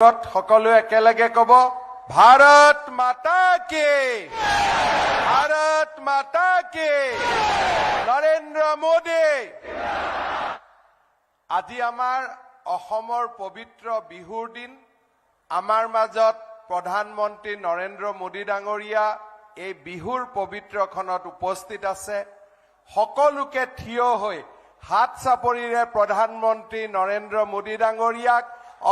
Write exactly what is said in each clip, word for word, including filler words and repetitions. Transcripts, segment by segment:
সকলোৱে একেলগে ক'ব, ভাৰত মাতা কি, ভাৰত মাতা কি, নৰেন্দ্ৰ মোদী। আজি আমাৰ অসমৰ পবিত্ৰ বিহুৰ দিন। আমাৰ মাজত প্ৰধানমন্ত্ৰী নৰেন্দ্ৰ মোদী ডাঙৰীয়া এই বিহুৰ পবিত্ৰ ক্ষণত উপস্থিত আছে। সকলোকে থিয় হৈ হাত চাপৰিৰে প্ৰধানমন্ত্ৰী নৰেন্দ্ৰ মোদী ডাঙৰীয়াক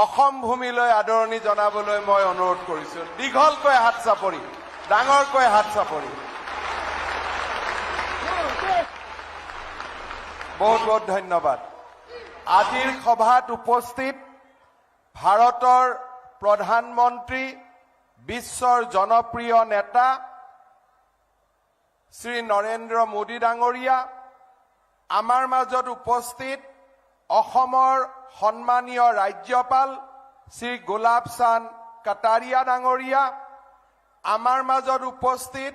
অসম ভূমিলৈ আদৰণি জনাবলৈ মই অনুৰোধ কৰিছো। দীঘলকৈ হাত চাপৰি, ডাঙৰকৈ হাত চাপৰি। বহুত বহুত ধন্যবাদ। আজিৰ সভাত উপস্থিত ভাৰতৰ প্ৰধানমন্ত্ৰী, বিশ্বৰ জনপ্ৰিয় নেতা শ্ৰী নৰেন্দ্ৰ মোদী ডাঙৰীয়া, আমাৰ মাজত উপস্থিত অসমৰ সন্মানীয় ৰাজ্যপাল শ্ৰী গোলাপ চান্দ কাটাৰিয়া ডাঙৰীয়া, আমাৰ মাজত উপস্থিত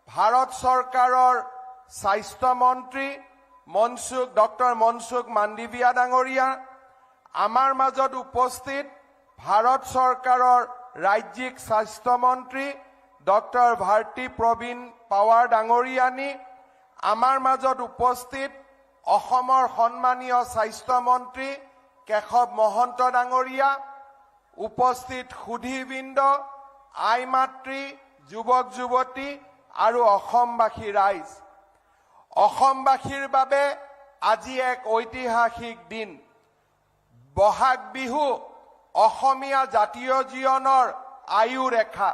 ভাৰত চৰকাৰৰ স্বাস্থ্য মন্ত্ৰী মনসুখ, ডক্টৰ মনসুখ মাণ্ডভিয়া ডাঙৰীয়া, আমাৰ মাজত উপস্থিত ভাৰত চৰকাৰৰ ৰাজ্যিক স্বাস্থ্য মন্ত্ৰী ডক্টৰ ভাৰতী প্ৰবীণ পাৱাৰ ডাঙৰীয়ানী, আমাৰ মাজত উপস্থিত অসমৰ সন্মানীয় স্বাস্থ্য মন্ত্ৰী কেশৱ মহন্ত ডাঙৰীয়া, উপস্থিত সুধীবৃন্দ, আই মাতৃ, যুৱক যুৱতী আৰু অসমবাসী ৰাইজ। অসমবাসীৰ বাবে আজি এক ঐতিহাসিক দিন। বহাগ বিহু অসমীয়া জাতীয় জীৱনৰ আয়ু ৰেখা,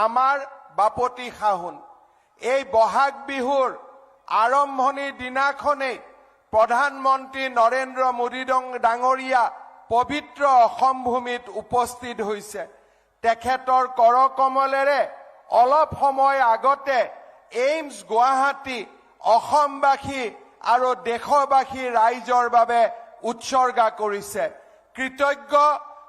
আমাৰ বাপতি সাহোন। এই বহাগ বিহুৰ আৰম্ভণিৰ দিনাখনেই প্ৰধানমন্ত্ৰী নৰেন্দ্ৰ মোদী ডং-, ডাঙৰীয়া পবিত্ৰ অসম ভূমিত উপস্থিত হৈছে। তেখেতৰ কৰ কমলেৰে অলপ সময় আগতে এইমছ গুৱাহাটী অসমবাসী আৰু দেশবাসী ৰাইজৰ বাবে উৎসৰ্গা কৰিছে। কৃতজ্ঞ,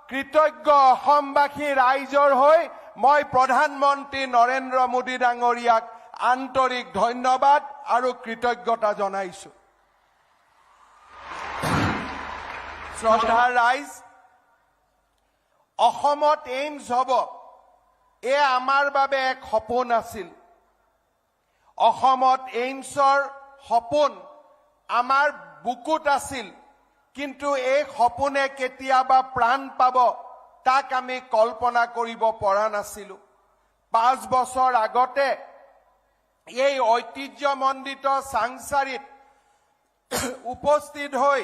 কৃতজ্ঞ অসমবাসী ৰাইজৰ হৈ মই প্ৰধানমন্ত্ৰী নৰেন্দ্ৰ মোদী ডাঙৰীয়াক আন্তৰিক ধন্যবাদ আৰু কৃতজ্ঞতা জনাইছো। শ্ৰদ্ধাৰ ৰাইজ, অসমত এইমছ হ'ব, এয়া আমাৰ বাবে এক সপোন আছিল। অসমত এইমছৰ সপোন আমাৰ বুকুত আছিল, কিন্তু এই সপোনে কেতিয়াবা প্ৰাণ পাব, তাক আমি কল্পনা কৰিব পৰা নাছিলো। পাঁচ বছৰ আগতে এই ঐতিহ্যমণ্ডিত চাংচাৰিত উপস্থিত হৈ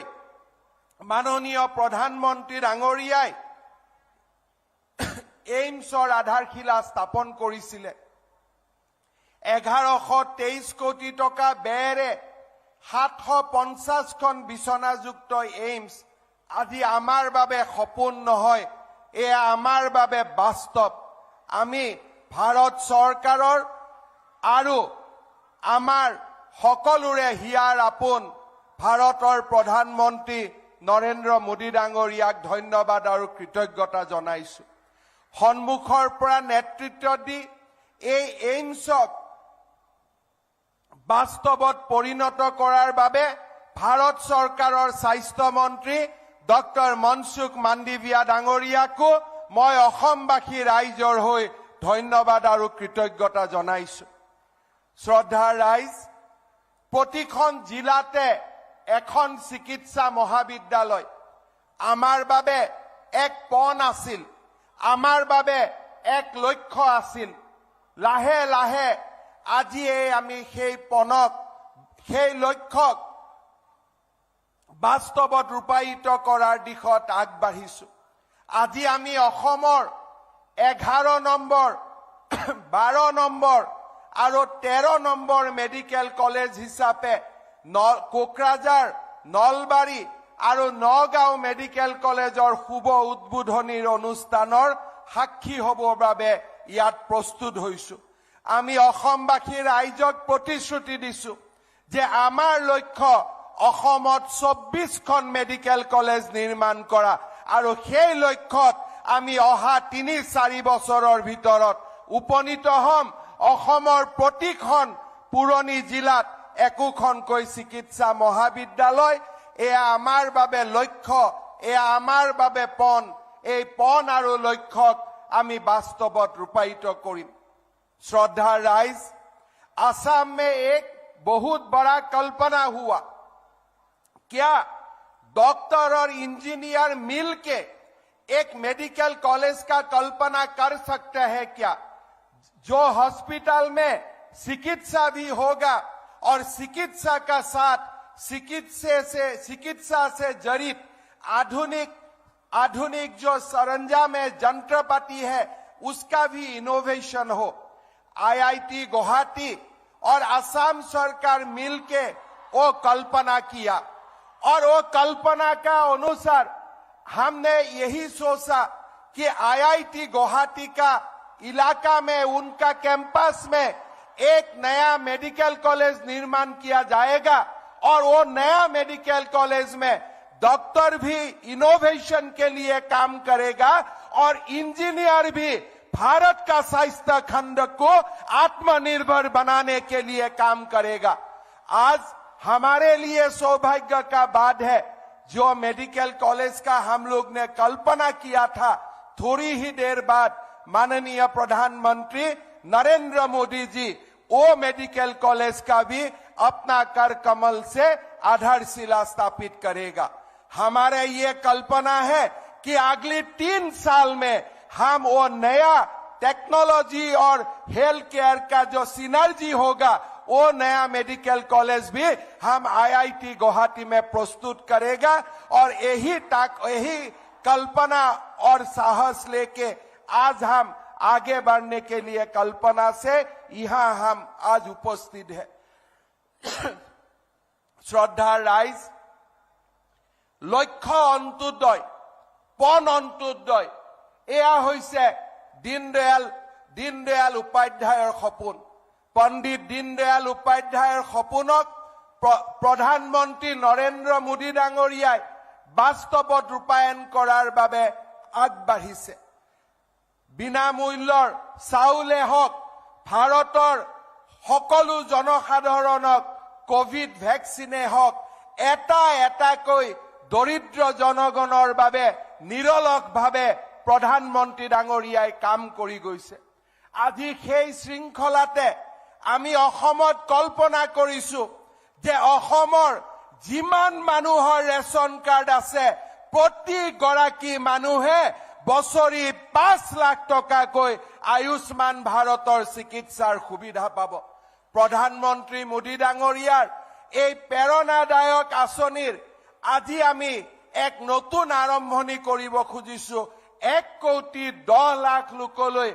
মাননীয় প্ৰধানমন্ত্ৰী ডাঙৰীয়াই এইমছৰ আধাৰশিলা স্থাপন কৰিছিলে। এঘাৰশ তেইছ কোটি টকা ব্যয়েৰে সাতশ পঞ্চাশখন বিচনাযুক্ত এইমছ আজি আমাৰ বাবে সপোন নহয়, এয়া আমাৰ বাবে বাস্তৱ। আমি ভাৰত চৰকাৰৰ আৰু আমাৰ সকলোৰে হিয়াৰ আপোন ভাৰতৰ প্ৰধানমন্ত্ৰী নৰেন্দ্ৰ মোদী ডাঙৰীয়াক ধন্যবাদ আৰু কৃতজ্ঞতা জনাইছো। সন্মুখৰ পৰা নেতৃত্ব দি এই এইমছক বাস্তৱত পৰিণত কৰাৰ বাবে ভাৰত চৰকাৰৰ স্বাস্থ্য মন্ত্ৰী ডক্টৰ মনসুখ মাণ্ডভিয়া ডাঙৰীয়াকো মই অসমবাসী ৰাইজৰ হৈ ধন্যবাদ আৰু কৃতজ্ঞতা জনাইছো। শ্ৰদ্ধাৰ ৰাইজ, প্ৰতিখন জিলাতে এখন চিকিৎসা মহাবিদ্যালয় আমাৰ বাবে এক পণ আছিল, আমাৰ বাবে এক লক্ষ্য আছিল। লাহে লাহে আজি এই আমি সেই পণক, সেই লক্ষ্যক বাস্তৱত ৰূপায়িত কৰাৰ দিশত আগবাঢ়িছো। আজি আমি অসমৰ এঘাৰ নম্বৰ, বাৰ নম্বৰ আৰু তেৰ নম্বৰ মেডিকেল কলেজ হিচাপে ন-, কোকৰাঝাৰ, নলবাৰী আৰু নগাঁও মেডিকেল কলেজৰ শুভ উদ্বোধনীৰ অনুষ্ঠানৰ সাক্ষী হ'বৰ বাবে ইয়াত প্ৰস্তুত হৈছো। আমি অসমবাসী ৰাইজক প্ৰতিশ্ৰুতি দিছো যে আমাৰ লক্ষ্য অসমত চৌব্বিশখন মেডিকেল কলেজ নিৰ্মাণ কৰা আৰু সেই লক্ষ্যত আমি অহা তিনি চাৰি বছৰৰ ভিতৰত উপনীত হ'ম। অসমৰ প্ৰতিখন পুৰণি জিলাত একোখনকৈ চিকিৎসা মহাবিদ্যালয়, এয়া আমাৰ বাবে লক্ষ্য, এয়া আমাৰ বাবে পণ, এই পণ আৰু লক্ষ্যক আমি বাস্তৱত ৰূপায়িত কৰিম। শ্ৰদ্ধা ৰাইজ, আসাম মে এক বহুত বড়া কল্পনা হুৱা। क्या डॉक्टर और इंजीनियर मिलके एक मेडिकल कॉलेज का कल्पना कर सकते हैं क्या? जो हॉस्पिटल में चिकित्सा भी होगा और चिकित्सा का साथ चिकित्सा से चिकित्सा से जड़ित आधुनिक आधुनिक जो सरंजाम है, जंत्रपाति है, उसका भी इनोवेशन हो। आईआईटी गुवाहाटी और असम सरकार मिलके वो कल्पना किया और वो कल्पना का अनुसार हमने यही सोचा कि आईआईटी गुवाहाटी का इलाका में, उनका कैंपस में एक नया मेडिकल कॉलेज निर्माण किया जाएगा और वो नया मेडिकल कॉलेज में डॉक्टर भी इनोवेशन के लिए काम करेगा और इंजीनियर भी भारत का स्वास्थ्य खंड को आत्मनिर्भर बनाने के लिए काम करेगा। आज हमारे लिए सौभाग्य का बात है, जो मेडिकल कॉलेज का हम लोग ने कल्पना किया था, थोड़ी ही देर बाद माननीय प्रधानमंत्री नरेंद्र मोदी जी वो मेडिकल कॉलेज का भी अपना कर कमल से आधारशिला स्थापित करेगा। हमारे ये कल्पना है कि अगली तीन साल में हम वो नया टेक्नोलॉजी और हेल्थ केयर का जो सिनर्जी होगा, वो नया मेडिकल कॉलेज भी हम आईआईटी गुवाहाटी में प्रस्तुत करेगा। और यही ताक यही कल्पना और साहस लेके आज हम आगे बढ़ने के लिए कल्पना से यहाँ हम आज उपस्थित है। শ্ৰদ্ধা ৰাইজ, লক্ষ্য অন্ত্যোদয়, পণ অন্ত্যোদয়, এয়া হৈছে দীনদয়াল দীনদয়াল উপাধ্যায়ৰ সপোন। পণ্ডিত দীনদয়াল উপাধ্যায়ৰ সপোনক প্ৰ- প্ৰধানমন্ত্ৰী নৰেন্দ্ৰ মোদী ডাঙৰীয়াই বাস্তৱত ৰূপায়ণ কৰাৰ বাবে আগবাঢ়িছে। বিনামূল্যৰ চাউলে হওক, ভাৰতৰ সকলো জনসাধাৰণক কোভিড ভেকচিনে হওক, এটা এটাকৈ দৰিদ্ৰ জনগণৰ বাবে নিৰলসভাৱে প্ৰধানমন্ত্ৰী ডাঙৰীয়াই কাম কৰি গৈছে। আজি সেই শৃংখলাতে আমি অসমত কল্পনা কৰিছো যে অসমৰ যিমান মানুহৰ ৰেচন কাৰ্ড আছে, প্ৰতিগৰাকী মানুহে বছৰি পাঁচ লাখ টকাকৈ আয়ুষ্মান ভাৰতৰ চিকিৎসাৰ সুবিধা পাব। প্ৰধানমন্ত্ৰী মোদী ডাঙৰীয়াৰ এই প্ৰেৰণাদায়ক আঁচনিৰ আজি আমি এক নতুন আৰম্ভণি কৰিব খুজিছো। এক কোটি দহ লাখ লোকলৈ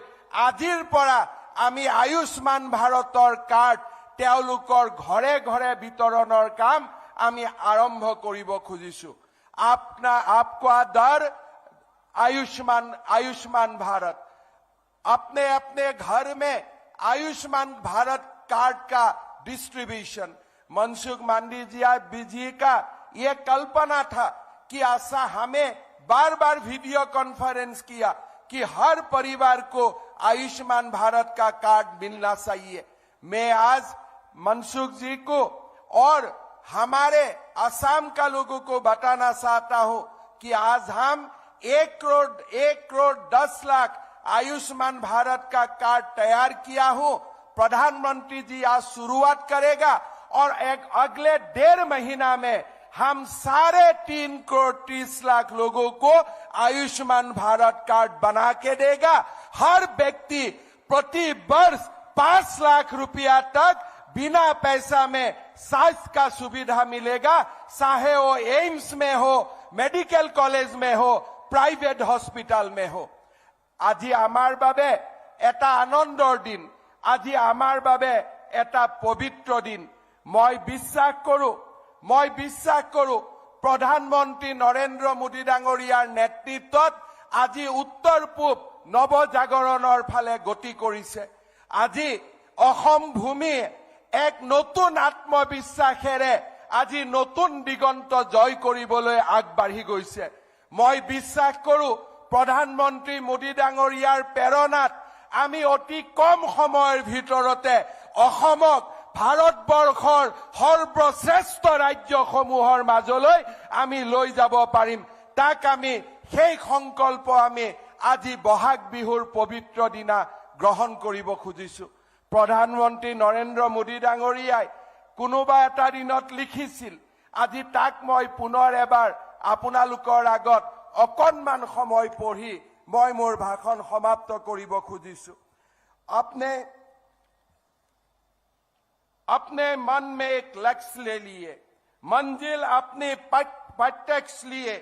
আজিৰ পৰা আমি আয়ুষ্মান ভাৰতৰ কাৰ্ড তেওঁলোকৰ ঘৰে ঘৰে বিতৰণৰ কাম আমি আৰম্ভ কৰিব খুজিছো। আপনা আপকা দৰ আয়ুষ্মান আয়ুষ্মান ভাৰত। अपने अपने घर में आयुष्मान भारत कार्ड का डिस्ट्रीब्यूशन। मनसुख मांडविया जी का ये कल्पना था कि ऐसा हमें बार बार वीडियो कॉन्फ्रेंस किया कि हर परिवार को आयुष्मान भारत का कार्ड मिलना चाहिए। मैं आज मनसुख जी को और हमारे असम का लोगों को बताना चाहता हूं कि आज हम एक करोड़ एक करोड़ दस लाख आयुष्मान भारत का कार्ड तैयार किया हूं। प्रधानमंत्री जी आज शुरुआत करेगा और एक अगले डेढ़ महीना में हम साढ़े तीन करोड़ तीस लाख लोगों को आयुष्मान भारत कार्ड बना के देगा। हर व्यक्ति प्रति वर्ष पांच लाख रुपया तक बिना पैसा में स्वास्थ्य का सुविधा मिलेगा, चाहे वो एम्स में हो, मेडिकल कॉलेज में हो, प्राइवेट हॉस्पिटल में हो। আজি আমাৰ বাবে এটা আনন্দৰ দিন, আজি আমাৰ বাবে এটা পবিত্ৰ দিন। মই বিশ্বাস কৰো, মই বিশ্বাস কৰো, প্ৰধানমন্ত্ৰী নৰেন্দ্ৰ মোদী ডাঙৰীয়াৰ নেতৃত্বত আজি উত্তৰ পূব নৱজাগৰণৰ ফালে গতি কৰিছে। আজি অসম ভূমি এক নতুন আত্মবিশ্বাসেৰে আজি নতুন দিগন্ত জয় কৰিবলৈ আগবাঢ়ি গৈছে। মই বিশ্বাস কৰো, প্ৰধানমন্ত্ৰী মোদী ডাঙৰীয়াৰ প্ৰেৰণাত আমি অতি কম সময়ৰ ভিতৰতে অসমক ভাৰতবৰ্ষৰ সৰ্বশ্ৰেষ্ঠ ৰাজ্যসমূহৰ মাজলৈ আমি লৈ যাব পাৰিম। তাক আমি সেই সংকল্প আমি আজি বহাগ বিহুৰ পবিত্ৰ দিনা গ্ৰহণ কৰিব খুজিছো। প্ৰধানমন্ত্ৰী নৰেন্দ্ৰ মোদী ডাঙৰীয়াই কোনোবা এটা দিনত লিখিছিল, আজি তাক মই পুনৰ এবাৰ আপোনালোকৰ আগত অকণমান সময় পঢ়ি মই মোৰ ভাষণ সমাপ্ত কৰিব খুজিছো। अपने अपने मन में एक लक्ष्य ले लिए, मंजिल अपने पट-, प्रत्यक्ष लिए।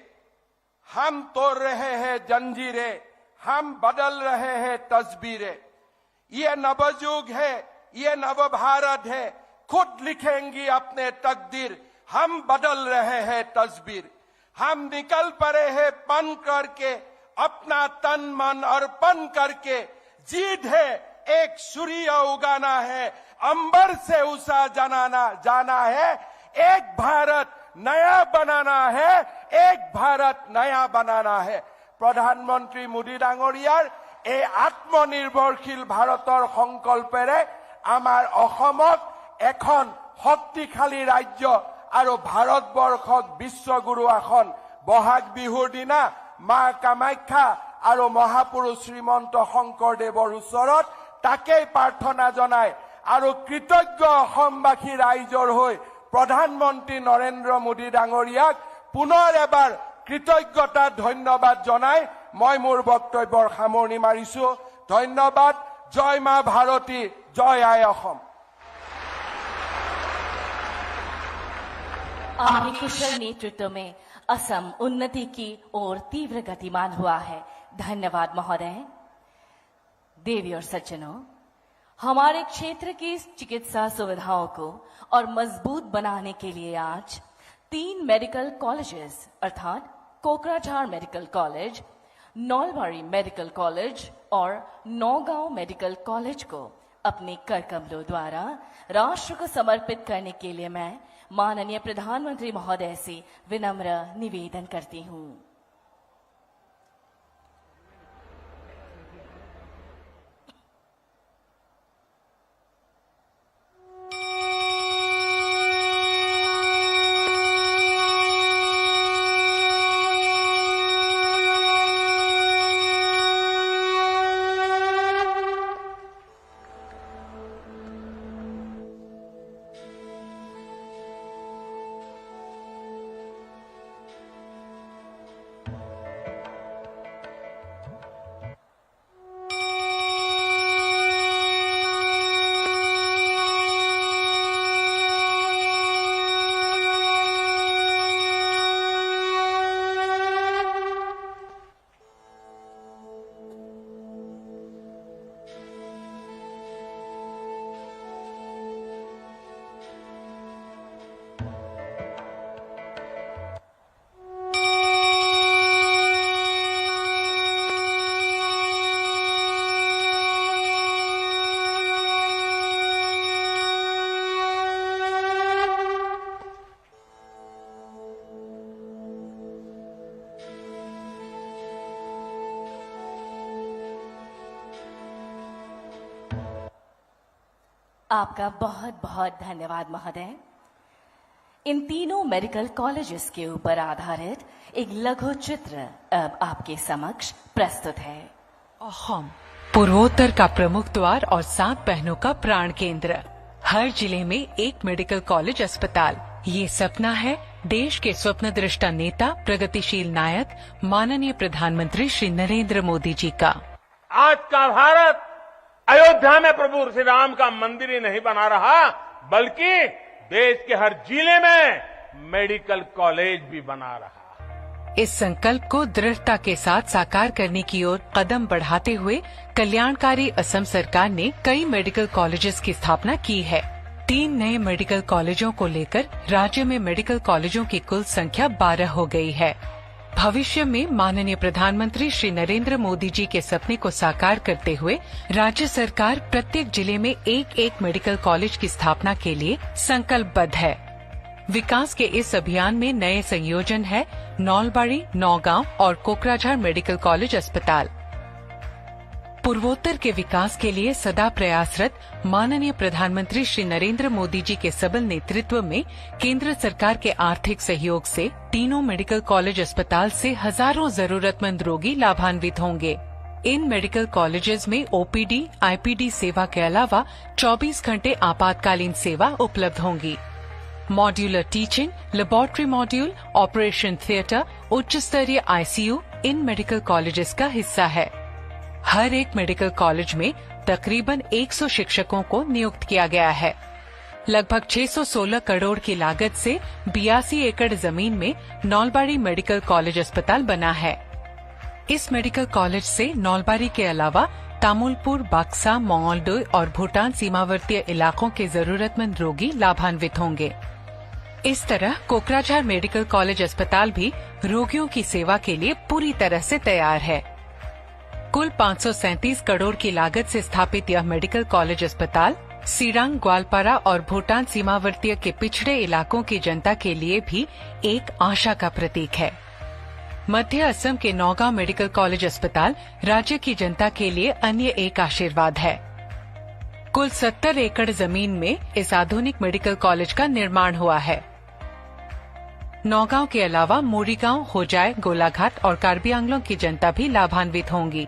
हम तोड़ रहे हैं जंजीरें, हम बदल रहे हैं तस्वीरें। ये नवयुग है, ये नव भारत है, खुद लिखेंगी अपने तकदीर, हम बदल रहे हैं तस्वीर। हम निकल पड़े हैं पन करके, अपना तन मन अर्पण करके। जिद है एक सूर्य उगाना है, अंबर से उषा जनाना जाना है। एक भारत नया बनाना है, एक भारत नया बनाना है। প্ৰধানমন্ত্ৰী মোদী ডাঙৰীয়াৰ এই আত্মনিৰ্ভৰশীল ভাৰতৰ সংকল্পেৰে আমাৰ অসমক এখন শক্তিশালী ৰাজ্য আৰু ভাৰতবৰ্ষক বিশ্বগুৰু আসন বহাগ বিহুৰ দিনা মা কামাখ্যা আৰু মহাপুৰুষ শ্ৰীমন্ত শংকৰদেৱৰ ওচৰত তাকেই প্ৰাৰ্থনা জনাই আৰু কৃতজ্ঞ অসমবাসী ৰাইজৰ হৈ প্ৰধানমন্ত্ৰী নৰেন্দ্ৰ মোদী ডাঙৰীয়াক পুনৰ এবাৰ কৃতজ্ঞতা ধন্যবাদ জনাই মই মোৰ বক্তব্যৰ সামৰণি মাৰিছো। ধন্যবাদ। জয় মা ভাৰতী, জয় আই অসম। आपके कुशल नेतृत्व में असम उन्नति की ओर तीव्र गतिमान हुआ है। धन्यवाद महोदय। देवी और सज्जनों, हमारे क्षेत्र की चिकित्सा सुविधाओं को और मजबूत बनाने के लिए आज तीन मेडिकल कॉलेजेस अर्थात कोकराझार मेडिकल कॉलेज, नौलबाड़ी मेडिकल कॉलेज और नौगांव मेडिकल कॉलेज को अपने कर कमलों द्वारा राष्ट्र को समर्पित करने के लिए मैं माननीय प्रधानमंत्री महोदय से विनम्र निवेदन करती हूँ। आपका बहुत बहुत धन्यवाद महोदय। इन तीनों मेडिकल कॉलेजेस के ऊपर आधारित एक लघु चित्र अब आपके समक्ष प्रस्तुत है। अहोम, पूर्वोत्तर का प्रमुख द्वार और सात बहनों का प्राण केंद्र। हर जिले में एक मेडिकल कॉलेज अस्पताल, ये सपना है देश के स्वप्न दृष्टा नेता, प्रगतिशील नायक, माननीय प्रधानमंत्री श्री नरेंद्र मोदी जी का। आज का भारत अयोध्या में प्रभु श्री राम का मंदिर ही नहीं बना रहा, बल्कि देश के हर जिले में मेडिकल कॉलेज भी बना रहा है। इस संकल्प को दृढ़ता के साथ साकार करने की ओर कदम बढ़ाते हुए कल्याणकारी असम सरकार ने कई मेडिकल कॉलेजेस की स्थापना की है। तीन नए मेडिकल कॉलेजों को लेकर राज्य में मेडिकल कॉलेजों की कुल संख्या बारह हो गई है। भविष्य में माननीय प्रधानमंत्री श्री नरेंद्र मोदी जी के सपने को साकार करते हुए राज्य सरकार प्रत्येक जिले में एक एक मेडिकल कॉलेज की स्थापना के लिए संकल्पबद्ध है। विकास के इस अभियान में नए संयोजन है नौलबाड़ी, नौगांव और कोकराझार मेडिकल कॉलेज अस्पताल। पूर्वोत्तर के विकास के लिए सदा प्रयासरत माननीय प्रधानमंत्री श्री नरेंद्र मोदी जी के सबल नेतृत्व में केंद्र सरकार के आर्थिक सहयोग से तीनों मेडिकल कॉलेज अस्पताल से हजारों जरूरतमंद रोगी लाभान्वित होंगे। इन मेडिकल कॉलेजेस में ओपीडी, आईपीडी सेवा के अलावा चौबीस घंटे आपातकालीन सेवा उपलब्ध होंगी। Modular teaching, laboratory module, operation theatre, उच्च स्तरीय आईसीयू इन मेडिकल कॉलेजेस का हिस्सा है। हर एक मेडिकल कॉलेज में तकरीबन एक सौ शिक्षकों को नियुक्त किया गया है। लगभग छह सौ सोलह करोड़ की लागत से बयासी एकड़ जमीन में नौलबाड़ी मेडिकल कॉलेज अस्पताल बना है। इस मेडिकल कॉलेज से नौलबाड़ी के अलावा तामुलपुर, बक्सा, मंगलडोई और भूटान सीमावर्ती इलाकों के जरूरतमंद रोगी लाभान्वित होंगे। इस तरह कोकराझार मेडिकल कॉलेज अस्पताल भी रोगियों की सेवा के लिए पूरी तरह से तैयार है। कुल पाँच सौ सैंतीस करोड़ की लागत से स्थापित यह मेडिकल कॉलेज अस्पताल सिरांग, ग्वालपारा और भूटान सीमावर्ती के पिछड़े इलाकों की जनता के लिए भी एक आशा का प्रतीक है। मध्य असम के नौगांव मेडिकल कॉलेज अस्पताल राज्य की जनता के लिए अन्य एक आशीर्वाद है। कुल सत्तर एकड़ जमीन में इस आधुनिक मेडिकल कॉलेज का निर्माण हुआ है। नौगांव के अलावा मोरीगांव, होजाय, गोलाघाट और कार्बी आंगलोंग की जनता भी लाभान्वित होंगी।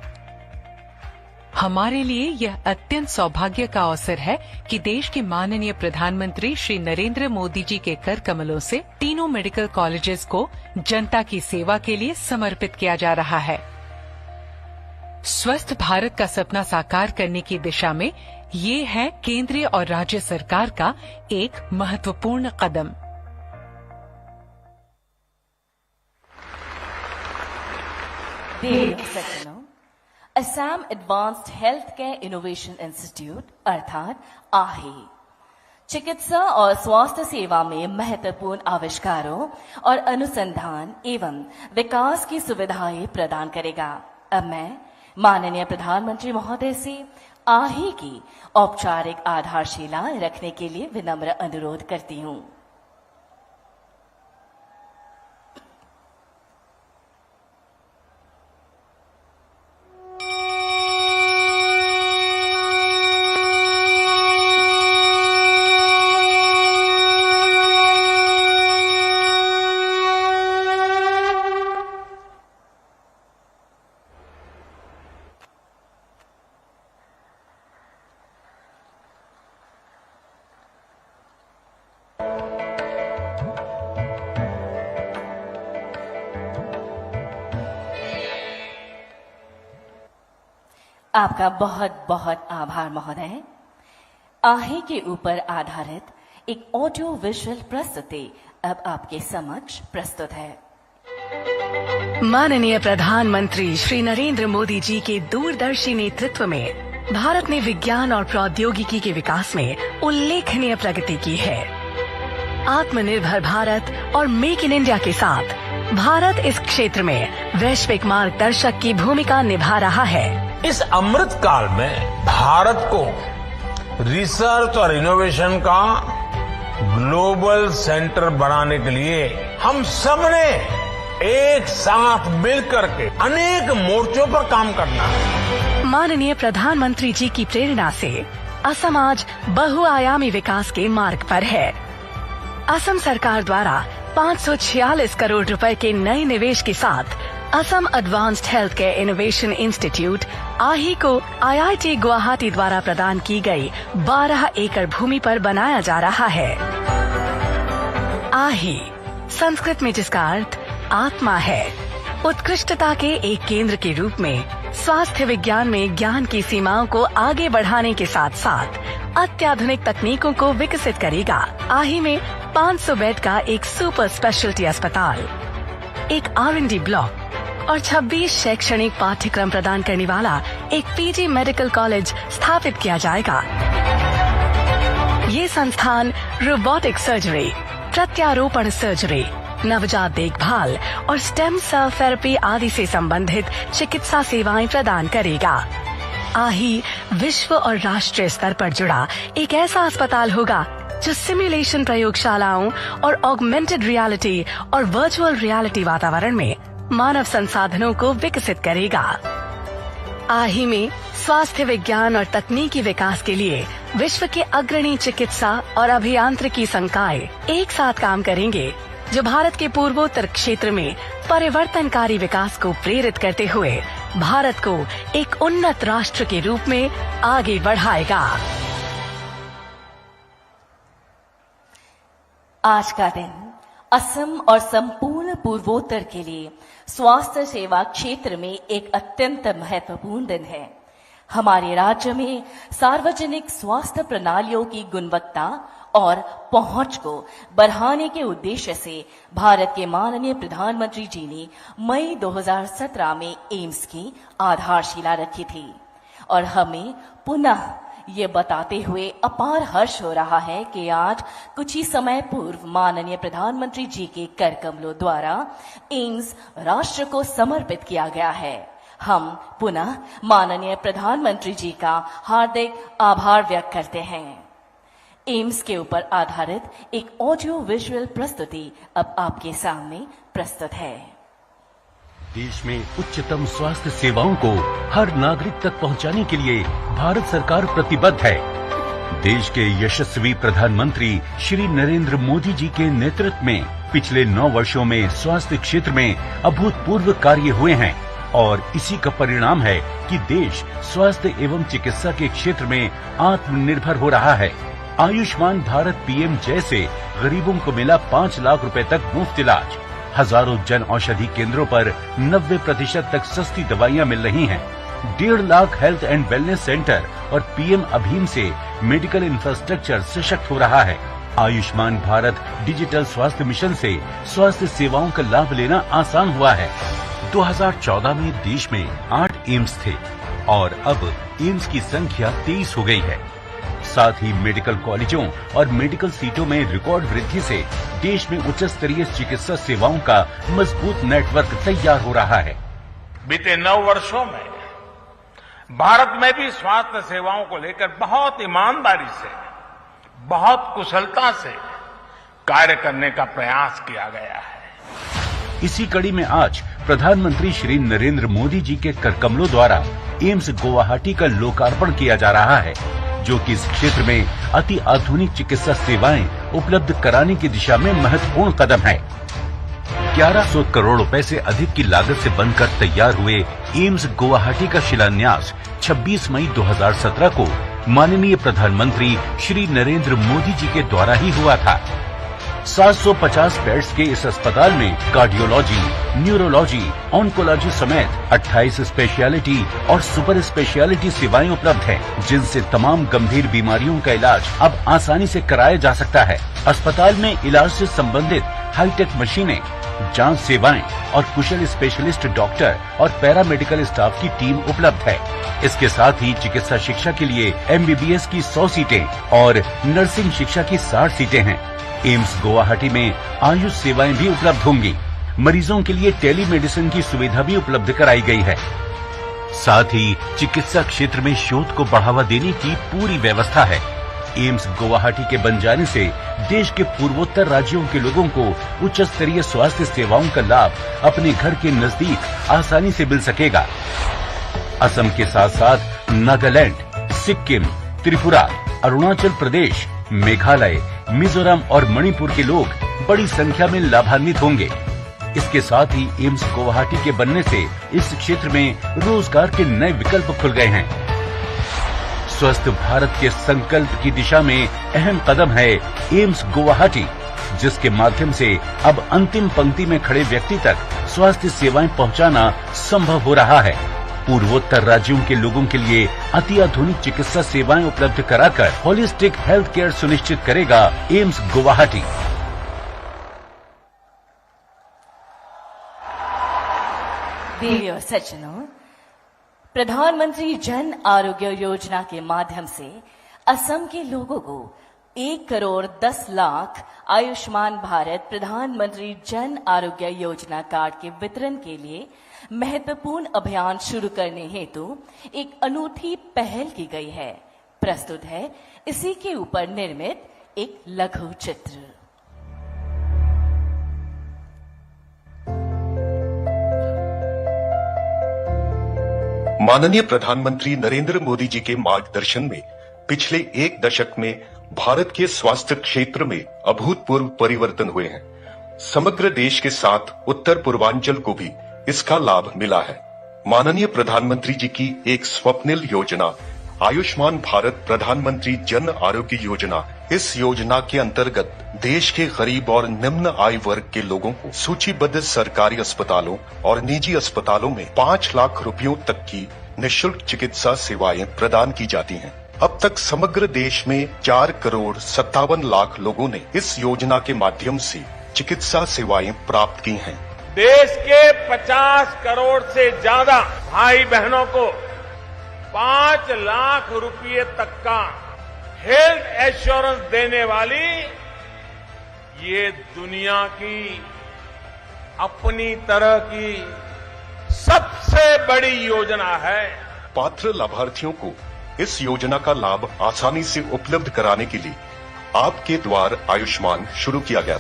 हमारे लिए यह अत्यंत सौभाग्य का अवसर है कि देश के माननीय प्रधानमंत्री श्री नरेंद्र मोदी जी के कर कमलों से तीनों मेडिकल कॉलेजेस को जनता की सेवा के लिए समर्पित किया जा रहा है। स्वस्थ भारत का सपना साकार करने की दिशा में ये है केंद्रीय और राज्य सरकार का एक महत्वपूर्ण कदम। देवी सज्जनों, Assam Advanced Healthcare Innovation Institute अर्थात आही चिकित्सा और स्वास्थ्य सेवा में महत्वपूर्ण आविष्कारों और अनुसंधान एवं विकास की सुविधाएं प्रदान करेगा। अब मैं माननीय प्रधानमंत्री महोदय से आही की औपचारिक आधारशिला रखने के लिए विनम्र अनुरोध करती हूँ। आपका बहुत बहुत आभार महोदय। आहे के ऊपर आधारित एक ऑडियो विजुअल प्रस्तुति अब आपके समक्ष प्रस्तुत है। माननीय प्रधानमंत्री श्री नरेंद्र मोदी जी के दूरदर्शी नेतृत्व में भारत ने विज्ञान और प्रौद्योगिकी के विकास में उल्लेखनीय प्रगति की है। आत्मनिर्भर भारत और मेक इन इंडिया के साथ भारत इस क्षेत्र में वैश्विक मार्गदर्शक की भूमिका निभा रहा है। इस अमृत काल में भारत को रिसर्च और इनोवेशन का ग्लोबल सेंटर बनाने के लिए हम सबने एक साथ मिलकर के अनेक मोर्चों पर काम करना है। माननीय प्रधानमंत्री जी की प्रेरणा से असम आज बहुआयामी विकास के मार्ग पर है। असम सरकार द्वारा पाँच सौ छियालीस करोड़ रुपए के नए निवेश के साथ Assam advanced health care innovation institute, आही, को आईआईटी गुवाहाटी द्वारा प्रदान की गई बारह एकड़ भूमि पर बनाया जा रहा है। आही, संस्कृत में जिसका अर्थ आत्मा है, उत्कृष्टता के एक केंद्र के रूप में स्वास्थ्य विज्ञान में ज्ञान की सीमाओं को आगे बढ़ाने के साथ-साथ अत्याधुनिक तकनीकों को विकसित करेगा। आही में पाँच सौ बेड का एक सुपर स्पेशलिटी अस्पताल, एक आर एंड डी ब्लॉक और छब्बीस शैक्षणिक पाठ्यक्रम प्रदान करने वाला एक पीजी मेडिकल कॉलेज स्थापित किया जाएगा। ये संस्थान रोबोटिक सर्जरी, प्रत्यारोपण सर्जरी, नवजात देखभाल और स्टेम सेल थेरेपी आदि से संबंधित चिकित्सा सेवाएं प्रदान करेगा। आही विश्व और राष्ट्रीय स्तर पर जुड़ा एक ऐसा अस्पताल होगा जो सिमुलेशन प्रयोगशालाओं और ऑगमेंटेड रियलिटी और वर्चुअल रियलिटी वातावरण में मानव संसाधनों को विकसित करेगा। आही में स्वास्थ्य विज्ञान और तकनीकी विकास के लिए विश्व के अग्रणी चिकित्सा और अभियांत्रिकी संकाय एक साथ काम करेंगे, जो भारत के पूर्वोत्तर क्षेत्र में परिवर्तनकारी विकास को प्रेरित करते हुए भारत को एक उन्नत राष्ट्र के रूप में आगे बढ़ाएगा। आज का दिन असम और संपूर्ण पूर्वोत्तर के लिए स्वास्थ्य सेवा क्षेत्र में एक अत्यंत महत्वपूर्ण दिन है। हमारे राज्य में सार्वजनिक स्वास्थ्य प्रणालियों की गुणवत्ता और पहुंच को बढ़ाने के उद्देश्य से भारत के माननीय प्रधानमंत्री जी ने मई दो हज़ार सत्रह में एम्स की आधारशिला रखी थी। और हमें पुनः ये बताते हुए अपार हर्ष हो रहा है कि आज कुछ ही समय पूर्व माननीय प्रधानमंत्री जी के कर कमलों द्वारा एम्स राष्ट्र को समर्पित किया गया है। हम पुनः माननीय प्रधानमंत्री जी का हार्दिक आभार व्यक्त करते हैं। एम्स के ऊपर आधारित एक ऑडियो विजुअल प्रस्तुति अब आपके सामने प्रस्तुत है। देश में उच्चतम स्वास्थ्य सेवाओं को हर नागरिक तक पहुंचाने के लिए भारत सरकार प्रतिबद्ध है। देश के यशस्वी प्रधानमंत्री श्री नरेंद्र मोदी जी के नेतृत्व में पिछले नौ वर्षों में स्वास्थ्य क्षेत्र में अभूतपूर्व कार्य हुए हैं और इसी का परिणाम है कि देश स्वास्थ्य एवं चिकित्सा के क्षेत्र में आत्मनिर्भर हो रहा है। आयुष्मान भारत पीएम जैसे गरीबों को मिला पाँच लाख रुपए तक मुफ्त इलाज, हजारों जन औषधि केंद्रों पर नब्बे प्रतिशत तक सस्ती दवाइयां मिल रही हैं, डेढ़ lakh health and wellness centre और पीएम अभीम से मेडिकल इंफ्रास्ट्रक्चर सशक्त हो रहा है। आयुष्मान भारत डिजिटल स्वास्थ्य मिशन से स्वास्थ्य सेवाओं का लाभ लेना आसान हुआ है। दो हज़ार चौदह में देश में आठ एम्स थे और अब एम्स की संख्या तेईस हो गई है। साथ ही मेडिकल कॉलेजों और मेडिकल सीटों में रिकॉर्ड वृद्धि से देश में उच्च स्तरीय चिकित्सा सेवाओं का मजबूत नेटवर्क तैयार हो रहा है। बीते नौ वर्षों में भारत में भी स्वास्थ्य सेवाओं को लेकर बहुत ईमानदारी से, बहुत कुशलता से कार्य करने का प्रयास किया गया है। इसी कड़ी में आज प्रधानमंत्री श्री नरेंद्र मोदी जी के करकमलों द्वारा एम्स गुवाहाटी का लोकार्पण किया जा रहा है, जो कि इस क्षेत्र में अति आधुनिक चिकित्सा सेवाएं उपलब्ध कराने की दिशा में महत्वपूर्ण कदम है। ग्यारह सौ करोड़ रुपए से अधिक की लागत से बनकर तैयार हुए एम्स गुवाहाटी का शिलान्यास छब्बीस मई दो हज़ार सत्रह को माननीय प्रधानमंत्री श्री नरेंद्र मोदी जी के द्वारा ही हुआ था। सात सौ पचास बेड्स के इस अस्पताल में कार्डियोलॉजी, न्यूरोलॉजी, ऑन्कोलॉजी समेत अट्ठाईस स्पेशलिटी और सुपर स्पेशलिटी सेवाएं उपलब्ध हैं, जिनसे तमाम गंभीर बीमारियों का इलाज अब आसानी से कराया जा सकता है। अस्पताल में इलाज से संबंधित हाईटेक मशीनें, जांच सेवाएं और कुशल स्पेशलिस्ट डॉक्टर और पैरामेडिकल स्टाफ की टीम उपलब्ध है। इसके साथ ही चिकित्सा शिक्षा के लिए एमबीबीएस की सौ सीटें और नर्सिंग शिक्षा की साठ सीटें हैं। एम्स गुवाहाटी में आयुष सेवाएं भी उपलब्ध होंगी। मरीजों के लिए टेलीमेडिसिन की सुविधा भी उपलब्ध कराई गई है। साथ ही चिकित्सा क्षेत्र में शोध को बढ़ावा देने की पूरी व्यवस्था है। एम्स गुवाहाटी के बन जाने से देश के पूर्वोत्तर राज्यों के लोगों को उच्च स्तरीय स्वास्थ्य सेवाओं का लाभ अपने घर के नजदीक आसानी से मिल सकेगा। असम के साथ साथ नागालैंड, सिक्किम, त्रिपुरा, अरुणाचल प्रदेश, मेघालय, मिजोरम और मणिपुर के लोग बड़ी संख्या में लाभान्वित होंगे। इसके साथ ही एम्स गुवाहाटी के बनने से इस क्षेत्र में रोजगार के नए विकल्प खुल गए हैं। स्वस्थ भारत के संकल्प की दिशा में अहम कदम है एम्स गुवाहाटी, जिसके माध्यम से अब अंतिम पंक्ति में खड़े व्यक्ति तक स्वास्थ्य सेवाएं पहुंचाना संभव हो रहा है। पूर्वोत्तर राज्यों के लोगों के लिए अति आधुनिक चिकित्सा सेवाएं उपलब्ध कराकर होलिस्टिक हेल्थ केयर सुनिश्चित करेगा एम्स गुवाहाटी। देवी और सज्जनों, प्रधानमंत्री जन आरोग्य योजना के माध्यम से असम के लोगों को एक करोड़ दस लाख आयुष्मान भारत प्रधानमंत्री जन आरोग्य योजना कार्ड के वितरण के लिए महत्वपूर्ण अभियान शुरू करने हेतु एक अनूठी पहल की गई है। प्रस्तुत है इसी के ऊपर निर्मित एक लघु चित्र। माननीय प्रधानमंत्री नरेंद्र मोदी जी के मार्गदर्शन में पिछले एक दशक में भारत के स्वास्थ्य क्षेत्र में अभूतपूर्व परिवर्तन हुए हैं। समग्र देश के साथ उत्तर पूर्वांचल को भी इसका लाभ मिला है। माननीय प्रधानमंत्री जी की एक स्वप्निल योजना आयुष्मान भारत प्रधानमंत्री जन आरोग्य योजना। इस योजना के अंतर्गत देश के गरीब और निम्न आय वर्ग के लोगों को सूचीबद्ध सरकारी अस्पतालों और निजी अस्पतालों में पाँच लाख रुपयों तक की निशुल्क चिकित्सा सेवाएं प्रदान की जाती हैं। अब तक समग्र देश में चार करोड़ सत्तावन लाख लोगों ने इस योजना के माध्यम से चिकित्सा सेवाएं प्राप्त की हैं। देश के पचास करोड़ से ज्यादा भाई बहनों को पाँच लाख रुपये तक का हेल्थ एश्योरेंस देने वाली ये दुनिया की अपनी तरह की सबसे बड़ी योजना है। पात्र लाभार्थियों को इस योजना का लाभ आसानी से उपलब्ध कराने के लिए आपके द्वार आयुष्मान शुरू किया गया।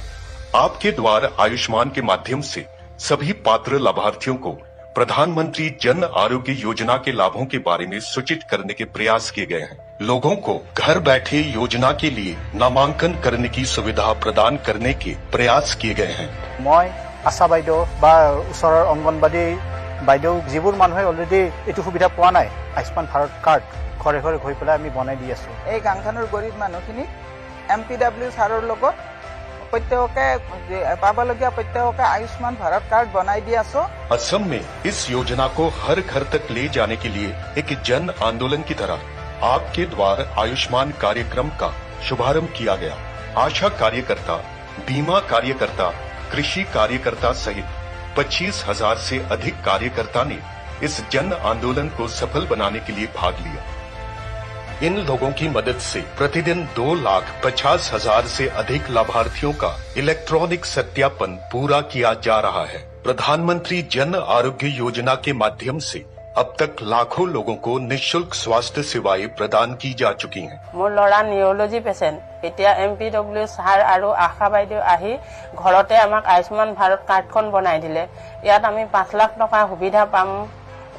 आपके द्वार आयुष्मान के माध्यम से सभी पात्र लाभार्थियों को प्रधानमंत्री जन आरोग्य योजना के लाभों के बारे में सूचित करने के प्रयास किए गए हैं। लोगों को घर बैठे योजना के लिए नामांकन करने की सुविधा प्रदान करने के प्रयास किए गए हैं। মই আশা বাইদেউ বা ওচৰৰ অংগনবাদী বাইদেউ, যিবোৰ মানুহে অলৰেডি এইটো সুবিধা পোৱা নাই, আয়ুষ্মান ভাৰত কাৰ্ড ঘৰে ঘৰে গৈ পেলাই আমি বনাই দি আছোঁ। এই গাঁওখনৰ গৰীব মানুহখিনিক এম পি ডাব্লিউ ছাৰৰ লগত প্ৰত্যেককে, পাবলগীয়া প্ৰত্যেককে আয়ুষ্মান ভাৰত কাৰ্ড বনাই দি আছোঁ। असम में इस योजना को हर घर तक ले जाने के लिए एक जन आंदोलन की तरह आपके द्वार आयुष्मान कार्यक्रम का शुभारंभ किया गया। आशा कार्यकर्ता, बीमा कार्यकर्ता, कृषि कार्यकर्ता सहित पच्चीस हज़ार से अधिक कार्यकर्ता ने इस जन आंदोलन को सफल बनाने के लिए भाग लिया। इन लोगों की मदद से प्रतिदिन दो लाख पचास हज़ार से अधिक लाभार्थियों का इलेक्ट्रॉनिक सत्यापन पूरा किया जा रहा है। प्रधानमंत्री जन आरोग्य योजना के माध्यम से अब तक लाखों लोगों को निशुल्क स्वास्थ्य सेवाएं प्रदान की जा चुकी हैं। মোৰ ল'ৰা নিউৰলজি পেচেণ্ট। এতিয়া এম পি ডব্লিউ ছাৰ আৰু আশা বাইদেউ আহি ঘৰতে আমাক আয়ুষ্মান ভাৰত কাৰ্ডখন বনাই দিলে। ইয়াত আমি পাঁচ লাখ টকা সুবিধা পাম।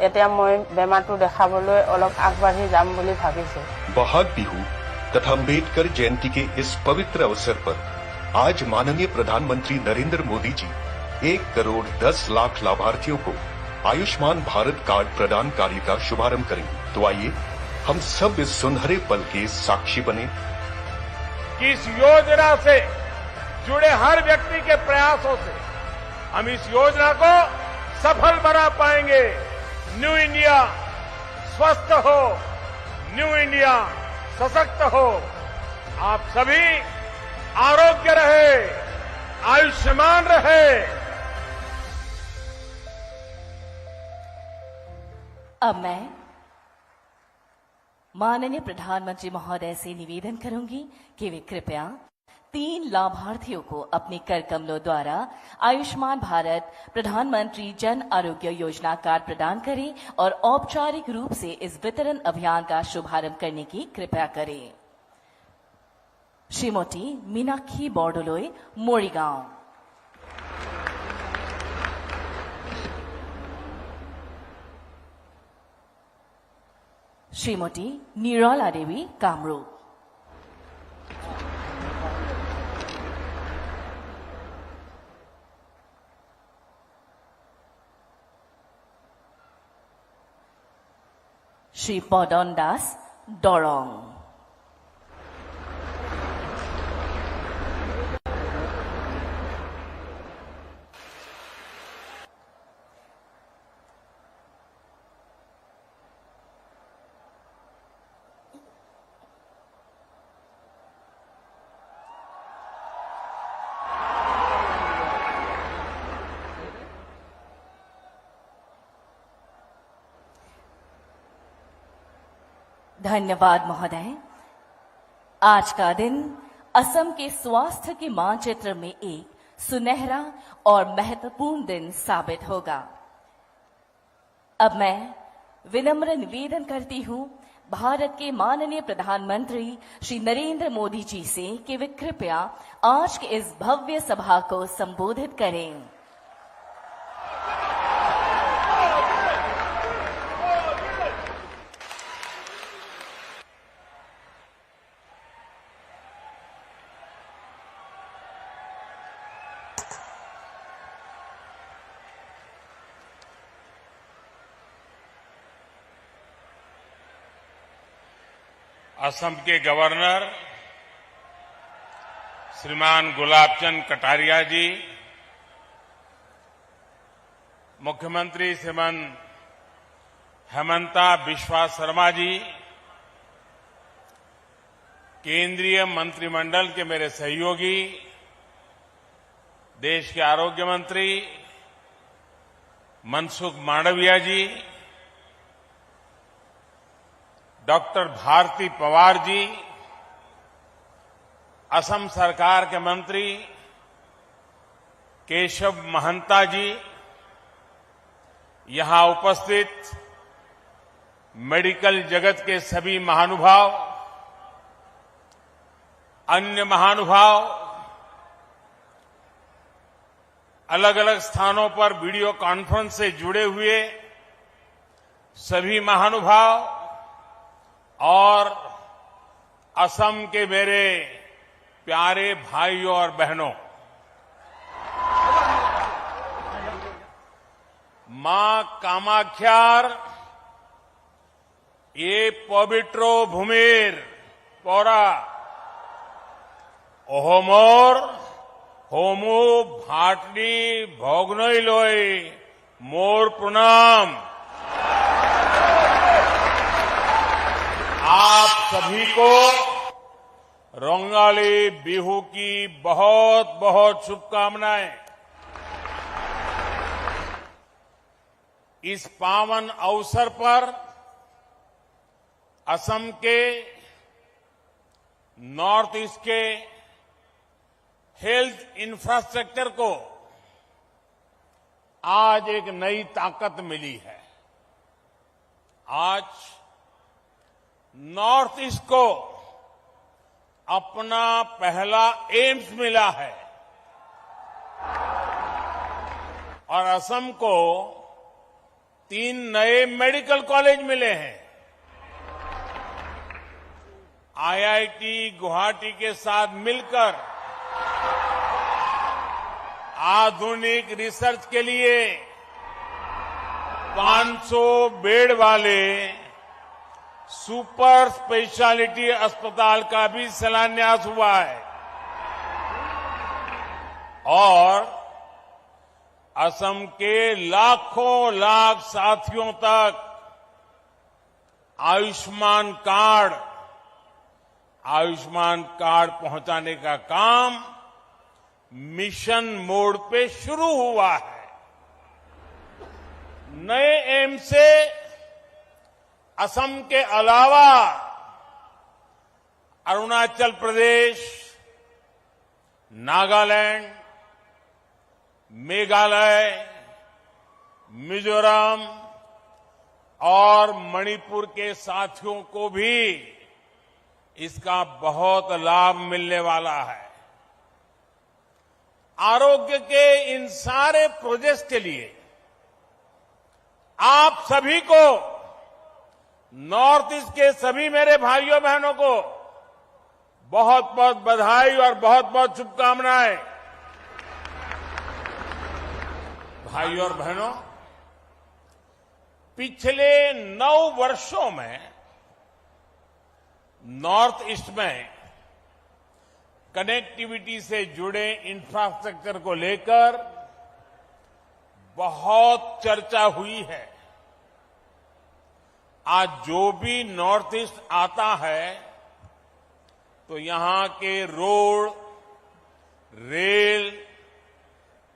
এতিয়া মই বেমাৰটো দেখাবলৈ অলপ আগবাঢ়ি যাম বুলি ভাবিছোঁ। बहाग बिहू तथा अम्बेडकर जयंती के इस पवित्र अवसर पर आज माननीय प्रधानमंत्री नरेंद्र मोदी जी एक करोड़ दस लाख लाभार्थियों को आयुष्मान भारत कार्ड प्रदान कार्य का शुभारंभ करेंगे। तो आइए, हम सब इस सुनहरे पल के साक्षी बने कि इस योजना से जुड़े हर व्यक्ति के प्रयासों से हम इस योजना को सफल बना पाएंगे। न्यू इंडिया स्वस्थ हो, न्यू इंडिया सशक्त हो। आप सभी आरोग्य रहे, आयुष्मान रहे। अब मैं माननीय प्रधानमंत्री महोदय से निवेदन करूंगी कि वे कृपया तीन लाभार्थियों को अपने कर कमलों द्वारा आयुष्मान भारत प्रधानमंत्री जन आरोग्य योजना कार्ड प्रदान करें और औपचारिक रूप से इस वितरण अभियान का शुभारंभ करने की कृपया करें। श्रीमती मीनाक्षी बोर्डोलोई, मोरीगांव। श्रीमती निराला देवी, कामरूप। श्री पदन दास, दरंग। धन्यवाद महोदय। आज का दिन असम के स्वास्थ्य के मानचित्र में एक सुनहरा और महत्वपूर्ण दिन साबित होगा। अब मैं विनम्र निवेदन करती हूँ, भारत के माननीय प्रधानमंत्री श्री नरेंद्र मोदी जी से कि वे कृपया आज के इस भव्य सभा को संबोधित करें। असम के गवर्नर श्रीमान गुलाब चंद कटारिया जी, मुख्यमंत्री श्रीमान हेमंता बिस्वा सरमा जी, केंद्रीय मंत्रिमंडल के मेरे सहयोगी, देश के आरोग्य मंत्री मनसुख मांडविया जी, डॉक्टर भारती पवार जी, असम सरकार के मंत्री केशव महंता जी, यहां उपस्थित मेडिकल जगत के सभी महानुभाव, अन्य महानुभाव, अलग-अलग स्थानों पर वीडियो कॉन्फ्रेंस से जुड़े हुए सभी महानुभाव और असम के मेरे प्यारे भाइयों और बहनों, मां कामाख्यार ये पवित्र भूमिर परा अहमर होमो भाटनी भगनैलोय मोर प्रणाम। आप सभी को रंगाली बिहू की बहुत बहुत शुभकामनाएं। इस पावन अवसर पर असम के, नॉर्थ ईस्ट के हेल्थ इंफ्रास्ट्रक्चर को आज एक नई ताकत मिली है। आज नॉर्थ ईस्ट को अपना पहला एम्स मिला है और असम को तीन नए मेडिकल कॉलेज मिले हैं। आईआईटी गुवाहाटी के साथ मिलकर आधुनिक रिसर्च के लिए पाँच सौ बेड वाले सुपर स्पेशलिटी अस्पताल का भी शिलान्यास हुआ है और असम के लाखों लाख साथियों तक आयुष्मान कार्ड, आयुष्मान कार्ड पहुंचाने का काम मिशन मोड पे शुरू हुआ है। नए एम्स से असम के अलावा अरुणाचल प्रदेश, नागालैंड, मेघालय, मिजोरम और मणिपुर के साथियों को भी इसका बहुत लाभ मिलने वाला है। आरोग्य के इन सारे प्रोजेक्ट्स के लिए आप सभी को, नॉर्थ ईस्ट के सभी मेरे भाइयों बहनों को बहुत बहुत बधाई और बहुत बहुत शुभकामनाएं। भाइयों और बहनों, पिछले नौ वर्षों में नॉर्थ ईस्ट में कनेक्टिविटी से जुड़े इंफ्रास्ट्रक्चर को लेकर बहुत चर्चा हुई है। आज जो भी नॉर्थ ईस्ट आता है, तो यहां के रोड, रेल,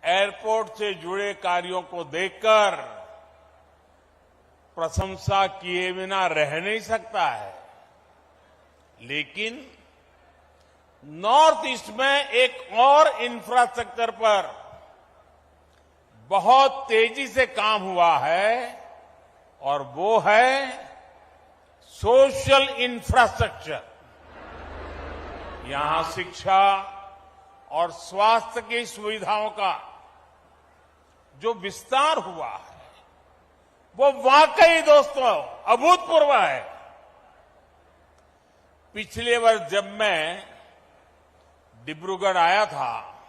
एयरपोर्ट से जुड़े कार्यों को देखकर प्रशंसा किए बिना रह नहीं सकता है। लेकिन नॉर्थ ईस्ट में एक और इंफ्रास्ट्रक्चर पर बहुत तेजी से काम हुआ है और वो है सोशल इंफ्रास्ट्रक्चर। यहां शिक्षा और स्वास्थ्य की सुविधाओं का जो विस्तार हुआ है, वो वाकई, दोस्तों, अभूतपूर्व है। पिछले वर्ष जब मैं डिब्रूगढ़ आया था,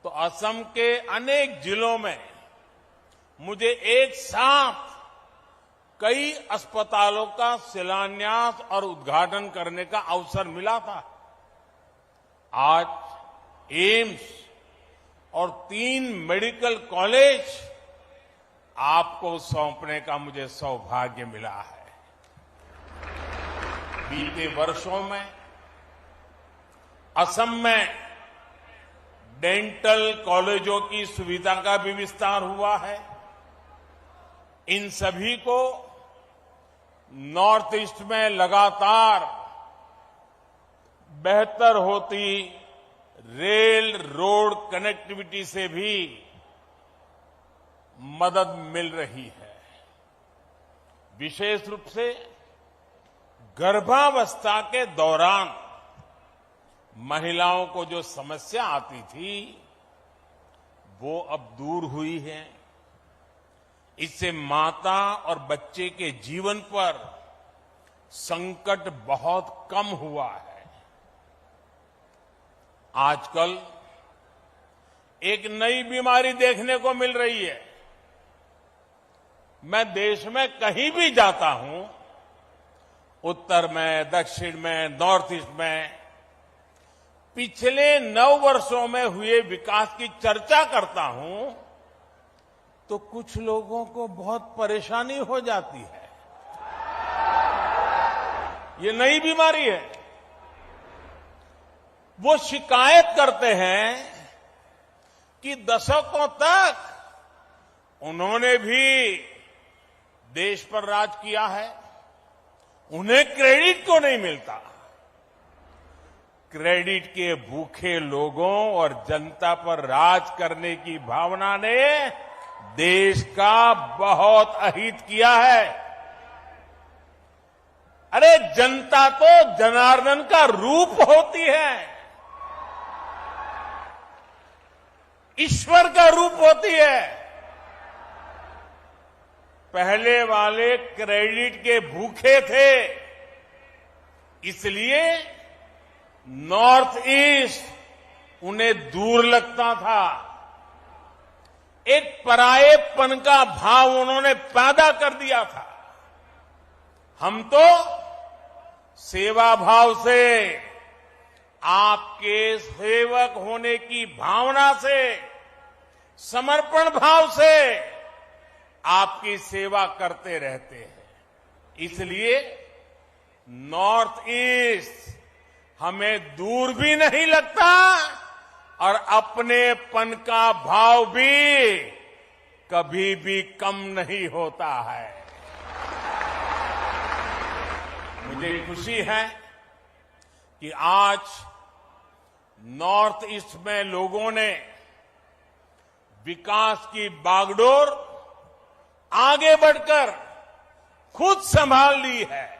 तो असम के अनेक जिलों में मुझे एक साथ कई अस्पतालों का शिलान्यास और उद्घाटन करने का अवसर मिला था। आज एम्स और तीन मेडिकल कॉलेज आपको सौंपने का मुझे सौभाग्य मिला है। बीते वर्षों में असम में डेंटल कॉलेजों की सुविधा का भी विस्तार हुआ है। इन सभी को नॉर्थ ईस्ट में लगातार बेहतर होती रेल रोड कनेक्टिविटी से भी मदद मिल रही है। विशेष रूप से गर्भावस्था के दौरान महिलाओं को जो समस्या आती थी, वो अब दूर हुई है। इससे माता और बच्चे के जीवन पर संकट बहुत कम हुआ है। आजकल एक नई बीमारी देखने को मिल रही है। मैं देश में कहीं भी जाता हूं, उत्तर में, दक्षिण में, नॉर्थ ईस्ट में, पिछले नौ वर्षों में हुए विकास की चर्चा करता हूं, तो कुछ लोगों को बहुत परेशानी हो जाती है। ये नई बीमारी है। वो शिकायत करते हैं कि दशकों तक उन्होंने भी देश पर राज किया है, उन्हें क्रेडिट क्यों नहीं मिलता? क्रेडिट के भूखे लोगों और जनता पर राज करने की भावना ने देश का बहुत अहित किया है। अरे, जनता तो जनार्दन का रूप होती है, ईश्वर का रूप होती है। पहले वाले क्रेडिट के भूखे थे, इसलिए नॉर्थ ईस्ट उन्हें दूर लगता था। एक परायेपन का भाव उन्होंने पैदा कर दिया था। हम तो सेवा भाव से, आपके सेवक होने की भावना से, समर्पण भाव से आपकी सेवा करते रहते हैं। इसलिए नॉर्थ ईस्ट हमें दूर भी नहीं लगता और अपनेपन का भाव भी कभी भी कम नहीं होता है। मुझे खुशी है कि आज नॉर्थ ईस्ट में लोगों ने विकास की बागडोर आगे बढ़कर खुद संभाल ली है।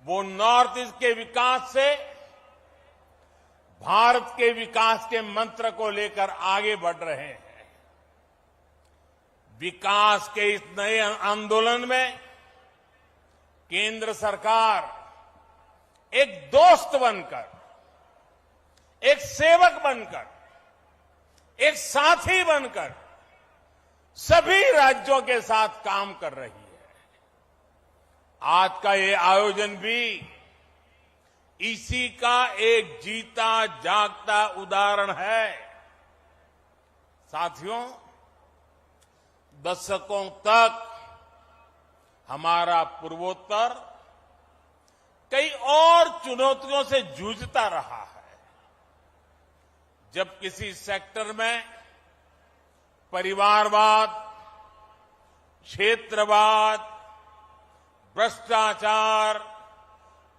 वो नॉर्थ ईस्ट के विकास से भारत के विकास के मंत्र को लेकर आगे बढ़ रहे हैं। विकास के इस नए आंदोलन में केंद्र सरकार एक दोस्त बनकर, एक सेवक बनकर, एक साथी बनकर सभी राज्यों के साथ काम कर रही है। आज का ये आयोजन भी इसी का एक जीता जागता उदाहरण है। साथियों, दशकों तक हमारा पूर्वोत्तर कई और चुनौतियों से जूझता रहा है। जब किसी सेक्टर में परिवारवाद, क्षेत्रवाद, भ्रष्टाचार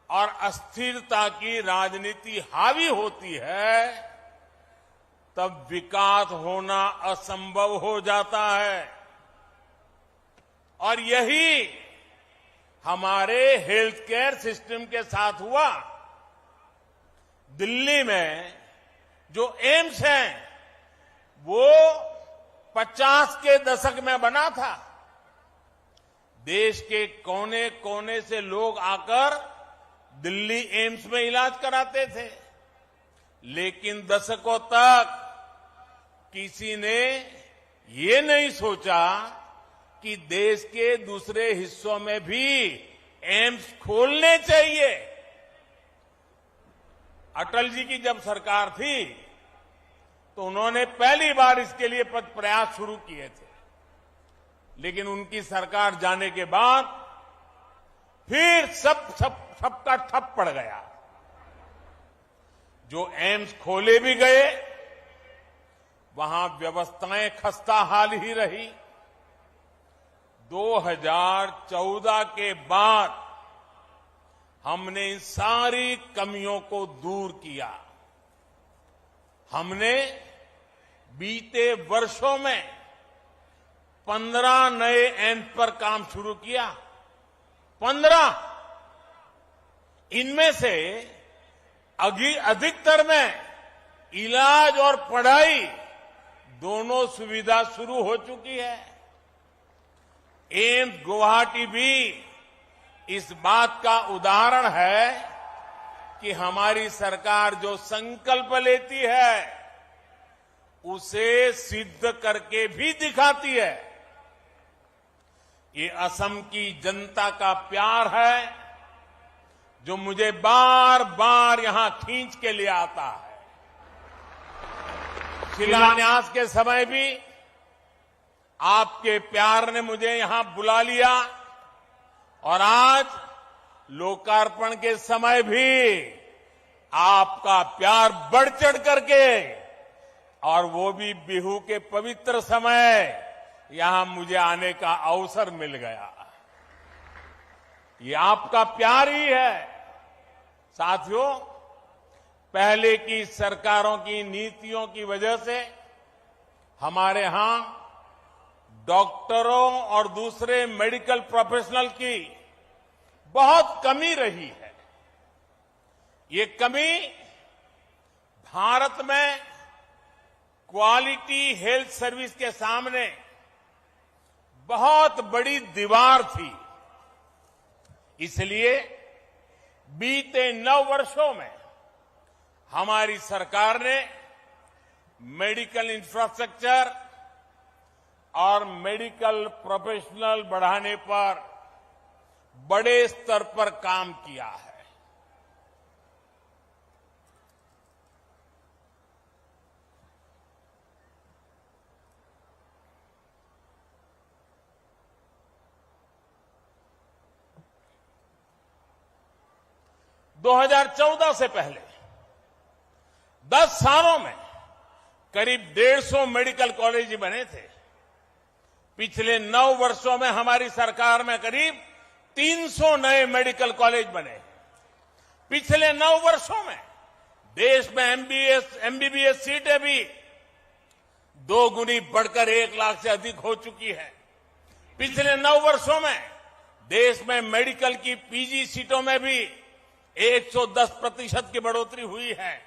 और अस्थिरता की राजनीति हावी होती है, तब विकास होना असंभव हो जाता है। और यही हमारे हेल्थ केयर सिस्टम के साथ हुआ। दिल्ली में जो एम्स है, वो पचास के दशक में बना था। देश के कोने कोने से लोग आकर दिल्ली एम्स में इलाज कराते थे, लेकिन दशकों तक किसी ने ये नहीं सोचा कि देश के दूसरे हिस्सों में भी एम्स खोलने चाहिए। अटल जी की जब सरकार थी, तो उन्होंने पहली बार इसके लिए पद प्रयास शुरू किए थे, लेकिन उनकी सरकार जाने के बाद फिर सब, सब, सबका ठप पड़ गया। जो एम्स खोले भी गए, वहां व्यवस्थाएं खस्ता हाल ही रही। दो हज़ार चौदह के बाद हमने इन सारी कमियों को दूर किया। हमने बीते वर्षों में पन्द्रह नए एम्स पर काम शुरू किया। पन्द्रह। इनमें से अगी-, अधिकतर में इलाज और पढ़ाई दोनों सुविधा शुरू हो चुकी है। एम्स गुवाहाटी भी इस बात का उदाहरण है कि हमारी सरकार जो संकल्प लेती है, उसे सिद्ध करके भी दिखाती है। ये असम की जनता का प्यार है, जो मुझे बार-बार यहां खींच के ले आता है। शिलान्यास के समय भी आपके प्यार ने मुझे यहां बुला लिया और आज लोकार्पण के समय भी आपका प्यार बढ़ चढ़ करके, और वो भी बिहू के पवित्र समय, यहां मुझे आने का अवसर मिल गया। ये आपका प्यार ही है। साथियों, पहले की सरकारों की नीतियों की वजह से हमारे यहां डॉक्टरों और दूसरे मेडिकल प्रोफेशनल की बहुत कमी रही है। ये कमी भारत में क्वालिटी हेल्थ सर्विस के सामने बहुत बड़ी दीवार थी। इसलिए बीते नौ वर्षों में हमारी सरकार ने मेडिकल इंफ्रास्ट्रक्चर और मेडिकल प्रोफेशनल बढ़ाने पर बड़े स्तर पर काम किया है। दो हज़ार चौदह से पहले दस सालों में करीब डेढ़ सौ मेडिकल कॉलेज बने थे। पिछले नौ वर्षों में हमारी सरकार में करीब तीन सौ नए मेडिकल कॉलेज बने। पिछले नौ वर्षों में देश में एमबीएस, एमबीबीएस सीटें भी दो गुनी बढ़कर एक लाख से अधिक हो चुकी है। पिछले नौ वर्षों में देश में मेडिकल की पीजी सीटों में भी एक सौ दस प्रतिशत की बढ़ोतरी हुई है।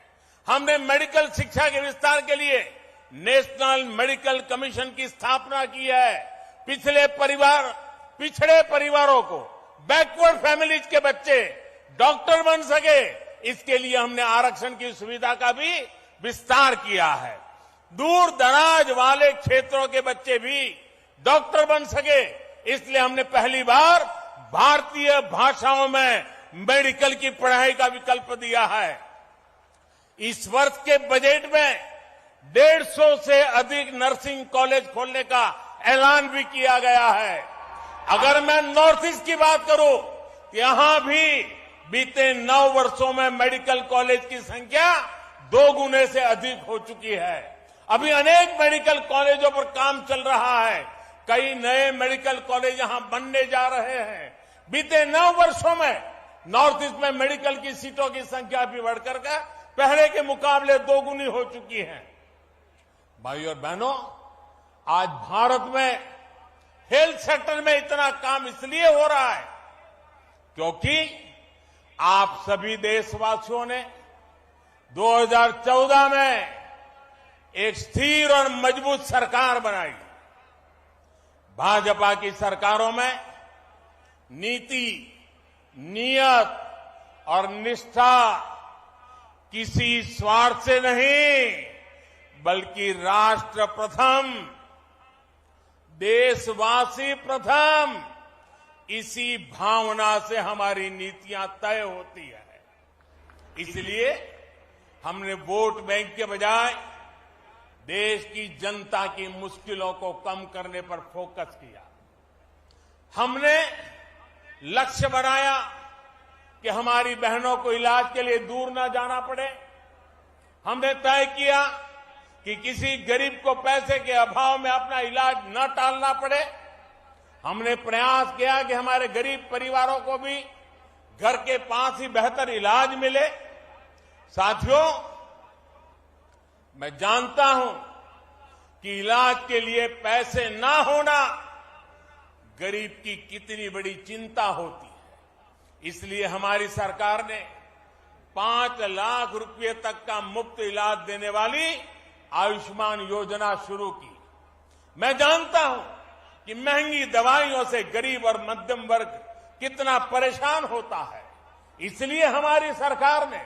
हमने मेडिकल शिक्षा के विस्तार के लिए नेशनल मेडिकल कमीशन की स्थापना की है। पिछले परिवार, पिछड़े परिवारों को, बैकवर्ड फैमिलीज के बच्चे डॉक्टर बन सके, इसके लिए हमने आरक्षण की सुविधा का भी विस्तार किया है। दूर दराज वाले क्षेत्रों के बच्चे भी डॉक्टर बन सके, इसलिए हमने पहली बार भारतीय भाषाओं में मेडिकल की पढ़ाई का विकल्प दिया है। इस वर्ष के बजट में डेढ़ सौ से अधिक नर्सिंग कॉलेज खोलने का ऐलान भी किया गया है। अगर मैं नॉर्थ ईस्ट की बात करूं, तो यहां भी बीते नौ वर्षों में मेडिकल कॉलेज की संख्या दो गुने से अधिक हो चुकी है। अभी अनेक मेडिकल कॉलेजों पर काम चल रहा है। कई नए मेडिकल कॉलेज यहां बनने जा रहे हैं। बीते नौ वर्षों में नॉर्थ ईस्ट में मेडिकल की सीटों की संख्या भी बढ़कर के पहले के मुकाबले दोगुनी हो चुकी है। भाइयों और बहनों, आज भारत में हेल्थ सेक्टर में इतना काम इसलिए हो रहा है क्योंकि आप सभी देशवासियों ने दो हज़ार चौदह में एक स्थिर और मजबूत सरकार बनाई। भाजपा की सरकारों में नीति, नियत और निष्ठा किसी स्वार्थ से नहीं, बल्कि राष्ट्र प्रथम, देशवासी प्रथम, इसी भावना से हमारी नीतियां तय होती है। इसलिए हमने वोट बैंक के बजाय देश की जनता की मुश्किलों को कम करने पर फोकस किया। हमने लक्ष्य बनाया कि हमारी बहनों को इलाज के लिए दूर ना जाना पड़े। हमने तय किया कि किसी गरीब को पैसे के अभाव में अपना इलाज न टालना पड़े। हमने प्रयास किया कि हमारे गरीब परिवारों को भी घर के पास ही बेहतर इलाज मिले। साथियों, मैं जानता हूं कि इलाज के लिए पैसे ना होना गरीब की कितनी बड़ी चिंता होती है। इसलिए हमारी सरकार ने पांच लाख रुपए तक का मुफ्त इलाज देने वाली आयुष्मान योजना शुरू की। मैं जानता हूं कि महंगी दवाइयों से गरीब और मध्यम वर्ग कितना परेशान होता है, इसलिए हमारी सरकार ने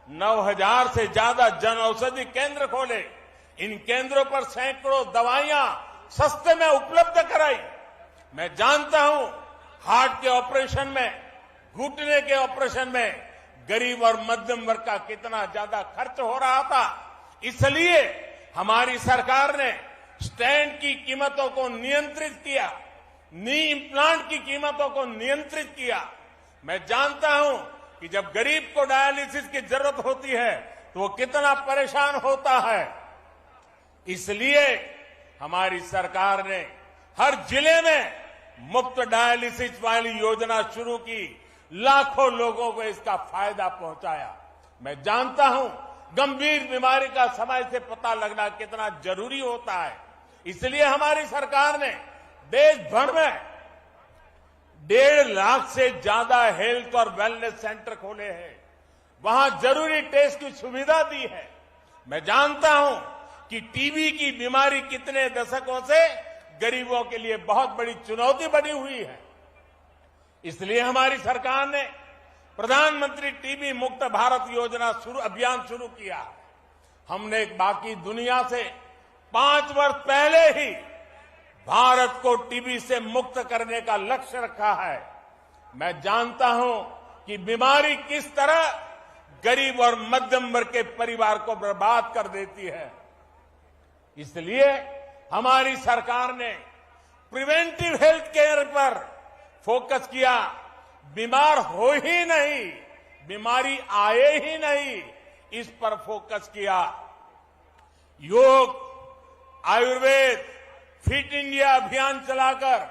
नौ हज़ार से ज्यादा जन औषधि केंद्र खोले। इन केंद्रों पर सैकड़ों दवाइयां सस्ते में उपलब्ध कराई। मैं जानता हूं, हार्ट के ऑपरेशन में, घुटने के ऑपरेशन में गरीब और मध्यम वर्ग का कितना ज्यादा खर्च हो रहा था, इसलिए हमारी सरकार ने स्टेंट की कीमतों को नियंत्रित किया, नी इम्प्लांट की कीमतों को नियंत्रित किया। मैं जानता हूं कि जब गरीब को डायलिसिस की जरूरत होती है, तो वो कितना परेशान होता है। इसलिए हमारी सरकार ने हर जिले में मुफ्त डायलिसिस वाली योजना शुरू की, लाखों लोगों को इसका फायदा पहुंचाया। मैं जानता हूं, गंभीर बीमारी का समय से पता लगना कितना जरूरी होता है, इसलिए हमारी सरकार ने देश भर में डेढ़ लाख से ज्यादा हेल्थ और वेलनेस सेंटर खोले हैं, वहां जरूरी टेस्ट की सुविधा दी है। मैं जानता हूं कि टीबी की बीमारी कितने दशकों से गरीबों के लिए बहुत बड़ी चुनौती बनी हुई है, इसलिए हमारी सरकार ने प्रधानमंत्री टीबी मुक्त भारत योजना शुरू, अभियान शुरू किया। हमने बाकी दुनिया से पांच वर्ष पहले ही भारत को टीबी से मुक्त करने का लक्ष्य रखा है। मैं जानता हूं कि बीमारी किस तरह गरीब और मध्यम वर्ग के परिवार को बर्बाद कर देती है, इसलिए हमारी सरकार ने प्रिवेंटिव हेल्थ केयर पर फोकस किया। बीमार हो ही नहीं, बीमारी आए ही नहीं, इस पर फोकस किया। योग, आयुर्वेद, फिट इंडिया अभियान चलाकर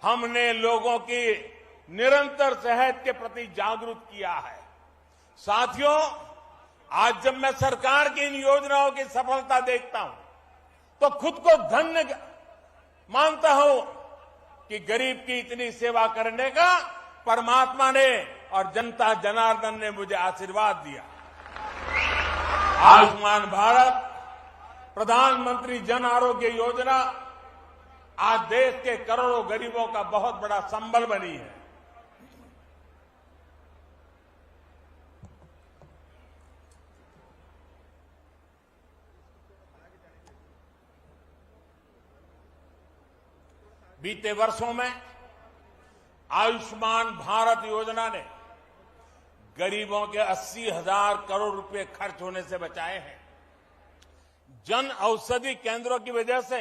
हमने लोगों की निरंतर सेहत के प्रति जागरूक किया है। साथियों, आज जब मैं सरकार की इन योजनाओं की सफलता देखता हूं, तो खुद को धन्य मानता हूं कि गरीब की इतनी सेवा करने का परमात्मा ने और जनता जनार्दन ने मुझे आशीर्वाद दिया। आयुष्मान भारत, प्रधानमंत्री जन आरोग्य योजना आज देश के करोड़ों गरीबों का बहुत बड़ा संबल बनी है। बीते वर्षों में आयुष्मान भारत योजना ने गरीबों के अस्सी हज़ार करोड़ रुपए खर्च होने से बचाए हैं। जन औषधि केंद्रों की वजह से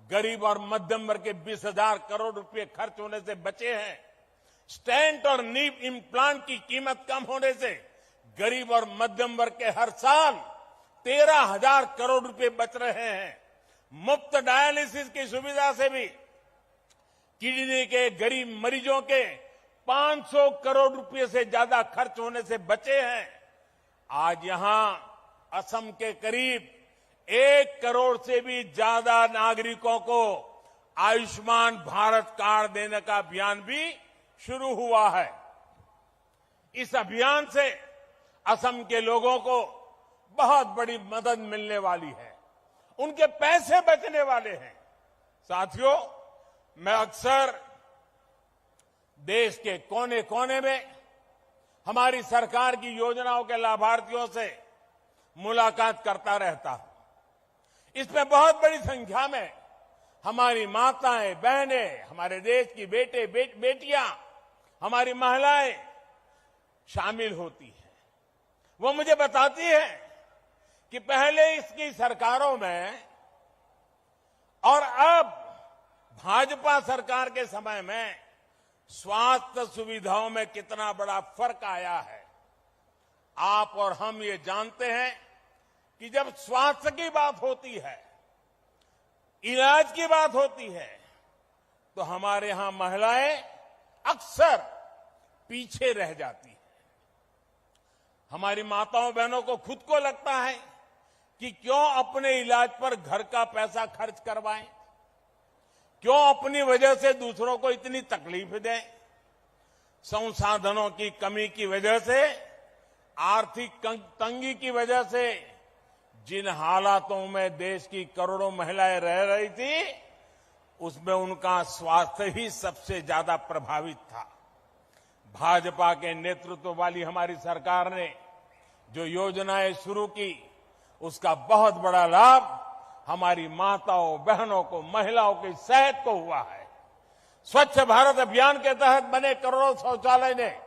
गरीब और मध्यम वर्ग के बीस हज़ार करोड़ रुपए खर्च होने से बचे हैं। स्टेंट और नीब इम्प्लांट की कीमत कम होने से गरीब और मध्यम वर्ग के हर साल तेरह हज़ार करोड़ रुपए बच रहे हैं। मुफ्त डायलिसिस की सुविधा से भी किडनी के गरीब मरीजों के पाँच सौ करोड़ रुपए से ज्यादा खर्च होने से बचे हैं। आज यहां असम के करीब एक करोड़ से भी ज्यादा नागरिकों को आयुष्मान भारत कार्ड देने का अभियान भी शुरू हुआ है। इस अभियान से असम के लोगों को बहुत बड़ी मदद मिलने वाली है, उनके पैसे बचने वाले हैं। साथियों, मैं अक्सर देश के कोने-कोने में हमारी सरकार की योजनाओं के लाभार्थियों से मुलाकात करता रहता हूं। इसमें बहुत बड़ी संख्या में हमारी माताएं, बहनें, हमारे देश की बेटे, बे-, बेटियां, हमारी महिलाएं शामिल होती हैं। वो मुझे बताती है कि पहले इसकी सरकारों में और अब भाजपा सरकार के समय में स्वास्थ्य सुविधाओं में कितना बड़ा फर्क आया है। आप और हम ये जानते हैं कि जब स्वास्थ्य की बात होती है, इलाज की बात होती है, तो हमारे यहां महिलाएं अक्सर पीछे रह जाती हैं। हमारी माताओं बहनों को खुद को लगता है कि क्यों अपने इलाज पर घर का पैसा खर्च करवाएं, क्यों अपनी वजह से दूसरों को इतनी तकलीफ दें। संसाधनों की कमी की वजह से, आर्थिक कं-, तंगी की वजह से जिन हालातों में देश की करोड़ों महिलाएं रह रही थी, उसमें उनका स्वास्थ्य ही सबसे ज्यादा प्रभावित था। भाजपा के नेतृत्व वाली हमारी सरकार ने जो योजनाएं शुरू की, उसका बहुत बड़ा लाभ हमारी माताओं, बहनों को, महिलाओं की सेहत को हुआ है। स्वच्छ भारत अभियान के तहत बने करोड़ों शौचालय ने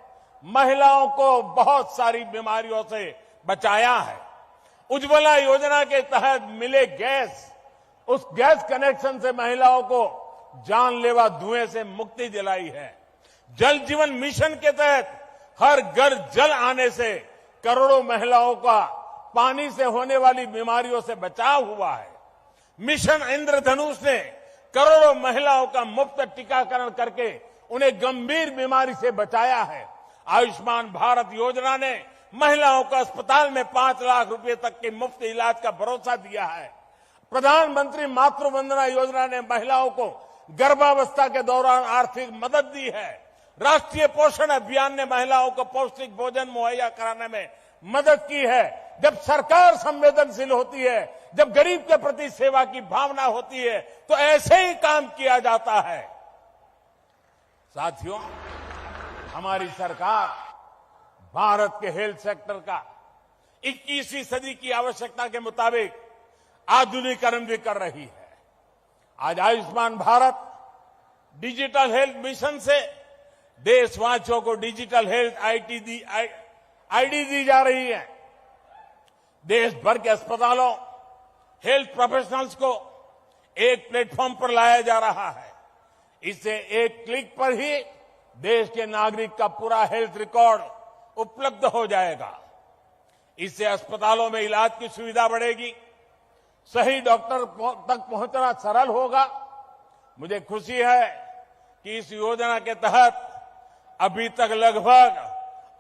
महिलाओं को बहुत सारी बीमारियों से बचाया है। उज्ज्वला योजना के तहत मिले गैस, उस गैस कनेक्शन से महिलाओं को जानलेवा धुएं से मुक्ति दिलाई है। जल जीवन मिशन के तहत हर घर जल आने से करोड़ों महिलाओं का पानी से होने वाली बीमारियों से बचाव हुआ है। मिशन इंद्रधनुष ने करोड़ों महिलाओं का मुफ्त टीकाकरण करके उन्हें गंभीर बीमारी से बचाया है। आयुष्मान भारत योजना ने महिलाओं को अस्पताल में पांच लाख रुपए तक के मुफ्त इलाज का भरोसा दिया है। प्रधानमंत्री मातृ वंदना योजना ने महिलाओं को गर्भावस्था के दौरान आर्थिक मदद दी है। राष्ट्रीय पोषण अभियान ने महिलाओं को पौष्टिक भोजन मुहैया कराने में मदद की है। जब सरकार संवेदनशील होती है, जब गरीब के प्रति सेवा की भावना होती है, तो ऐसे ही काम किया जाता है। साथियों, हमारी सरकार भारत के हेल्थ सेक्टर का इक्कीसवीं सदी की आवश्यकता के मुताबिक आधुनिकीकरण भी कर रही है। आज आयुष्मान भारत डिजिटल हेल्थ मिशन से देशवासियों को डिजिटल हेल्थ आईटी दी, आई, आईडी दी जा रही है। देश भर के अस्पतालों, हेल्थ प्रोफेशनल्स को एक प्लेटफॉर्म पर लाया जा रहा है। इससे एक क्लिक पर ही देश के नागरिक का पूरा हेल्थ रिकॉर्ड उपलब्ध हो जाएगा। इससे अस्पतालों में इलाज की सुविधा बढ़ेगी, सही डॉक्टर पो-, तक पहुंचना सरल होगा। मुझे खुशी है कि इस योजना के तहत अभी तक लगभग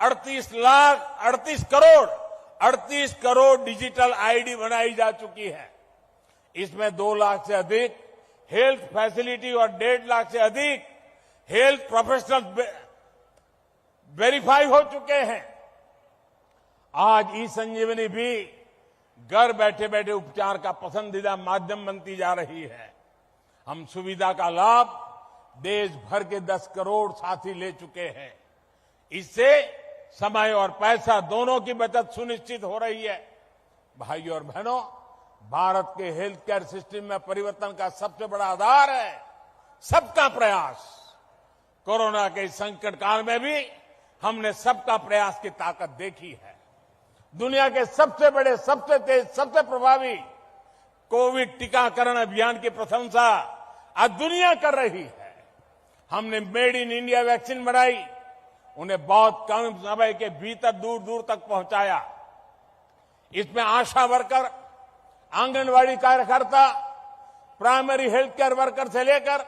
अड़तीस लाख, अड़तीस करोड़, अड़तीस करोड़ डिजिटल आईडी बनाई जा चुकी है। इसमें दो लाख से अधिक हेल्थ फैसिलिटी और डेढ़ लाख से अधिक हेल्थ प्रोफेशनल वेरीफाई हो चुके हैं। आज ई संजीवनी भी घर बैठे बैठे उपचार का पसंदीदा माध्यम बनती जा रही है। हम सुविधा का लाभ देश भर के दस करोड़ साथी ले चुके हैं। इससे समय और पैसा दोनों की बचत सुनिश्चित हो रही है। भाइयों और बहनों, भारत के हेल्थ केयर सिस्टम में परिवर्तन का सबसे बड़ा आधार है सबका प्रयास। कोरोना के संकट काल में भी हमने सबका प्रयास की ताकत देखी है। दुनिया के सबसे बड़े, सबसे तेज, सबसे प्रभावी कोविड टीकाकरण अभियान की प्रशंसा आज दुनिया कर रही है। हमने मेड इन इंडिया वैक्सीन बनाई, उन्हें बहुत कम समय के भीतर दूर दूर तक पहुंचाया। इसमें आशा वर्कर, आंगनवाड़ी कार्यकर्ता, प्राइमरी हेल्थ केयर वर्कर से लेकर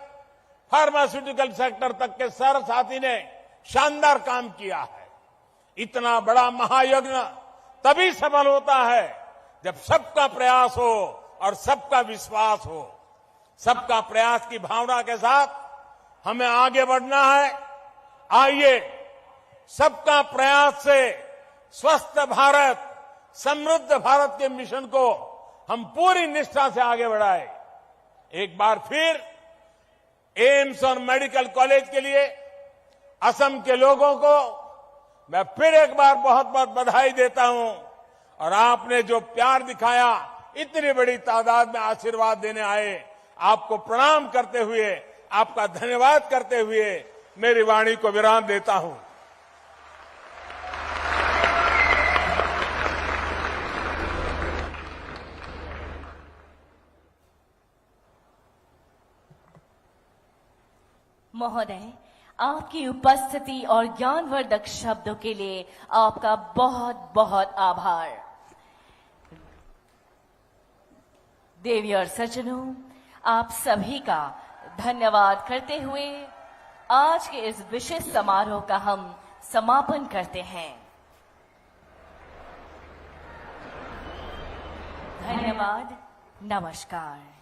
फार्मास्यूटिकल सेक्टर तक के सारे साथी ने शानदार काम किया है। इतना बड़ा महायज्ञ तभी सफल होता है जब सबका प्रयास हो और सबका विश्वास हो। सबका प्रयास की भावना के साथ हमें आगे बढ़ना है। आइए, सबका प्रयास से स्वस्थ भारत, समृद्ध भारत के मिशन को हम पूरी निष्ठा से आगे बढ़ाएं। एक बार फिर एम्स और मेडिकल कॉलेज के लिए असम के लोगों को मैं फिर एक बार बहुत बहुत बधाई देता हूं। और आपने जो प्यार दिखाया, इतनी बड़ी तादाद में आशीर्वाद देने आए, आपको प्रणाम करते हुए, आपका धन्यवाद करते हुए मेरी वाणी को विराम देता हूं। महोदय, आपकी उपस्थिति और ज्ञानवर्धक शब्दों के लिए आपका बहुत बहुत आभार। देवी और सज्जनों, आप सभी का धन्यवाद करते हुए आज के इस विशेष समारोह का हम समापन करते हैं। धन्यवाद। नमस्कार।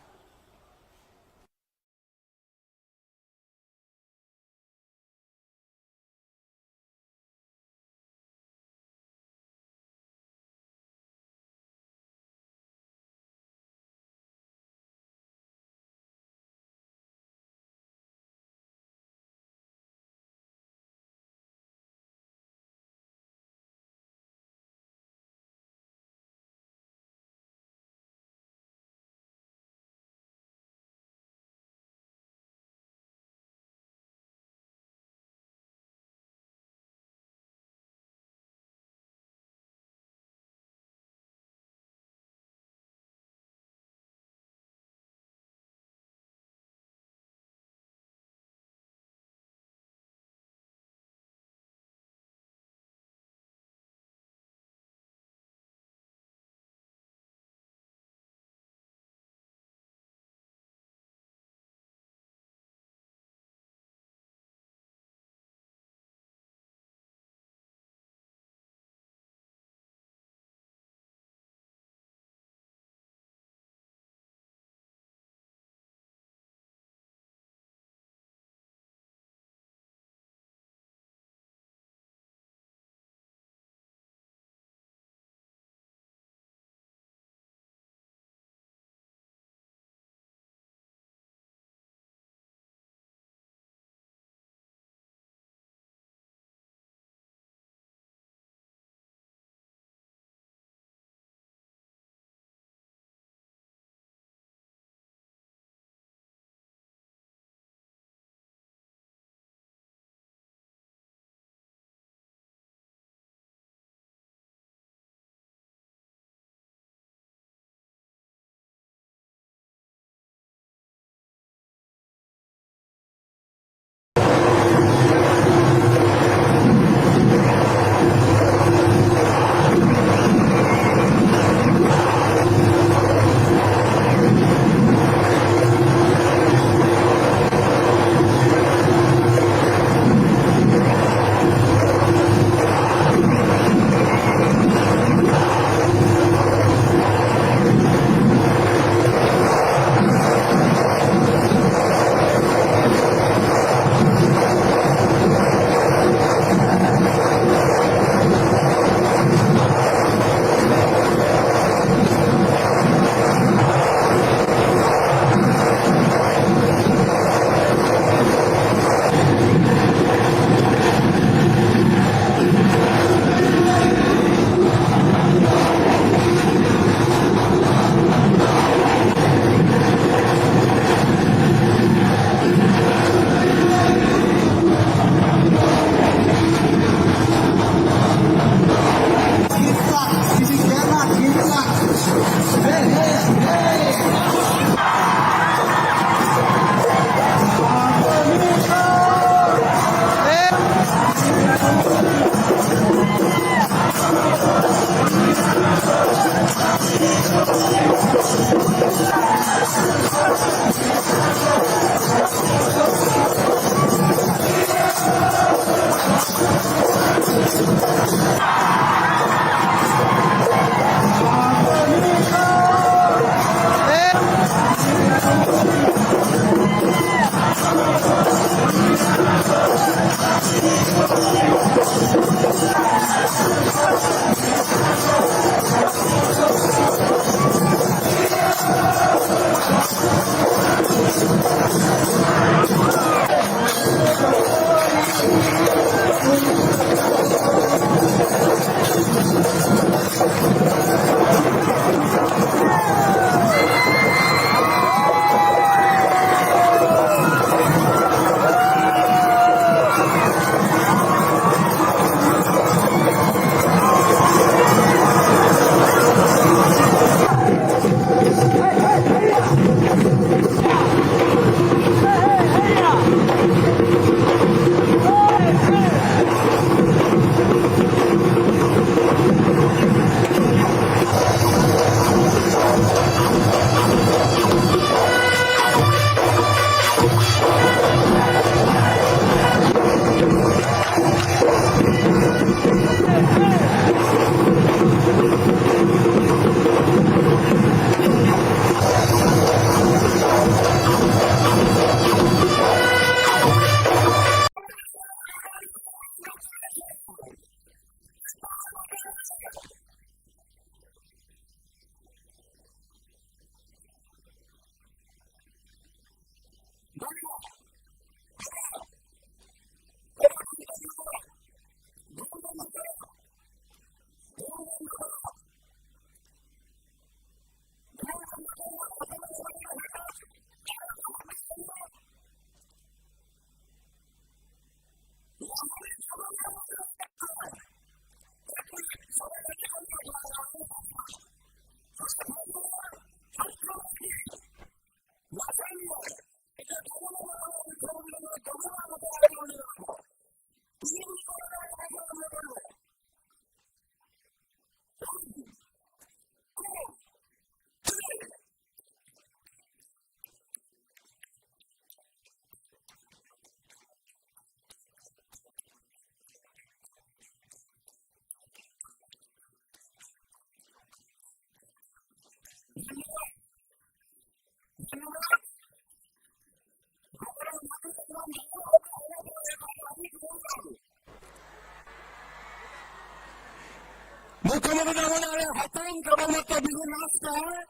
মুখ্যমন্ত্রী ডাঙরিয়ার হাতে কেবলমাত্র বিহু নাচ নয়,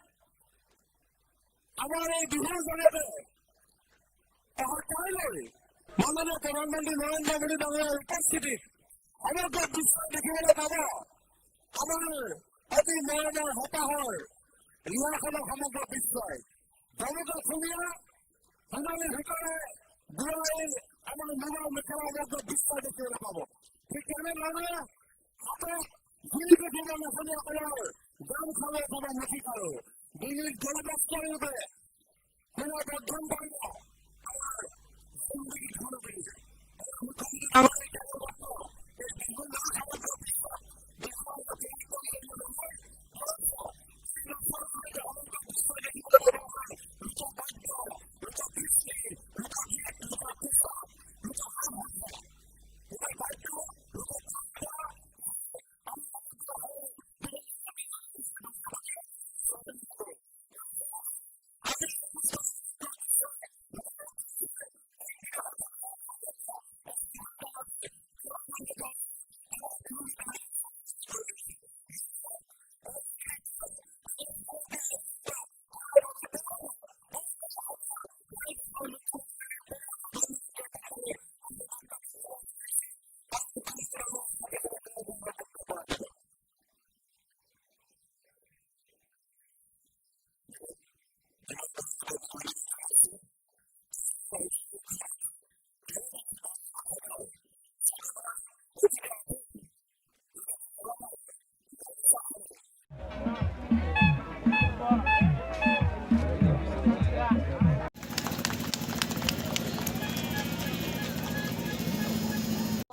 আমার এই বিহুর জগতে অহাকাইলৈ মাননীয় প্ৰধানমন্ত্ৰী নৰেন্দ্ৰ মোদী ডাঙৰীয়াৰ উপস্থিতিত সমগ্ৰ বিশ্বই দেখিবলৈ পাব আমাৰ অতি মৰমৰ হতাশৰ ৰিহাখনক সমগ্ৰ বিশ্বই। ডমকা অসমীয়া সোণালী ভিতৰে বোৱাৰী আমাৰ মুগা মেখেলা সমগ্ৰ বিশ্বই দেখিবলৈ পাব। ঠিক তেনেধৰণে হাতত গুলি পিঠিত অসমীয়াসকলৰ গামখাৰু অথবা মেখি খাৰু, ডিঙিত গলবস্ত্ৰ ৰূপে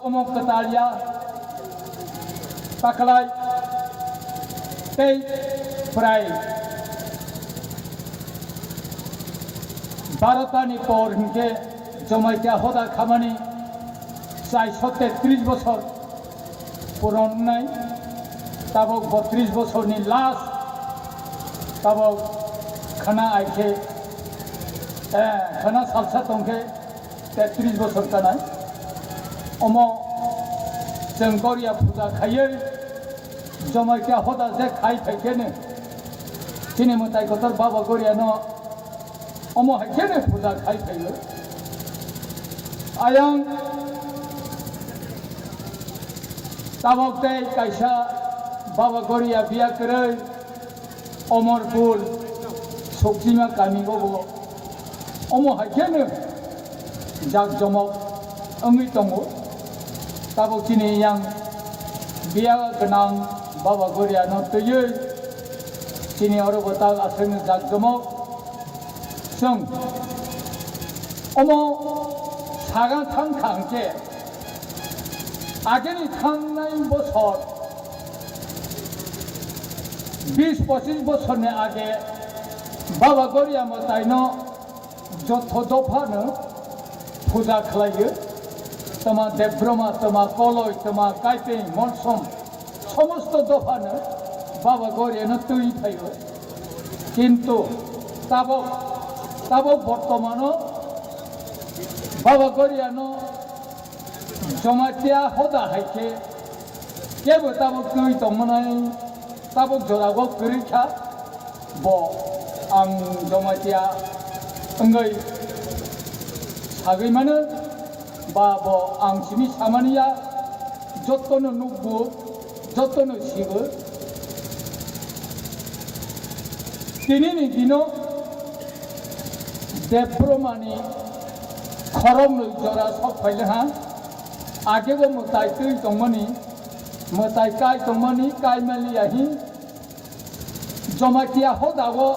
Omo kwtal ya, taklai tei prai barota ni por hinkhe Jamatia hoda khamani chai sotte tris bosor puron wngnai, tabok botris bosorni last, tabok khana aikhe, eh, khana salsa tongkhe tetris bosor kanai. Omo chwng Goria puja khaiwi Jamatia hoda je khai phaikheno chini mwtai kotor Baba Goriano omo hai kheno puja khai phaio. Ayang tabok tei kaisa Baba Goria biya kwrwi Omorpur Sokchima kami o bo omo hai kheno jak jomok wngwi tongo. Tabok chini yang biya gwnang Baba Goriano twiwi chini oro bo tak aswkno jak jomok. Chwng omo saga thang kha hwnkhe, ageni thangnai bosor, bis pochis bosorni age Baba Goria mwtaino jotho dophano puja khlaio. Tama Debroma, tama Koloi, tama Kaipeng, Monsom, somosto dophano Baba Goriano twi phaio. Kintu tabok, tabok bortomano Baba Goriano Jamatia hoda hai khe kebo tabok twi tongmanai, tabok jorao kwrwi kha. Bo ang Jamatia wngwi sagwi mano, ba bo ang simi samani ya, jotono nukgo, jotono sigo. Tinini dino Debromani khoroknwi jora sok phaile ha, agebo mwtai twi tongmani, mwtai kai tongmani, kai maliya hi. Jamatia hodao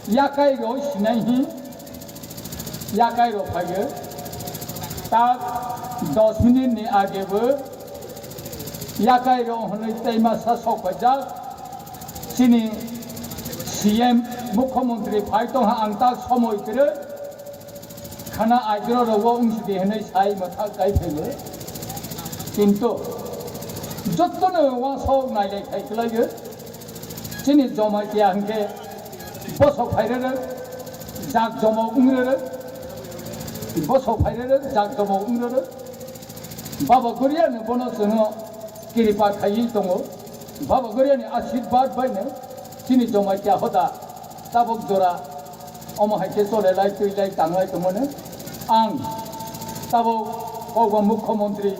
yakai rok sinai hi, yakai rok phaio. Tak dos minute ni age bo yakai rok hwnwi tei masa sok phaijak. Chini C M, Mukhyamantri phai tongha, ang tak somoi kwrwi khana aigro rogo wng sidi hwnwi sai mwthak kai phaio. Kintu jotono uansuk nailai khai kwlaio. Chini Jamatia hwnkhe bosok phairerek jak jomok wng rerek, bosok phairerek jak jomok wng rerek. Baba Goriano bono chwngno kiripa khaiwi tongo. Baba Goriani ashirbad baino chini Jamatia hoda tabok jora omo hai khe chole lai twi lai tang lai tongmano. Ang tabok kokba mukhyamantri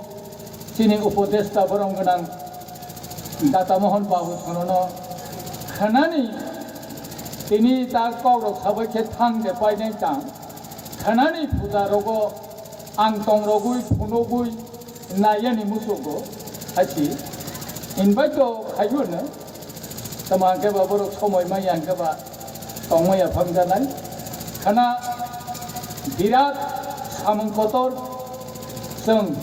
chini upodeshta borom gwnang Data Mohon Babu sonono khanani tini ta kokrok sabai khe thang de painai tang khanani puja rogo ang tong rogwi phunugwi naiyani musugo haisi invite to khaiyo no. Tamo hwnkhe ba borok somoi maya hwnkhe ba tongmaya phangjanai. Khana birat samung kotor chwng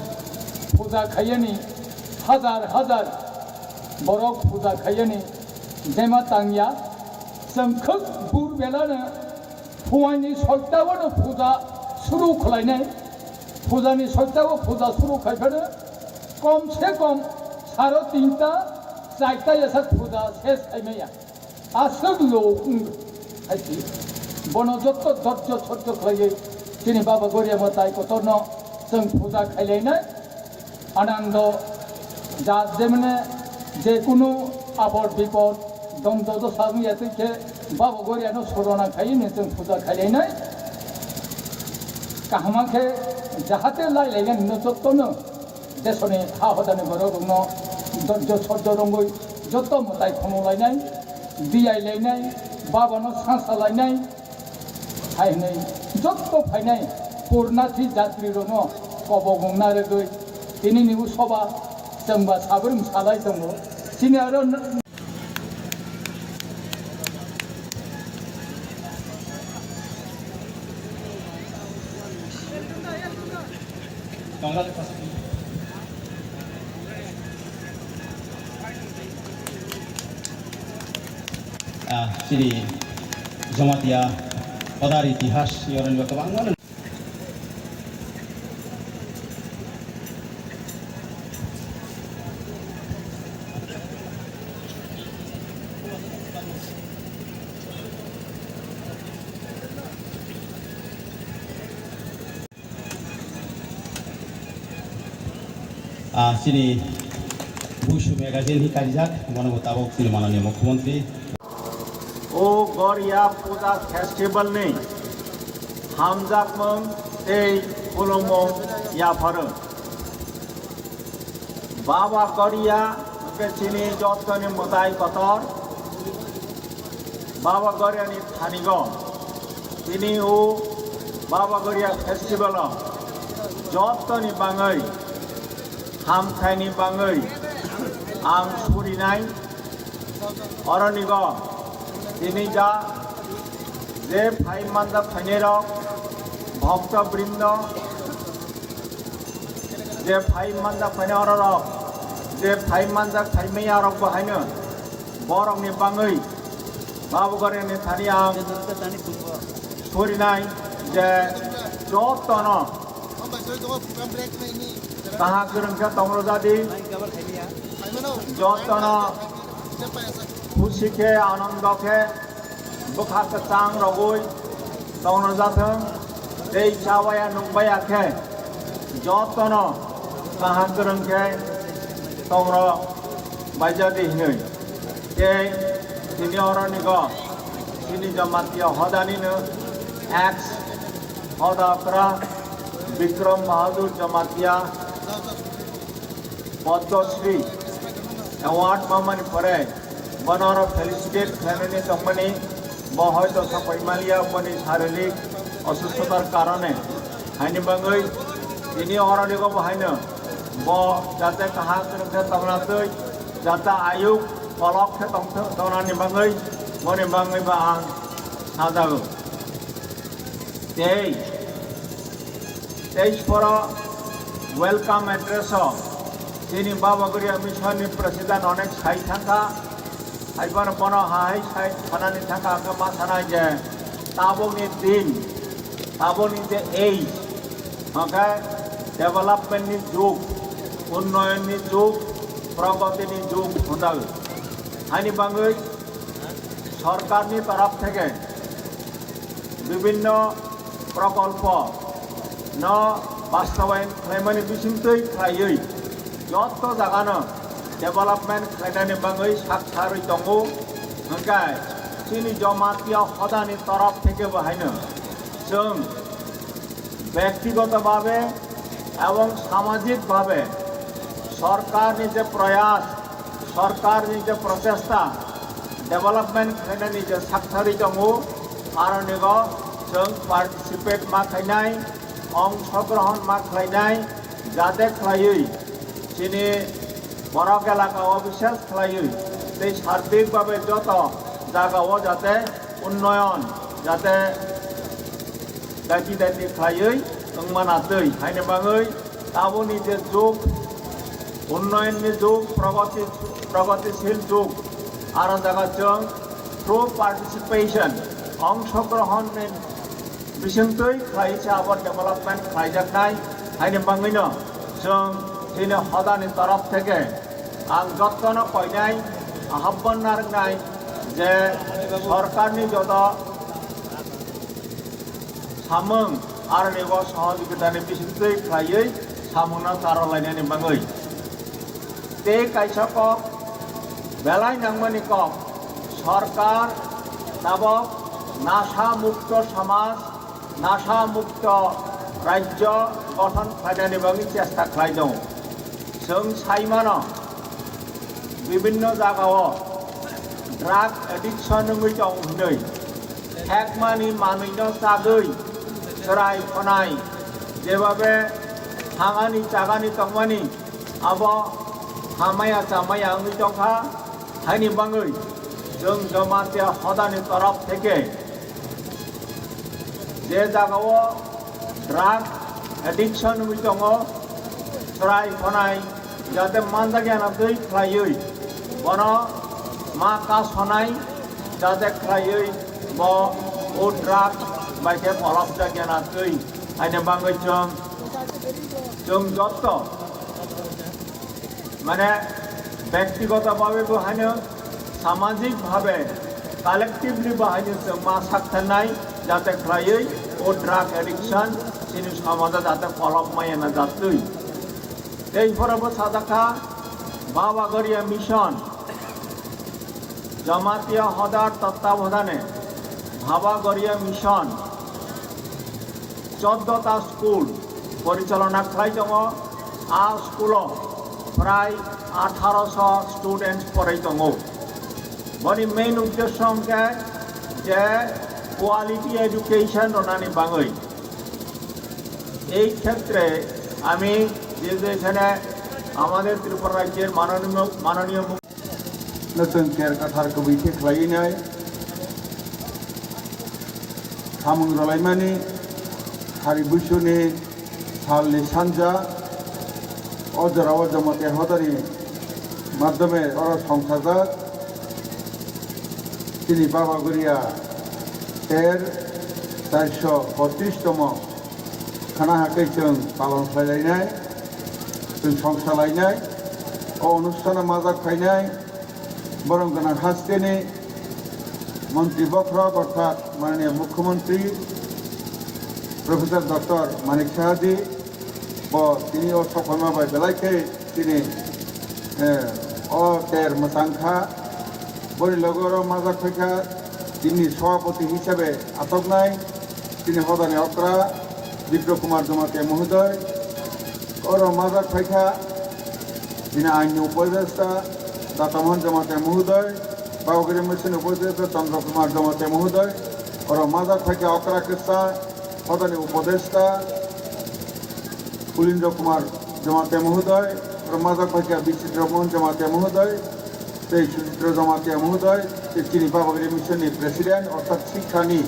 puja khaiyani, hajar hajar borok puja khaiyani jema tangya. Chwng khwk bur belano phuaini soitao no puja suru khlainai. Pujani soitao puja suru khaiphano kom se kom saro tinta chaita yasa puja ses khaimaya. Aswk lok wng hai si. Bono jotto dorjo sorjo khlaiwi chini Baba Goria Mwtai kotorno chwng puja khailainai. Anando jat jemne je kunu apod bipod dom dodo sagwi ya twi khe Baba Goriano sorona khai ni chwng puja khailainai. Kahama khe jahate lai lainai no jotto no desoni ha hodani borok rokno dorjo sorjo rongwi jotto mwtai khono lainai, biyai lainai, Baba no sansa lainai. Hai hwnwi jotto phainai purnathi jatrirokno kobok wngna rwgwi tinini o soba chwngba sabrwng salai tongo. Chini aro n-, Ah, chini Jamatia hodar itihas ni oroni bo kwbangma no. Ah, chini Busu magazine hi kaijak, bono bo tabok chini mananiya mukhyamantri. O Goria Puja Festival ni hamjakmung tei khulumung yapharo. Baba Goria hwnkhe chini jottoni mwtai kotor. Baba Goriani thanigo tini o Baba Goria festival o jottoni bangwi hamkhaini bangwi ang surinai. Oronigo tini ja je phai manjak phainairok bhokto brindo je phai manjak phainai ororok, je phai manjak phaimaya rok bo haino borokni bangwi Baba Goriani thani ang surinai je jotono kaha kwrwng khe tongrojadi, jotono khusi khe, anondo khe, bwkha kwchang rogwi tongna jathwng, tei chabaya nukbaya khe jotono kaham kwrwng khe tongro baijadi hinwi. Tei tini oronigo chini Jamatia hodanino ex hodakra Bikram Bahadur Jamatia Padma Shri award mamani pore bono oro felicitate khlainani tongmani, bo hoito sapai maliya boni sharirik osusthotar karone, haini bagwi tini oronigo bo haino bo jate kaham kwrwng khe tongna twi, jate ayuk kolok khe tongthok, tongnani bagwi, boni bagwi bo ang sajago. Tei, tei phoro welcome address o chini Baba Goria Mission ni president onek sai thangkha, haibar bono hai sai sanani thangkha, hwnkhe ma sana je tabukni din, tabukni je age, hwnkhe development ni jug, unnoyon ni jug, progoti ni jug hwnjago. Haini bagwi sorkar ni torop theke bibinno prokolpo no bastobayon khlaimani bisingtwi khlaiwi jotto jagano development khlainani bagwi sak sarwi tongo, hwnkhe chini Jamatia hodani torof theke bo haino chwng bektigoto bhabe ebong samajik bhabe sorkarni je proyas, sorkarni je prochesta, development khlainani je sak sarwi tongo, aronigo chwng participate ma khainai, ongshogrohon ma khlainai, jate khlaiwi chini borok elaka o bises khlaiwi tei sarbik babe joto jaga o jate unnoyon jate daiti daiti khlaiwi wngmana twi haini bagwi taboni je jug, unnoyonni jug, progoti, progotisil jug, aro jaga chwng through participation, ongshogrohon ni bisingtwi khlai se abo development khlaijaknai, haini bagwino chwng chini hodani torof theke ang jottono koinai, ahobban narwknai je sorkarni joto samung aroni o sohojogitani bisingtwi khlaiwi samungno karolainani bagwi. Tei kaisa kok, belai nangmani kok, sorkar tabok nasha mukto samaj, nasha mukto rajyo gothon khlainani bagwi chesta khlai tongo. Chwng sai mano, bibinno jagao drug addiction wngwi tong hwnwi, thekmani manwino chagwi chwrai khonai, jebabe thangani chagani tongmani abo hamaya chamaya wngwi tongkha, haini bagwi chwng Jamatia hodani torof theke je jagao drug addiction wngwi tongo, chwrai khonai jate manjakya na twi khlaiwi bono ma kasonai jate khlaiwi bo o drug bai khe kolopjakya na twi, haini bagwi chwng, chwng jotto mane bektigoto bhabe bo haino samajik bhabe collectively bo haino chwng ma saktharnai jate khlaiwi o drug addiction chini somajo jate kolop maya na jatwi. Tei phoro bo sajakha Baba Goria Mission, Jamatia hodar tottabodane Baba Goria Mission choddo ta school porichalona khlai tongo. A school o prai atharo so students porai tongo. Boni main uddesho hwnkhe je quality education ronani bagwi. এই ক্ষেত্রে আমি যে যে এখানে আমাদের ত্রিপুরা রাজ্যের মাননীয়, মাননীয় মুখ্য- no chwng ker kathar kwbwi khe khlaiwi nai samung rwlaimani hari buisuni salni sanja o jorao Jamatia hodani madhyome oro songchajak chini Baba Goria ter charsho botris tomo khana hakhe chwng palon khlailainai, chwng songsa lainai. O onustano majak phainai borong gwnang hasteni Montri bokhorok orthat Mananiya Mukhyamantri Professor Doctor Manik Saha ji, bo tini o sokholma bai belai khe chini, eh, o ter mwchang kha. Boni loge oro majak phaikha chini sobhapati hisabe atoknai chini hodani okra Bipro Kumar Jamatia mohodoy. Oro majak phaikha chini aini upodesta Data Mohan Jamatia mohodoy, Baba Goria Mission upodesta Chandra Kumar Jamatia mohodoy. Oro majak phaikha okra kwsa hodani upodesta Kulindra Kumar Jamatia mohodoy, oro majak phaikha Bichitra Mohan Jamatia mohodoy, tei Sujitra Jamatia mohodoy, tei chini Baba Goria Mission ni president, orthat sikha ni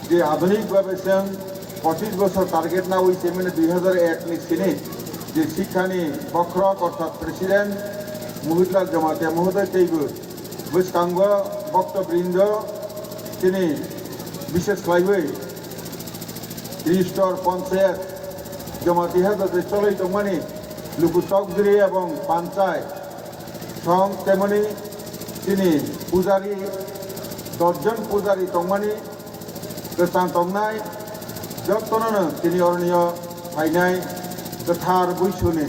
je adhunik bhabe chwng pochis bosor target nawi se mane dui hazar ek ni sini je sikha ni bokhorok orthat president Mohitulal Jamatia mohodoy teibo bwskango bhokto brindo chini bishes khlaiwi Ristor Panchayat Jamatia jate choloi tongmani luku chokdri ebong panchai song temoni chini pujari, dos jon pujari tongmani kwchang tongnai, jottono chini oroni o phainai kwthar buisuni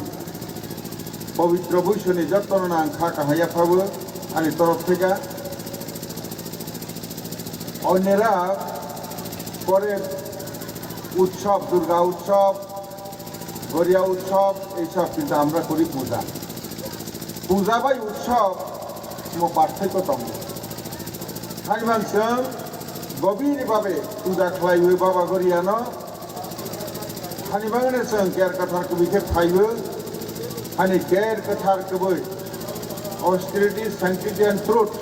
পবিত্র বৈশাখী যত্ন নাং খা কাহাইয়া পাবো আনি তরফ থেকে। অন্যরা পরে উৎসব, দুর্গা উৎসব, গরিয়া উৎসব, এইসব কিন্তু আমরা করি পূজা। পূজা বাই উৎসব মো পার্থক্য তম। Haiman chwng gobir babe puja khlaiwi Baba Goriano. Hani bagwino chwng ker kwthar kubui khe phaiwi, hani ker kwthar kubui, austerity, sanctity and truth,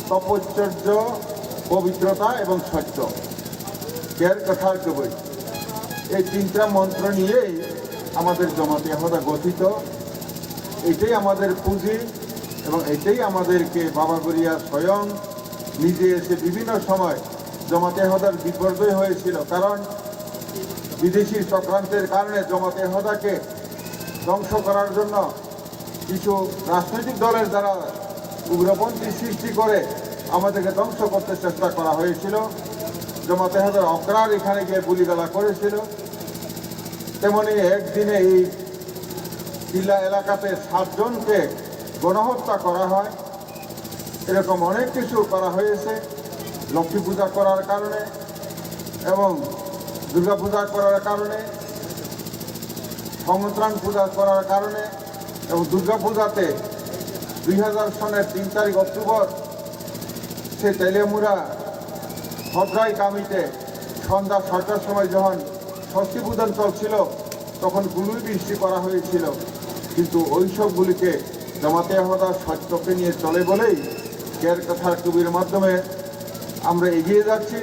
তপশ্চর্য, পবিত্রতা এবং সত্য, ker kwthar kubui। এই তিনটা মন্ত্র নিয়েই আমাদের জমাতিয়া হদা গঠিত। এটাই আমাদের পুঁজি এবং এটাই আমাদেরকে বাবা গরিয়া স্বয়ং নিজে এসে বিভিন্ন সময় জমাতিয়া হদার বিপর্যয় হয়েছিল, কারণ বিদেশি চক্রান্তের কারণে জমাতিয়া হদাকে ধ্বংস করার জন্য কিছু রাজনৈতিক দলের দ্বারা উগ্রপন্থী সৃষ্টি করে আমাদেরকে ধ্বংস করতে চেষ্টা করা হয়েছিল। জমাতে হদর অকরার এখানে গিয়ে গুলিগালা করেছিল। তেমনি একদিনে এই টিলা এলাকাতে সাতজনকে গণহত্যা করা হয়। এরকম অনেক কিছু করা হয়েছে লক্ষ্মী পূজা করার কারণে এবং দুর্গা পূজা করার কারণে, সংক্রান্তি পূজা করার কারণে এবং দুর্গা পূজাতে দুই হাজার সনের তিন তারিখ অক্টোবর সে তেলিয়ামুড়া হদ্রাই কামিতে সন্ধ্যা ছয়টার সময় যখন ষষ্ঠী পূজন চলছিল, তখন গুলি বৃষ্টি করা হয়েছিল, কিন্তু ওই সবগুলিকে জমাতে হদা সত্যকে নিয়ে চলে বলেই ker kwthar kubui-r মাধ্যমে আমরা এগিয়ে যাচ্ছি।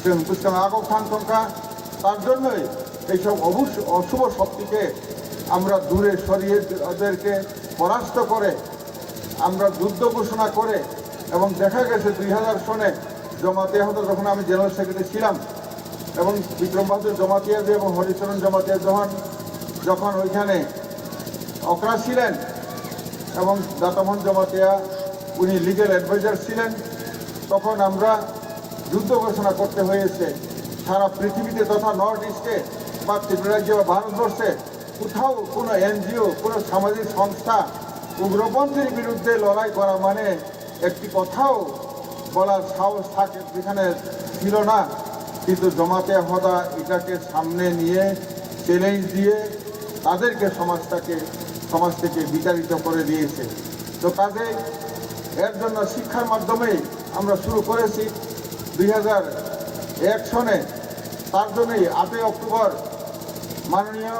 Chwng bwskang agok thang tongkha, তার জন্যই এইসব অবশ্য অশুভ শক্তিকে আমরা দূরে সরিয়ে ওদেরকে পরাস্ত করে আমরা যুদ্ধ ঘোষণা করে, এবং দেখা গেছে দুই হাজার সনে জমাতে হদা যখন আমি জেনারেল সেক্রেটারি ছিলাম এবং বিক্রম বাহাদুর জমাতিয়া যে এবং হরিচরণ জমাতিয়া যখন যখন ওইখানে অকরা ছিলেন এবং দাতামোহন জমাতিয়া উনি লিগ্যাল অ্যাডভাইজার ছিলেন, তখন আমরা যুদ্ধ ঘোষণা করতে হয়েছে। সারা পৃথিবীতে তথা নর্থ ইস্টে বা ত্রিপুরা রাজ্যে বা ভারতবর্ষে কোথাও কোনো এনজিও, কোনো সামাজিক সংস্থা উগ্রপন্থীর বিরুদ্ধে লড়াই করা মানে একটি কথাও বলার সাহস থাকে যেখানে ছিল না, কিন্তু জমাতে হদা এটাকে সামনে নিয়ে চ্যালেঞ্জ দিয়ে তাদেরকে সমাজটাকে, সমাজ থেকে বিতাড়িত করে দিয়েছে। তো কাজেই এর জন্য শিক্ষার মাধ্যমেই আমরা শুরু করেছি দুই হাজার এক সনে। তার জন্যই আটই অক্টোবর মাননীয়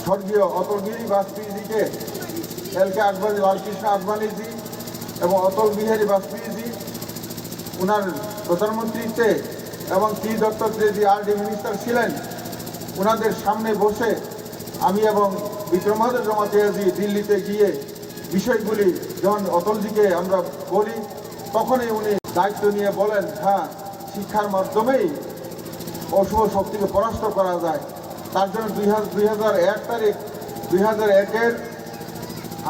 স্বর্গীয় অটল গিরি বাজপেয়ীজিকে, এল কে আদবানি, লালকৃষ্ণ আদবানিজি এবং অটল বিহারী বাজপেয়ীজি ওনার প্রধানমন্ত্রীতে এবং টি দত্তাত্রেয়জি আরডি মিনিস্টার ছিলেন, ওনাদের সামনে বসে আমি এবং বিক্রম বাহাদুর জমাতিয়াজি দিল্লিতে গিয়ে বিষয়গুলি যখন অটলজিকে আমরা বলি, তখনই উনি দায়িত্ব নিয়ে বলেন, হ্যাঁ, শিক্ষার মাধ্যমেই অশুভ শক্তিকে পরাস্ত করা যায়। তার জন্য দুই হাজার, দুই হাজার এক তারিখ, দুই হাজার একের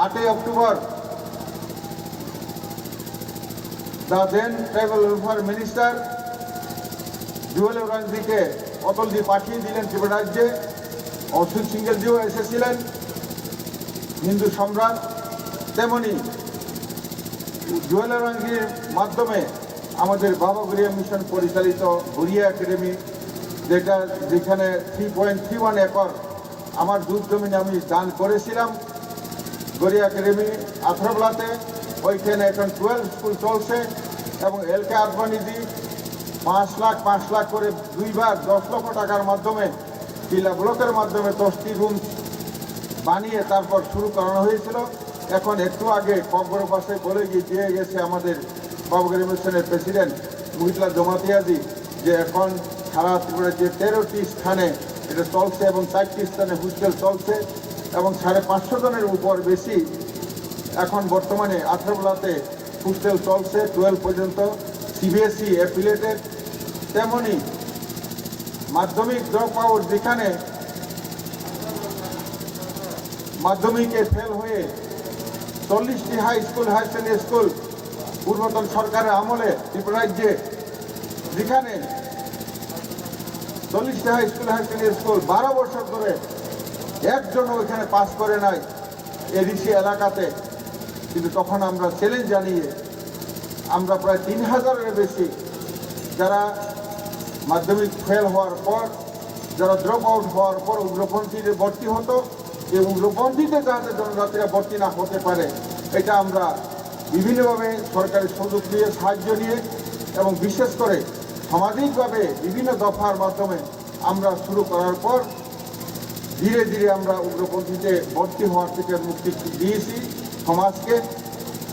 আটই October the then tribal welfare minister Jewel ওরাংজিকে অটলজি পাঠিয়ে দিলেন ত্রিপুরা রাজ্যে। অশোক সিঙ্গেলজিও এসেছিলেন, হিন্দু সম্রাট। তেমনি জুয়েল ওরাংজির মাধ্যমে আমাদের বাবা গরিয়া মিশন পরিচালিত গরিয়া একাডেমি, যেটা, যেখানে three point three one acre আমার দুধ জমিনে আমি দান করেছিলাম গরিয়া একাডেমি আথরাবলাতে। ওইখানে এখন টুয়েলভ স্কুল চলছে এবং এল কে আদবানিজি পাঁচ লাখ, পাঁচ লাখ করে দুইবার দশ লক্ষ টাকার মাধ্যমে টিলা ব্লকের মাধ্যমে দশটি রুম বানিয়ে তারপর শুরু করানো হয়েছিল। এখন একটু আগে ককবরক ভাষায় বলে গিয়ে দিয়ে গেছে আমাদের বাবুগড়ি মিশনের প্রেসিডেন্ট মহিতলা জমাতিয়াজি, যে এখন সারা ত্রিপুরা যে তেরোটি স্থানে এটা চলছে এবং চারটি স্থানে হোস্টেল চলছে এবং সাড়ে পাঁচশো জনের উপর বেশি এখন বর্তমানে আঠারোলাতে হোস্টেল চলছে টুয়েলভ পর্যন্ত, সিবিএসই অ্যাফিলিয়েটেড। তেমনি মাধ্যমিক ড্রপ আউট, যেখানে মাধ্যমিকে ফেল হয়ে চল্লিশটি high school, higher secondary school পূর্বতন সরকারের আমলে ত্রিপুরা রাজ্যে, যেখানে চল্লিশটি high school, higher secondary school বারো বছর ধরে একজনও এখানে পাস করে নাই এডিসি এলাকাতে। কিন্তু তখন আমরা চ্যালেঞ্জ জানিয়ে আমরা প্রায় তিন হাজারের বেশি যারা মাধ্যমিক ফেল হওয়ার পর, যারা ড্রপ আউট হওয়ার পর উগ্রপন্থীতে ভর্তি হতো, এই উগ্রপন্থীতে যাতে জনজাতিরা ভর্তি না হতে পারে, এটা আমরা বিভিন্নভাবে সরকারি সুযোগ নিয়ে, সাহায্য নিয়ে এবং বিশেষ করে সামাজিকভাবে বিভিন্ন দফার মাধ্যমে আমরা শুরু করার পর ধীরে ধীরে আমরা উগ্রপন্থীতে ভর্তি হওয়ার থেকে মুক্তি দিয়েছি সমাজকে।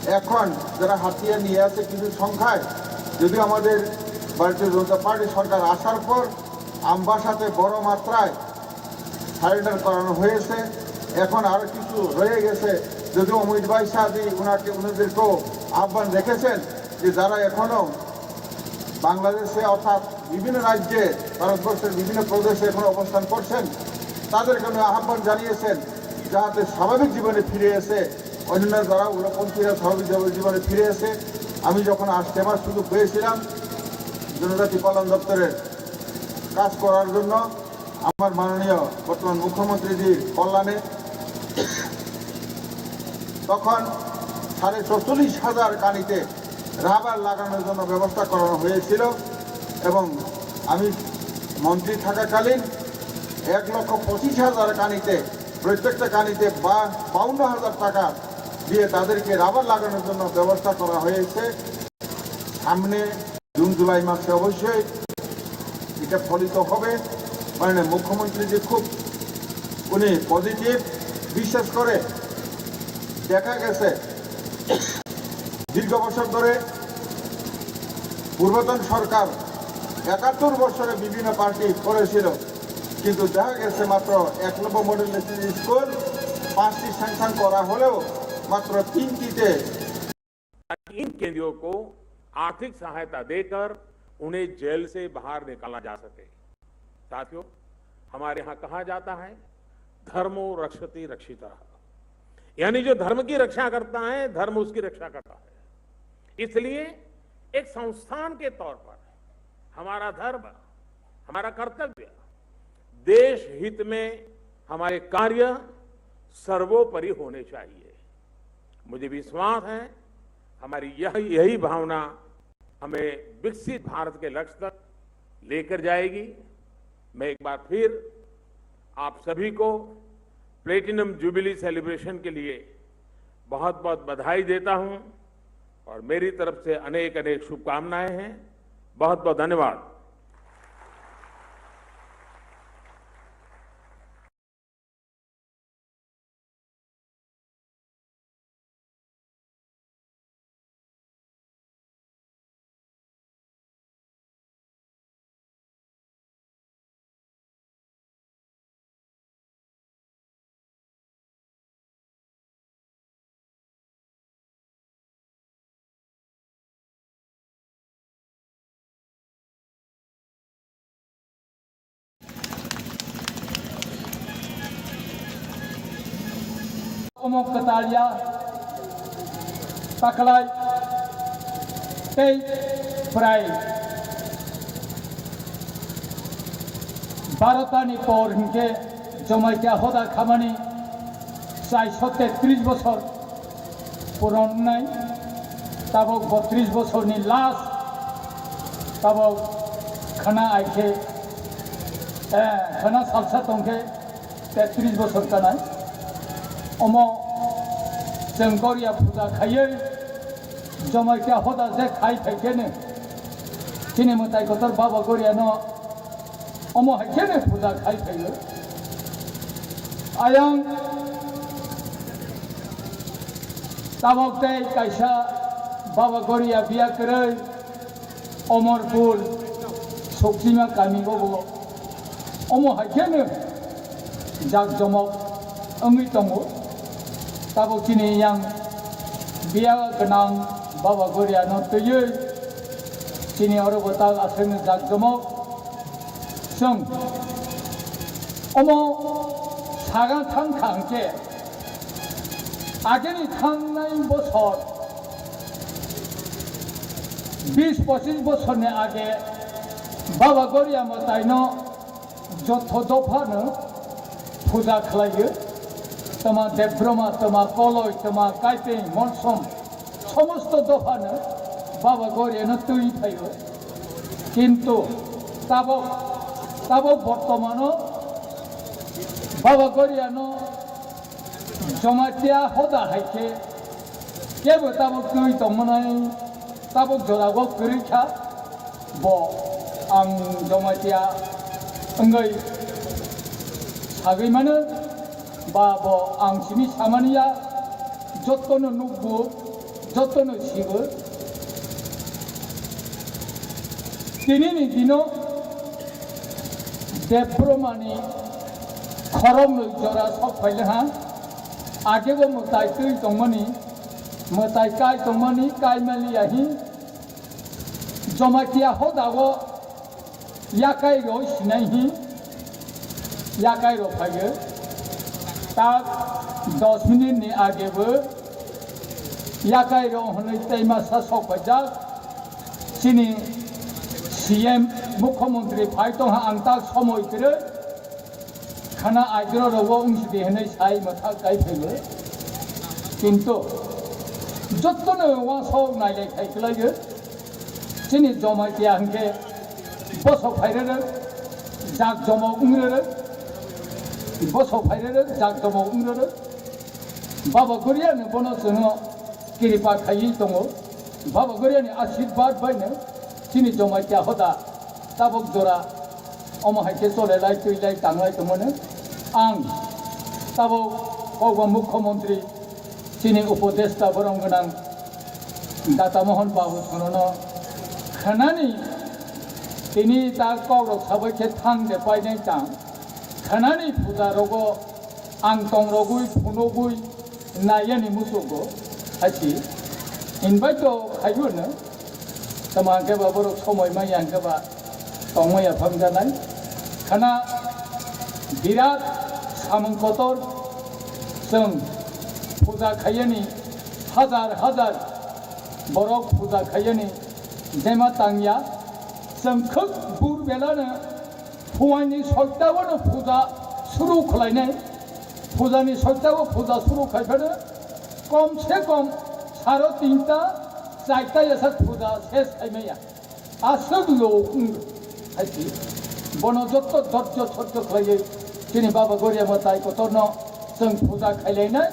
এখন যারা হাতিয়ার নিয়ে আছে কিছু সংখ্যায়, যদিও আমাদের ভারতীয় জনতা পার্টি সরকার আসার পর আমবাসাতে বড় মাত্রায় সারেন্ডার করানো হয়েছে। এখন আরো কিছু রয়ে গেছে, যদিও অমিত ভাই শাহজি ওনাকে, ওনাদেরকেও আহ্বান রেখেছেন যে যারা এখনো বাংলাদেশে অর্থাৎ বিভিন্ন রাজ্যে, ভারতবর্ষের বিভিন্ন প্রদেশে এখনো অবস্থান করছেন, তাদেরকে উনি আহ্বান জানিয়েছেন যাতে স্বাভাবিক জীবনে ফিরে এসে অন্যান্য যারা উগ্রপন্থীরা স্বাভাবিক জীবনে ফিরে এসে। আমি যখন আসতে আমার সুযোগ পেয়েছিলাম জনজাতি কল্যাণ দপ্তরের কাজ করার জন্য আমার মাননীয় বর্তমান মুখ্যমন্ত্রীজির কল্যাণে, তখন সাড়ে চল্লিশ হাজার কানিতে রাবার লাগানোর জন্য ব্যবস্থা করানো হয়েছিল এবং আমি মন্ত্রী থাকাকালীন এক লক্ষ পঁচিশ হাজার কানিতে, প্রত্যেকটা কানিতে বা বাউন্ন হাজার টাকা দিয়ে তাদেরকে রাবার লাগানোর জন্য ব্যবস্থা করা হয়েছে। সামনে জুন জুলাই মাসে অবশ্যই এটা ফলিত হবে। মানে মুখ্যমন্ত্রী যে খুব উনি পজিটিভ, বিশেষ করে দেখা গেছে দীর্ঘ বছর ধরে পূর্বতন সরকার একাত্তর বছরে বিভিন্ন পার্টি করেছিল, কিন্তু দেখা গেছে মাত্র একলব্য মডেল এলপি স্কুল পাঁচটি স্যাংশন করা হলেও মাত্র তিনটিতে। इन कैदियों को आर्थिक सहायता देकर उन्हें जेल से बाहर निकाला जा सके। साथियों, हमारे यहाँ कहा जाता है, "धर्मो रक्षति रक्षितः", यानी जो धर्म की रक्षा करता है, धर्म उसकी रक्षा करता है। इसलिए एक संस्थान के तौर पर हमारा धर्म, हमारा कर्तव्य, देश हित में हमारे कार्य सर्वोपरि होने चाहिए। मुझे विश्वास है, हमारी यह, यही भावना हमें विकसित भारत के लक्ष्य तक लेकर जाएगी। मैं एक बार फिर आप सभी को प्लेटिनम जुबिली सेलिब्रेशन के लिए बहुत-बहुत बधाई देता हूं और मेरी तरफ से अनेक-अनेक शुभकामनाएं हैं। बहुत-बहुत धन्यवाद। Omo kwtal ya, taklai tei prai barotani por hinkhe Jamatia hoda khamani chaiso tetris bosor puron wngnai, tabok botris bosorni last, tabok khana aikhe, eh, khana salsa tongkhe tetris bosor kanai. Omo chwng Goria puja khaiwi Jamatia hoda je khai phaikheno chini mwtai kotor Baba Goriano omo hai kheno puja khai phaio. Ayang tabok tei kaisa Baba Goria biya kwrwi Omorpur Sokchima kami bobo omo hai kheno jakjomok wngwi tongo. Tabok chini yang biya gwnang Baba Goriano twiwi chini oro bo tak aswkno jakjomok. Chwng omo saga thang kha hwnkhe, ageni thangnai bosor, bis pochis bosorni age Baba Goria mwtaino jotho dophano puja khlaio, tama Debroma, tama Koloi, tama Kaipeng, Monsom, somosto dophano Baba Goriano twi phaio. Kintu tabok, tabok bortomano Baba Goriano Jamatia hoda hai khe kebo tabok twi tongmanai, tabok jorao kwrwi kha. Bo ang Jamatia wngwi sagwi mano, ba bo ang simi samani ya, jotono nukgo, jotono sigo. Tinini dino Debromani khoroknwi jora sok phaile ha, agebo mwtai twi tongmani, mwtai kai tongmani, kai maliya hi, Jamatia hodao yakai roi sinai hi, yakai rok phaiyo. Tak dos minute ni age bo yakai rok hwnwi tei masa sok phaijak. Chini C M, Mukhyamantri phai tongha, ang tak somoi kwrwi khana aidro rogo wng sidi hwnwi sai mwthak kai phaiyo. Kintu jotono uansuk nailai khai kwlaiyo. Chini Jamatia hwnkhe bosok phairerek, jak jomok wngrerek, bosok phairerek, jak jomok wngrerek. Baba Goriano bono chwngno kiripa khaiwi tongo. Baba Goriani asirwad baino chini Jamatia hoda tabok jora omo hai khe cholelai twilai tanglai tongmano. Ang tabok kokba Mukhyamantri chini upodesta borom gwnang Data Mohan Babu thonono khwnani tini ta kokrok sabai khe thang de painai tang khwnani puja rogo ang tongrogwi phunugwi naiyani musugo haisi invite to khaiyo no. Tamo hwnkhe ba borok somoi manya hwnkhe ba tongmaya phangjanai. Khana birat samung kotor chwng puja khaiyani, hajar hajar borok puja khaiyani jema tangya. Chwng khwk bur belano phuaini soitawano puja suru khlainai. Pujani soitao puja suru khaiphano kom se kom saro tinta, charta yasa puja ses khaimaya. Aswk lok wng hai si. Bono jotto dorjo sojjo khlaiwi chini Baba Goria mwtai kotorno chwng puja khailainai.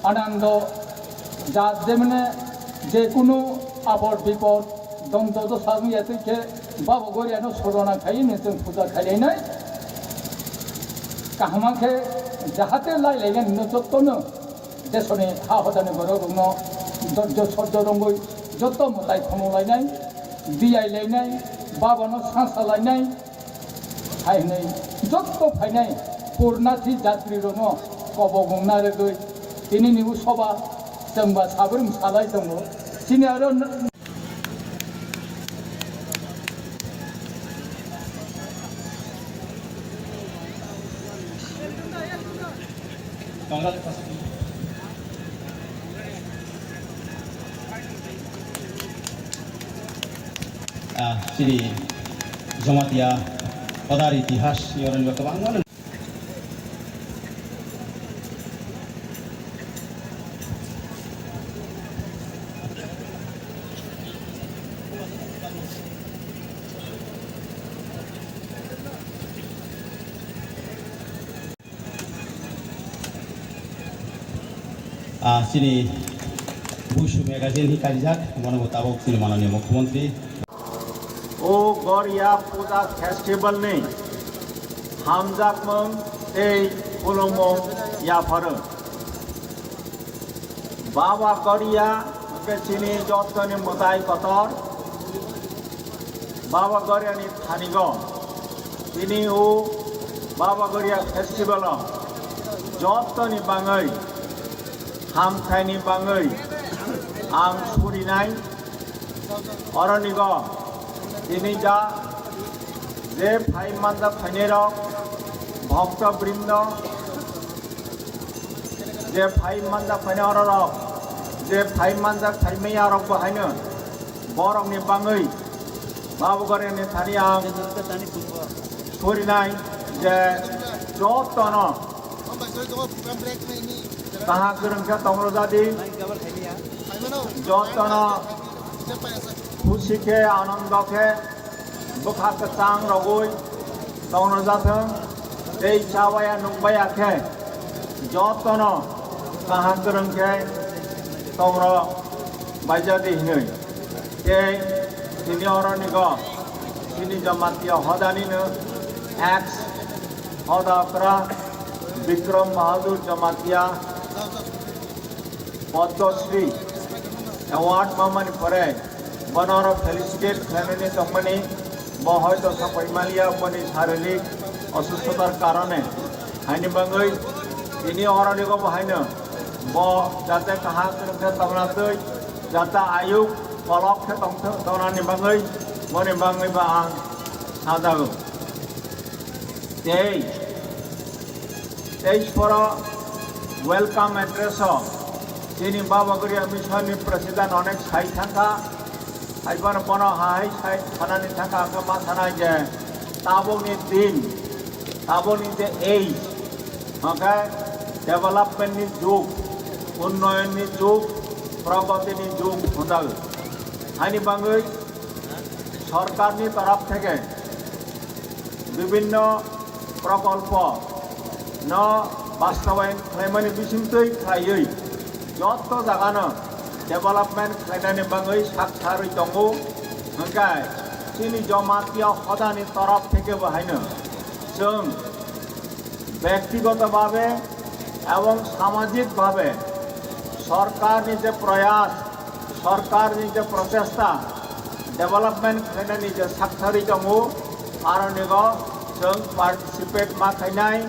Anando jat jemne je kunu apod bipod dom dodo sagwi ya twi khe Baba Goriano sorona khaiwi chwng puja khailainai. Kaham khe jahate lai lainai no jottono. Desoni ha hodani borok rokno dorjo sojjo rongwi jotto mwtai khonok lainai, biyai lainai, babano sansa lainai, hai hwnwi jotto phainai purnathi jatri rokno kobok wngna rwgwi tinini usoba chwngba sabrwng salai tongo. Chini aro Ah, chini Jamatia hodar itihas ni oroni kwbangma. Ah, chini Busu magazine hi kaijak, bono bo tabok chini mananiya mukhyamantri. O Goria Puja Festival ni hamjakmung tei khulumung yapharung. Baba Goria hwnkhe chini jottoni mwtai kotor. Baba Goria ni thani go tini o Baba Goria Festival o jottoni bangwi hamkhaini bangwi ang surinai. Oronigo tini ja je phai manjak phainairok, bhokto brindo, je phai manjak phainai ororok, je phai manjak phaimaya rokbo haino borokni bangwi Baba Goriani thani ang surinai je Jotono kaham kwrwng khe tongrwjadi, jotono khusi khe, anondo khe, bwkha kwchang rogwi tongrwjathwng, tei chabaya nungbaya khe jotono kaham kwrwng khe tongrw baijadi hinwi. Tei tini oronigo chini Jamatia hodanino ex hoda okra Bikram Bahadur Jamatia Padma Shri award mamani pore bono oro felicitate khlainani tongmani, bo hoito sapai maliya boni sharirik osusthotar karone, haini bagwi tini oronigo bo haino bo jate kaham kwrwng khe tongna twi, jate ayuk kolok khe tongthwng, tongnani bagwi, boni bagwi bo ang sajago. Tei teis poro welcome address o chini Baba Goria Mission ni president onek sai thangkha, haiphano bono hai sai sanani thangkha, hwnkhe ma sanai je tabukni din, tabukni je age, hwnkhe development ni jug, unnoyon ni jug, progoti ni jug hwnjago. Haini bagwi sorkar ni torop theke bibhinno prokolpo no bastabayan khlaimani bisingtwi khlaiwi joto jagano development khlainani bagwi sak sarwi tongo. Hwnkhe chini Jamatia hodani torop theke bo haino chwng bektigoto bhabe ebong samajik bhabe sorkarni je proyas, sorkarni je prochesta, development khlainani je sak sarwi tongo, aronigo chwng participate ma khlainai,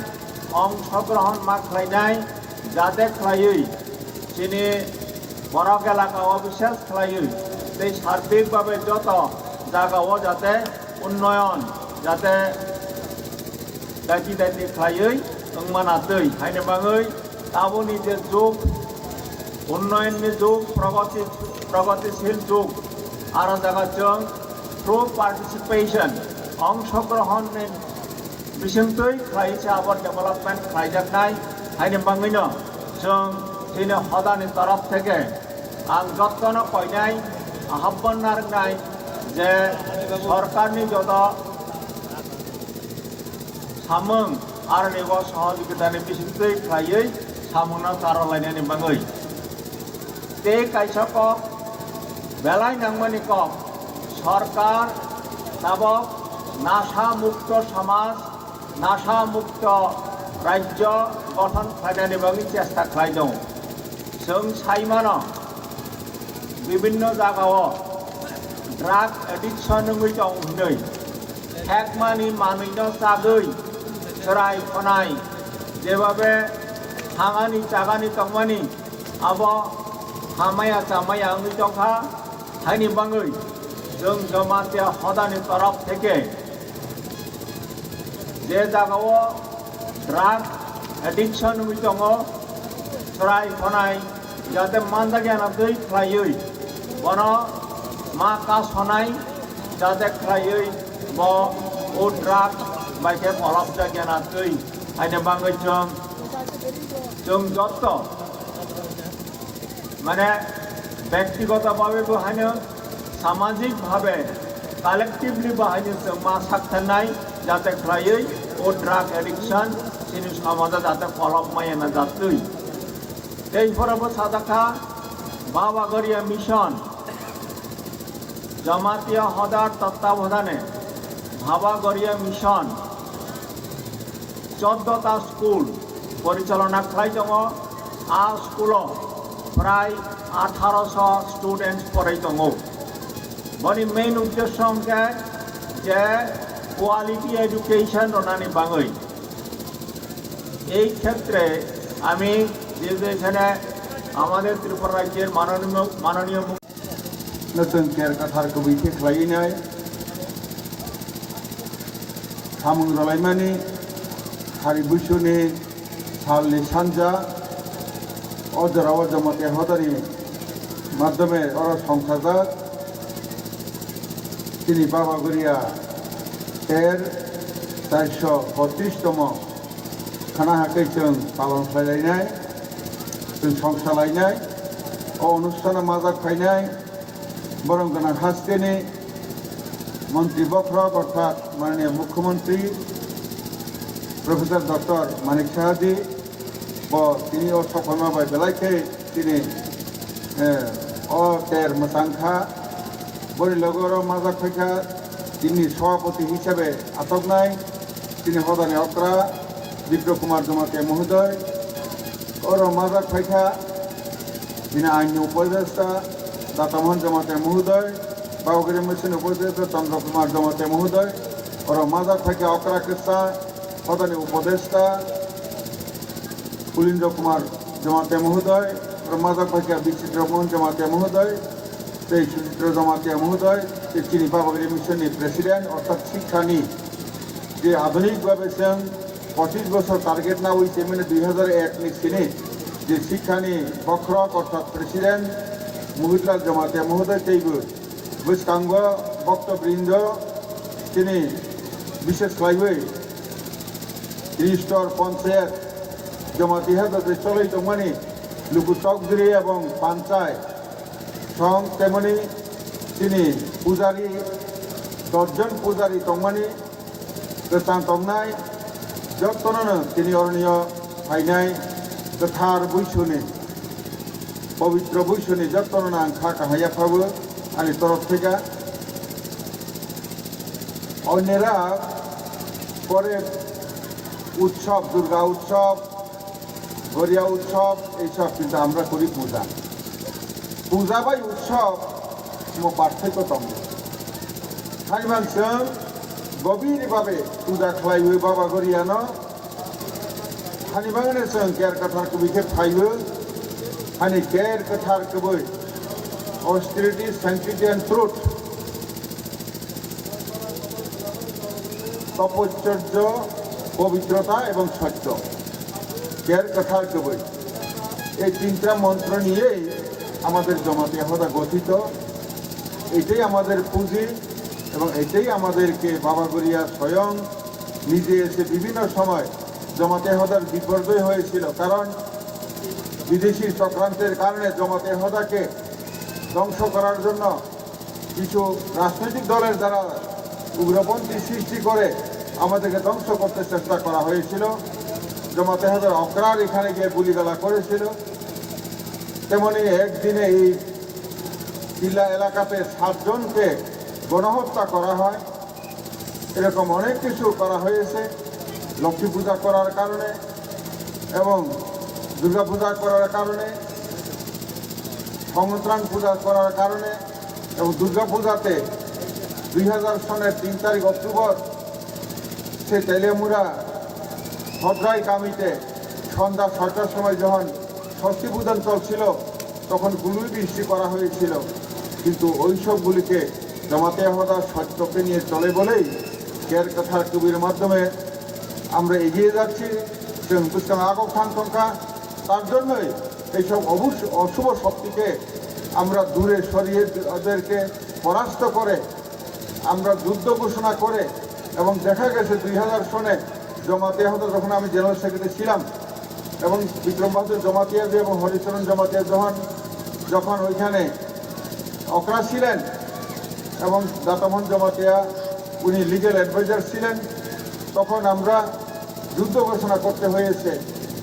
ongshogrohon ma khlainai, jate khlaiwi chini borok elaka o bises khlaiwi tei sarbik bhabe joto jaga o jate unnoyon jate daiti daiti khlaiwi wngmana twi haini bagwi tabukni je jug, unnoyonni jug, progoti, progotisil jug, aro jaga chwng through participation, ongshogrohon ni bisingtwi khlai se abo development khlaijaknai, haini bagwino chwng chini hodani torop theke ang jotono koinai, ahobban narwknai je sorkarni joto samung aroni bo sohojogitani bisingtwi khlaiwi samungno kararlainani bagwi. Tei kaisa kok, belai nangmani kok, sorkar tabok nasha mukto samaj, nasha mukto rajyo gothon khlainani bagwi chesta khlai tongo. Chwng sai mano, bibhinno jagao drug addiction wngwi tongo hwnwi, thekmani manwino chagwi chwrai khonai, jebhabe thangani chagani tongmani abo hamaya chamaya wngwi tongkha. Haini bagwi chwng Jamatia hodani torop theke je jagao drug addiction wngwi tongo, chwrai khonai jate manjakya na twi khlaiwi bono ma kasonai jate khlaiwi bo o drug bai khe kolopjakya na twi. Haini bagwi chwng, chwng joto mane bektigoto bhabe bo haino samajik bhabe collectively bo haino chwng ma saktharnai jate khlaiwi o drug addiction chini somajo jate kolop maya na jatwi. Tei phoro bo sajakha Baba Goria Mission, Jamatia hodar tattwabodhane Baba Goria Mission choddo ta school porichalona khlai tongo. A school o prai atharo so students porai tongo. Boni main uddesho hwnkhe je quality education rwnani bagwi. এই ক্ষেত্রে আমি যে যে এখানে আমাদের ত্রিপুরা রাজ্যের মাননীয় মাননীয় মুখ্য Nwchwng ker kathar kubui khe khlaiwi nai samung rwlaimani hari buisuni salni sanja o jorao Jamatia hodani madhyome oro songchajak chini Baba Goria ter charsho botris tomo Sana hakhe chwng palon khlailainai, chwng songsa lainai, o onusthano majak phainai, borok gwnang hasteni montri bokhorok orthat mananiya mukhyamantri Professor Doctor Manik Sahaji bo tini o sokphaima bai belai khe chini, eh, o ter mwchang kha. Boni loge oro majak phaikha chini sobhapoti hisabe atoknai chini hodani okra Bipro Kumar Jamatia mohodoy. Oro majak phaikha chini aini upodesta Data Mohan Jamatia mohodoy, Babagiri Mission upodesta Chandra Kumar Jamatia mohodoy. Oro majak phaikha okra kwsa hodani upodesta Kulindra Kumar Jamatia mohodoy, oro majak phaikha Bichitra Mohan Jamatia mohodoy, tei Sujitra Jamatia mohodoy, tei chini Babagiri Mission ni President, orthat sikhani je adhunik bhabe chwng pochish bochor target nawi se mane dui hazar ek ni sini je sikhani bokhorok orthat President Mohitla Jamatia mohodoy teibo bwskango bhokto brindo chini bishes khlaiwi Tristor Panchayat Jamatia hoda je choloi tongmani luku tokdiri ebong panchai song temoni chini pujari, dosh jon pujari tongmani kwchang tongnai, jotono no tini oroni o phainai kwthar buisuni, pobitro buisuni jotono no ang kha kaham yaphabo ani torof theka. অন্যরা করে উৎসব, দুর্গা উৎসব, গরিয়া উৎসব, এইসব, কিন্তু আমরা করি পূজা। পূজা bai উৎসব mo পার্থক্য tongo. Thaiman chwng gobir babe puja khlaiwi Baba Goriano, hani bagwino chwng ker kwthar kubui khe phaiwi, hani ker kwthar kubui, austerity, sanctity and truth. তপশ্চর্য, পবিত্রতা এবং সত্য, ker kwthar kubui. এই তিনটা মন্ত্র নিয়েই আমাদের জমাতিয়া হদা গঠিত। এটাই আমাদের পুঁজি এবং এটাই আমাদেরকে বাবা গরিয়া স্বয়ং নিজে এসে বিভিন্ন সময় জমাতিয়া হদার বিপর্যয় হয়েছিল, কারণ বিদেশি চক্রান্তের কারণে জমাতিয়া হদাকে ধ্বংস করার জন্য কিছু রাজনৈতিক দলের যারা উগ্রপন্থী সৃষ্টি করে আমাদেরকে ধ্বংস করতে চেষ্টা করা হয়েছিল। জমাতে হদর অকরার এখানে গিয়ে গুলিগালা করেছিল। তেমনি একদিনে এই টিলা এলাকাতে সাতজনকে গণহত্যা করা হয়। এরকম অনেক কিছু করা হয়েছে। লক্ষ্মী পূজা করার কারণে এবং দুর্গা পূজা করার কারণে, সংক্রান্ত পূজা করার কারণে এবং দুর্গা পূজাতে দুই হাজার সনের তিন তারিখ অক্টোবর সে তেলিয়ামুড়া ভদ্রাই কামিতে সন্ধ্যা ছয়টার সময় যখন ষষ্ঠী পূজন চলছিল, তখন গুলি বৃষ্টি করা হয়েছিল, কিন্তু ওই সবগুলিকে জমাতে হদা সত্যকে নিয়ে চলে বলেই ker kwthar kubui-r মাধ্যমে আমরা এগিয়ে যাচ্ছি। Chwng bwskang agok thang tongkha, তার জন্যই এইসব অবুশ-, অশুভ শক্তিকে আমরা দূরে সরিয়ে ওদেরকে পরাস্ত করে আমরা যুদ্ধ ঘোষণা করে এবং দেখা গেছে দুই হাজার সনে জমাতিয়া হদা যখন আমি জেনারেল সেক্রেটারি ছিলাম এবং বিক্রম বাহাদুর জমাতিয়া যে এবং হরিচরণ জমাতিয়া যখন, যখন ওইখানে অকরা ছিলেন এবং দাতামোহন জমাতিয়া উনি লিগ্যাল অ্যাডভাইজার ছিলেন, তখন আমরা যুদ্ধ ঘোষণা করতে হয়েছে।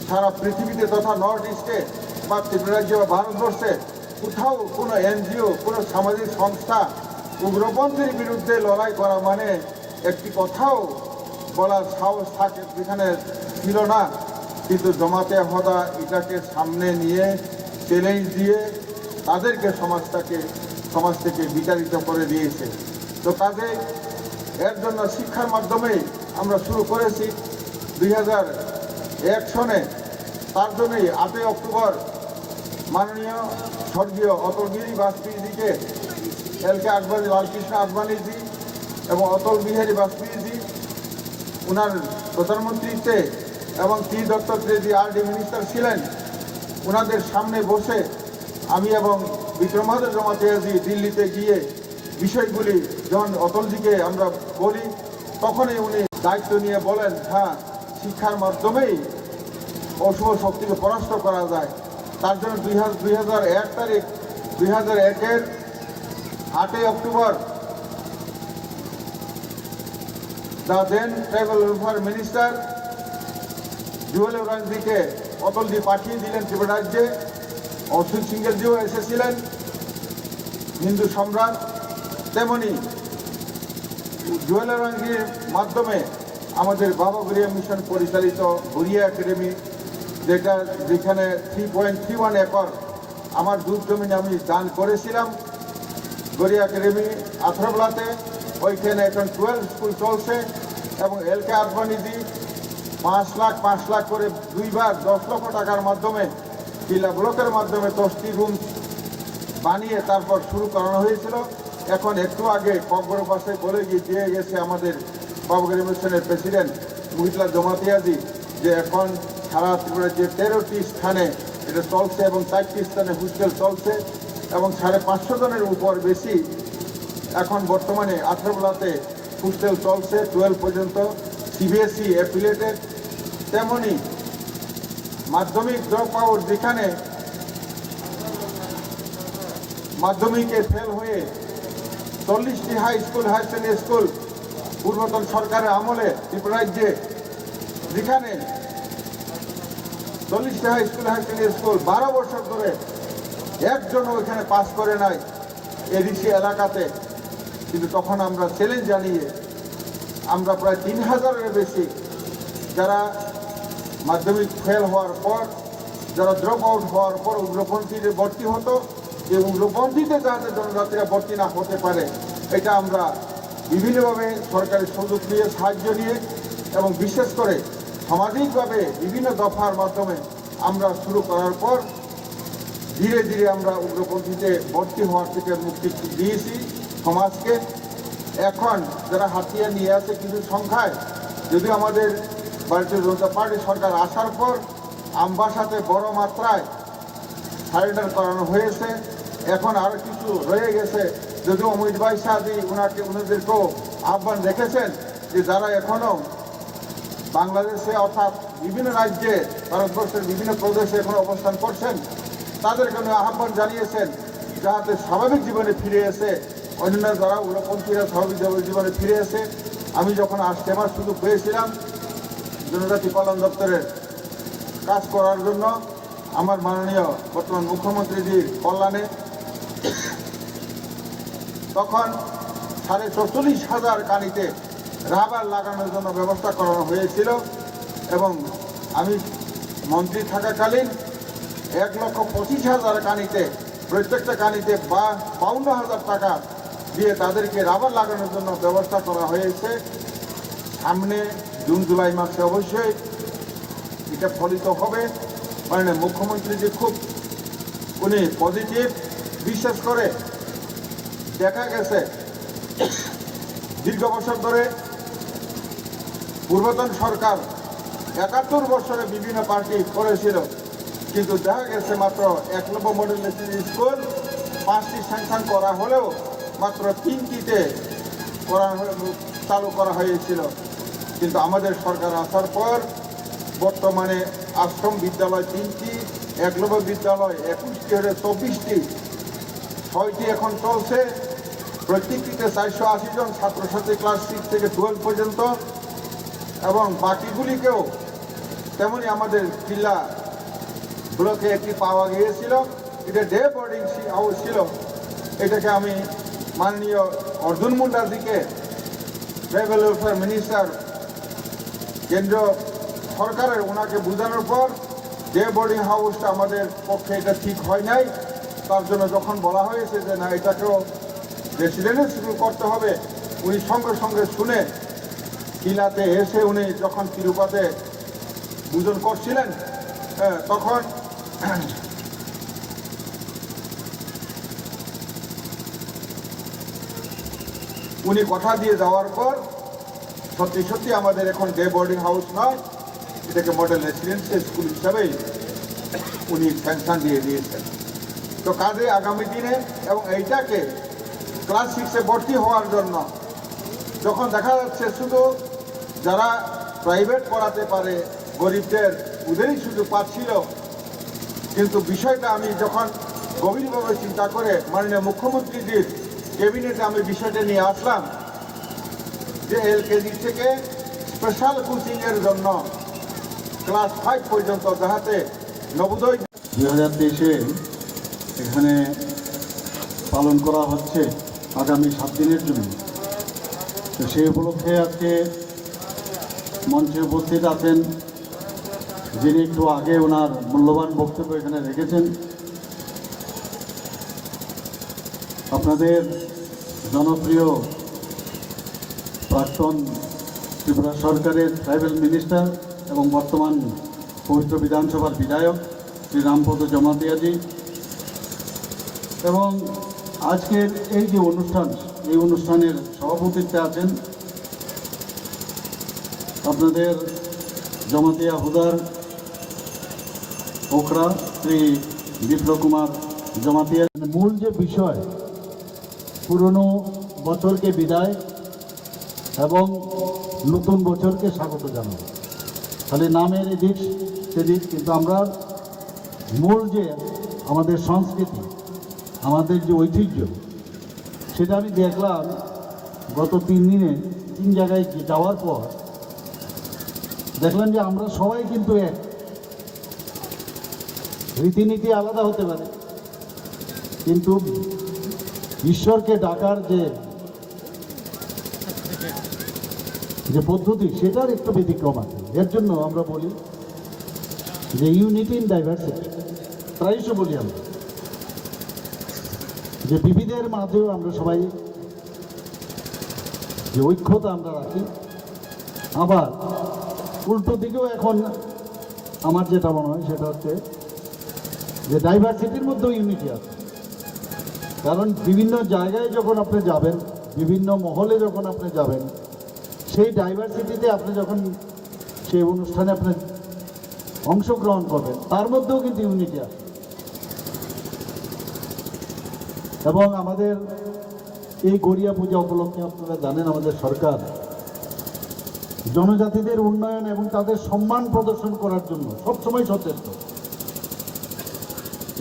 সারা পৃথিবীতে তথা নর্থ ইস্টে বা ত্রিপুরা রাজ্যে বা ভারতবর্ষে কোথাও কোনো এনজিও, কোনো সামাজিক সংস্থা উগ্রপন্থীর বিরুদ্ধে লড়াই করা মানে একটি কথাও বলার সাহস থাকে যেখানে ছিল না, কিন্তু জমাতে হদা এটাকে সামনে নিয়ে চ্যালেঞ্জ দিয়ে তাদেরকে সমাজটাকে, সমাজ থেকে বিতাড়িত করে দিয়েছে। তো কাজেই এর জন্য শিক্ষার মাধ্যমেই আমরা শুরু করেছি দুই হাজার এক সনে। তার জন্যই আটই অক্টোবর মাননীয় স্বর্গীয় অটল বিহারী বাজপেয়ীজিকে, এল কে আদবানি, লালকৃষ্ণ আদবানিজি এবং অটল বিহারী বাজপেয়ীজি ওনার প্রধানমন্ত্রীতে এবং টি দত্তাত্রেয়জি আরডি মিনিস্টার ছিলেন, ওনাদের সামনে বসে আমি এবং বিক্রমাদিত্য জমাতিয়াজি দিল্লিতে গিয়ে বিষয়গুলি যখন অটলজিকে আমরা বলি, তখনই উনি দায়িত্ব নিয়ে বলেন, হ্যাঁ, শিক্ষার মাধ্যমেই অশুভ শক্তিকে পরাস্ত করা যায়। তার জন্য দুই হাজার, দুই হাজার এক তারিখ, দুই হাজার একের আটই October the then tribal welfare minister Jewel ওরাংজিকে অটলজি পাঠিয়ে দিলেন ত্রিপুরা রাজ্যে। অসিত সিংহেলজিও এসেছিলেন, হিন্দু সম্রাট। তেমনি জুয়েল ওরাংজির মাধ্যমে আমাদের বাবা গড়িয়া মিশন পরিচালিত গড়িয়া একাডেমি, যেটা, যেখানে three point three one acre আমার দুধ জমিন আমি দান করেছিলাম গড়িয়া একাডেমি আথরবলাতে। ওইখানে এখন টুয়েলভ স্কুল চলছে এবং এল কে আদবানিজি পাঁচ লাখ, পাঁচ লাখ করে দুইবার দশ লক্ষ টাকার মাধ্যমে, কিল্লা ব্লকের মাধ্যমে দশটি রুম বানিয়ে তারপর শুরু করানো হয়েছিল। এখন একটু আগে ককবরক ভাষায় বলে গিয়ে দিয়ে গেছে আমাদের বাবুগড়ি মিশনের প্রেসিডেন্ট মহিতলাল জমাতিয়াজি, যে এখন সারা ত্রিপুরার যে তেরোটি স্থানে এটা চলছে এবং চারটি স্থানে হোস্টেল চলছে এবং সাড়ে পাঁচশো জনের উপর বেশি এখন বর্তমানে আথরবলাতে হোস্টেল চলছে টুয়েলভ পর্যন্ত, সিবিএসই অ্যাফিলিয়েটেড। তেমনি মাধ্যমিক ড্রপ আউট, যেখানে মাধ্যমিকে ফেল হয়ে চল্লিশটি high school, higher secondary school পূর্বতন সরকারের আমলে ত্রিপুরা রাজ্যে, যেখানে চল্লিশটি high school, higher secondary school বারো বছর ধরে একজনও এখানে পাস করে নাই এডিসি এলাকাতে। কিন্তু তখন আমরা চ্যালেঞ্জ জানিয়ে আমরা প্রায় তিন হাজারের বেশি যারা মাধ্যমিক ফেল হওয়ার পর, যারা ড্রপ আউট হওয়ার পর উগ্রপন্থীতে ভর্তি হতো, যে উগ্রপন্থীতে যাতে জনজাতিরা ভর্তি না হতে পারে, এটা আমরা বিভিন্নভাবে সরকারি সুযোগ নিয়ে, সাহায্য নিয়ে এবং বিশেষ করে সামাজিকভাবে বিভিন্ন দফার মাধ্যমে আমরা শুরু করার পর ধীরে ধীরে আমরা উগ্রপন্থীতে ভর্তি হওয়ার থেকে মুক্তি দিয়েছি সমাজকে। এখন যারা হাতিয়ার নিয়ে আছে কিছু সংখ্যায়, যদিও আমাদের ভারতীয় জনতা পার্টি সরকার আসার পর আমবাসাতে বড় মাত্রায় সারেন্ডার করানো হয়েছে। এখন আরো কিছু রয়ে গেছে, যদিও অমিত ভাই শাহজি ওনাকে, ওনাদেরকেও আহ্বান রেখেছেন যে যারা এখনো বাংলাদেশে অর্থাৎ বিভিন্ন রাজ্যে, ভারতবর্ষের বিভিন্ন প্রদেশে এখনো অবস্থান করছেন, তাদেরকে উনি আহ্বান জানিয়েছেন যাতে স্বাভাবিক জীবনে ফিরে এসে অন্যান্য যারা উগ্রপন্থীরা স্বাভাবিক জীবনে ফিরে এসে। আমি যখন আজ সেবার সুযোগ পেয়েছিলাম জনজাতি কল্যাণ দপ্তরের কাজ করার জন্য, আমার মাননীয় বর্তমান মুখ্যমন্ত্রীজির কল্যাণে তখন সাড়ে চৌচল্লিশ হাজার কানিতে রাবার লাগানোর জন্য ব্যবস্থা করানো হয়েছিল এবং আমি মন্ত্রী থাকাকালীন এক লক্ষ পঁচিশ হাজার কানিতে, প্রত্যেকটা কানিতে বা বাউন্ন হাজার টাকা দিয়ে তাদেরকে রাবার লাগানোর জন্য ব্যবস্থা করা হয়েছে। সামনে জুন জুলাই মাসে অবশ্যই এটা ফলিত হবে। মানে মুখ্যমন্ত্রী যে খুব উনি পজিটিভ, বিশেষ করে দেখা গেছে দীর্ঘ বছর ধরে পূর্বতন সরকার একাত্তর বছরে বিভিন্ন পার্টি করেছিল, কিন্তু দেখা গেছে মাত্র একলব্য মডেল এলপি স্কুল পাঁচটি স্যাংশন করা হলেও মাত্র তিনটিতে করা হয়ে-, চালু করা হয়েছিল। কিন্তু আমাদের সরকার আসার পর বর্তমানে আশ্রম বিদ্যালয় তিনটি, একলব্য বিদ্যালয় একুশটি হয়ে চব্বিশটি, ছয়টি এখন চলছে। প্রত্যেকটিতে চারশো আশি জন ছাত্রছাত্রী ক্লাস সিক্স থেকে টুয়েলভ পর্যন্ত, এবং বাকিগুলিকেও তেমনি আমাদের কিল্লা ব্লকে একটি পাওয়া গিয়েছিল, এটা ডে বোর্ডিং হাউস ছিল। এটাকে আমি মাননীয় অর্জুন মুন্ডাজিকে, ট্রাইবাল ওয়েলফেয়ার মিনিস্টার, কেন্দ্র সরকারের, ওনাকে বোঝানোর পর ডে বোর্ডিং হাউসটা আমাদের পক্ষে এটা ঠিক হয় নাই। তার জন্য যখন বলা হয়েছে যে না, এটাকেও রেসিডেন্সিয়াল স্কুল করতে হবে, উনি সঙ্গে সঙ্গে শুনে কিল্লাতে এসে উনি যখন তিরুপাতে ভোজন করছিলেন, আহ, তখন উনি কথা দিয়ে যাওয়ার পর সত্যি সত্যি আমাদের এখন ডে বোর্ডিং হাউস নয়, এটাকে মডেল রেসিডেন্সিয়াল স্কুল হিসাবেই উনি স্যাংশন দিয়ে দিয়েছেন। তো কাজে আগামী দিনে এবং এইটাকে ক্লাস সিক্সে ভর্তি হওয়ার জন্য যখন দেখা যাচ্ছে শুধু যারা প্রাইভেট পড়াতে পারে, গরিবদের ওদেরই শুধু পাচ্ছিল। কিন্তু বিষয়টা আমি যখন গভীরভাবে চিন্তা করে মাননীয় মুখ্যমন্ত্রীজির ক্যাবিনেটে আমি বিষয়টা নিয়ে আসলাম যে এলকেজি থেকে স্পেশাল কোচিংয়ের জন্য ক্লাস ফাইভ পর্যন্ত যাহাতে নবোদয় দুই হাজার তেইশে এখানে পালন করা হচ্ছে আগামী সাত দিনের জন্য। তো সেই উপলক্ষে আজকে মঞ্চে উপস্থিত আছেন যিনি একটু আগে ওনার মূল্যবান বক্তব্য এখানে রেখেছেন, আপনাদের জনপ্রিয় প্রাক্তন ত্রিপুরা সরকারের ট্রাইবাল মিনিস্টার এবং বর্তমান পবিত্র বিধানসভার বিধায়ক শ্রী রামপদ জমাতিয়াজি এবং আজকের এই যে অনুষ্ঠান, এই অনুষ্ঠানের সভাপতিত্বে আছেন আপনাদের জমাতিয়া হুদার ওখরা শ্রী বিপ্লব কুমার জমাতিয়া। মানে মূল যে বিষয়, পুরনো বছরকে বিদায় এবং নতুন বছরকে স্বাগত জানানো, খালি নামের এদিক সেদিক, কিন্তু আমরা মূল যে আমাদের সংস্কৃতি, আমাদের যে ঐতিহ্য, সেটা আমি দেখলাম গত তিন দিনে, তিন জায়গায় গি-, যাওয়ার পর দেখলাম যে আমরা সবাই কিন্তু এক। রীতিনীতি আলাদা হতে পারে, কিন্তু ঈশ্বরকে ডাকার যে, যে পদ্ধতি, সেটার একটু ব্যতিক্রম আছে। এর জন্য আমরা বলি যে ইউনিটি ইন ডাইভার্সিটি, প্রায়শ বলি আমরা, যে বিবিধের মাঝেও আমরা সবাই যে ঐক্যতা আমরা রাখি। আবার উল্টো দিকেও এখন আমার যেটা মনে হয় সেটা হচ্ছে যে ডাইভার্সিটির মধ্যেও ইউনিটি আছে, কারণ বিভিন্ন জায়গায় যখন আপনি যাবেন, বিভিন্ন মহলে যখন আপনি যাবেন, সেই ডাইভার্সিটিতে আপনি যখন সেই অনুষ্ঠানে আপনি অংশগ্রহণ করবেন, তার মধ্যেও কিন্তু ইউনিটি আছে। এবং আমাদের এই গড়িয়া পূজা উপলক্ষে আপনারা জানেন, আমাদের সরকার জনজাতিদের উন্নয়ন এবং তাদের সম্মান প্রদর্শন করার জন্য সবসময় সচেষ্ট।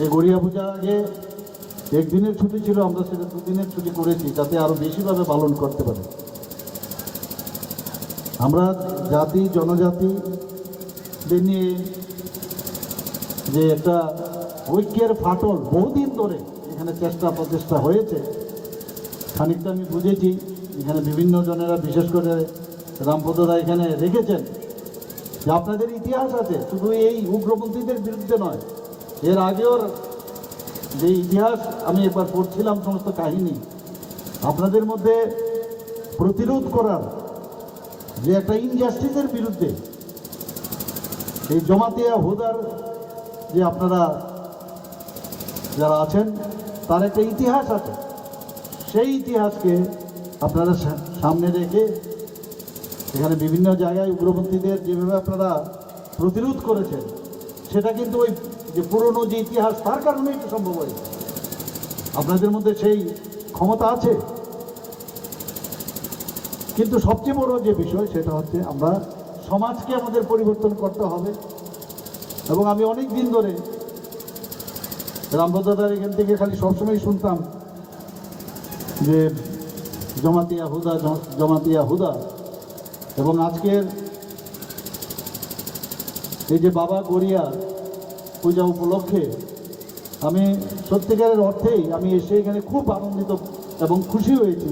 এই গড়িয়া পূজার আগে একদিনের ছুটি ছিল, আমরা সেটা দুদিনের ছুটি করেছি, যাতে আরো বেশিভাবে পালন করতে পারে। আমরা জাতি জনজাতিদের নিয়ে যে একটা ঐক্যের ফাটল বহুদিন ধরে এখানে চেষ্টা প্রচেষ্টা হয়েছে, খানিকটা আমি বুঝেছি। এখানে বিভিন্ন জনেরা, বিশেষ করে রামপদ দা এখানে রেখেছেন যে আপনাদের ইতিহাস আছে, শুধু এই উগ্রপন্থীদের বিরুদ্ধে নয়, এর আগেও যে ইতিহাস আমি একবার পড়ছিলাম, সমস্ত কাহিনী, আপনাদের মধ্যে প্রতিরোধ করার যে একটা ইনজাস্টিসের বিরুদ্ধে এই জমাতিয়া হুদার যে আপনারা যারা আছেন, তার একটা ইতিহাস আছে। সেই ইতিহাসকে আপনারা সা-, সামনে রেখে এখানে বিভিন্ন জায়গায় উগ্রপন্থীদের যেভাবে আপনারা প্রতিরোধ করেছেন, সেটা কিন্তু ওই যে পুরনো যে ইতিহাস, তার কারণেই তো সম্ভব হয়েছে। আপনাদের মধ্যে সেই ক্ষমতা আছে। কিন্তু সবচেয়ে বড় যে বিষয়, সেটা হচ্ছে আমরা সমাজকে আমাদের পরিবর্তন করতে হবে। এবং আমি অনেক দিন ধরে রামপদ দাদার এখান থেকে খালি সবসময় শুনতাম যে জমাতিয়া হুদা, জ-, জমাতিয়া হুদা। এবং আজকের এই যে বাবা গড়িয়া পূজা উপলক্ষে আমি সত্যিকারের অর্থেই আমি এসে এখানে খুব আনন্দিত এবং খুশি হয়েছি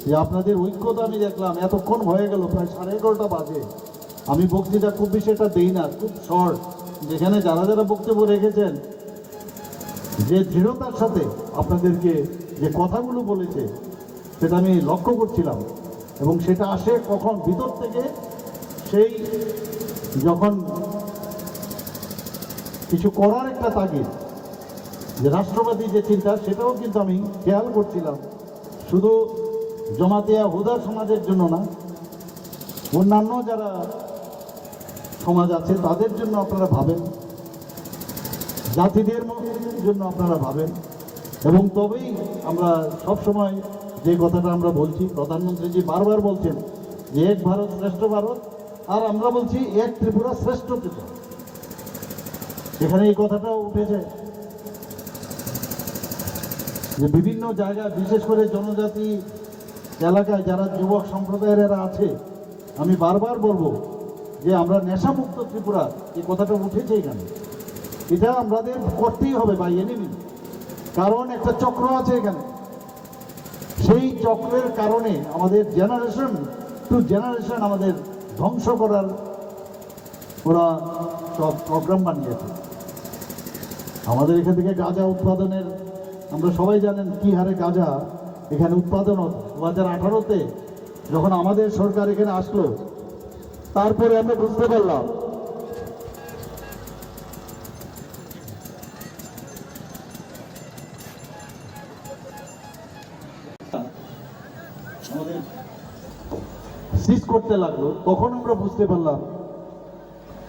যে আপনাদের ঐক্যতা আমি দেখলাম। এতক্ষণ হয়ে গেল, প্রায় সাড়ে এগারোটা বাজে। আমি বক্তৃতা খুব বেশি একটা দেই না, খুব শর্ট। যেখানে যারা যারা বক্তব্য রেখেছেন, যে দৃঢ়তার সাথে আপনাদেরকে যে কথাগুলো বলেছে, সেটা আমি লক্ষ্য করছিলাম। এবং সেটা আসে কখন? ভিতর থেকে। সেই যখন কিছু করার একটা তাগিদ, যে রাষ্ট্রবাদী যে চিন্তা, সেটাও কিন্তু আমি খেয়াল করছিলাম। শুধু জমাতিয়া হুদা সমাজের জন্য না, অন্যান্য যারা সমাজ আছে, তাদের জন্য আপনারা ভাবেন, জাতিদের ম-, জন্য আপনারা ভাবেন। এবং তবেই আমরা সব সময় যে কথাটা আমরা বলছি, প্রধানমন্ত্রীজি বারবার বলছেন যে এক ভারত শ্রেষ্ঠ ভারত, আর আমরা বলছি এক ত্রিপুরা শ্রেষ্ঠ ত্রিপুরা। এখানে এই কথাটাও উঠেছে যে বিভিন্ন জায়গায়, বিশেষ করে জনজাতি এলাকায় যারা যুবক সম্প্রদায়ের এরা আছে, আমি বারবার বলবো যে আমরা নেশামুক্ত ত্রিপুরা, এই কথাটা উঠেছে এখানে। এটা আমাদের করতেই হবে বাই এনি মিনস, কারণ একটা চক্র আছে এখানে। সেই চক্রের কারণে আমাদের জেনারেশন টু জেনারেশন আমাদের ধ্বংস করার ওরা সব প্রোগ্রাম বানিয়েছে। আমাদের এখান থেকে গাঁজা উৎপাদনের, আমরা সবাই জানেন কি হারে গাঁজা এখানে উৎপাদন হতো। দু হাজার আঠারোতে যখন আমাদের সরকার এখানে আসলো, তারপরে আমরা বুঝতে পারলাম সিজ করতে লাগলো, তখন আমরা বুঝতে পারলাম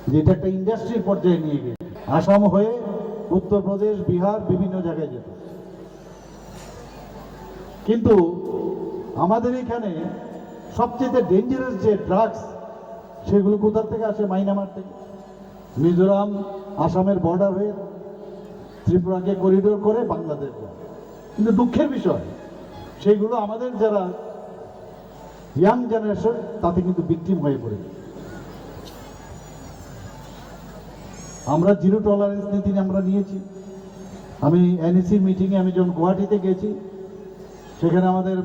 যে এটা একটা ইন্ডাস্ট্রির পর্যায়ে নিয়ে গিয়ে আসাম হয়ে উত্তরপ্রদেশ, বিহার, বিভিন্ন জায়গায় যেত। কিন্তু আমাদের এখানে সবচেয়ে ডেঞ্জারাস যে ড্রাগস, সেগুলো কোথা থেকে আসে? মায়ানমার থেকে। মিজোরাম, আসামের বর্ডার হয়ে ত্রিপুরাকে করিডোর করে বাংলাদেশ যায়। কিন্তু দুঃখের বিষয়, সেইগুলো আমাদের যারা ইয়াং জেনারেশন, তাতে কিন্তু ভিকটিম হয়ে পড়ে। আমরা জিরো টলারেন্স নীতি আমরা নিয়েছি। আমি এনইসির মিটিংয়ে আমি যখন গুয়াহাটিতে গেছি, সেখানে আমাদের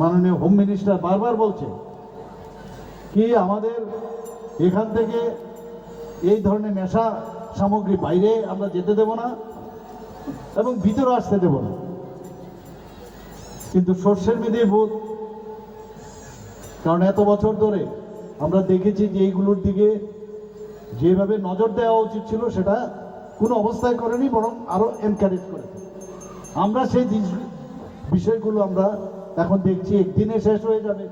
মাননীয় হোম মিনিস্টার বারবার বলছে কি আমাদের এখান থেকে এই ধরনের নেশা সামগ্রী বাইরে আমরা যেতে দেব না এবং ভিতরে আসতে দেব না। কিন্তু সর্ষের মেধে ভূত, কারণ এত বছর ধরে আমরা দেখেছি যে এইগুলোর দিকে যেভাবে নজর দেওয়া উচিত ছিল, সেটা কোনো অবস্থায় করেনি, বরং আরো এনকারেজ করেছে। আমরা সেই দিস-, বিষয়গুলো আমরা এখন দেখছি একদিনে শেষ হয়ে যাবে,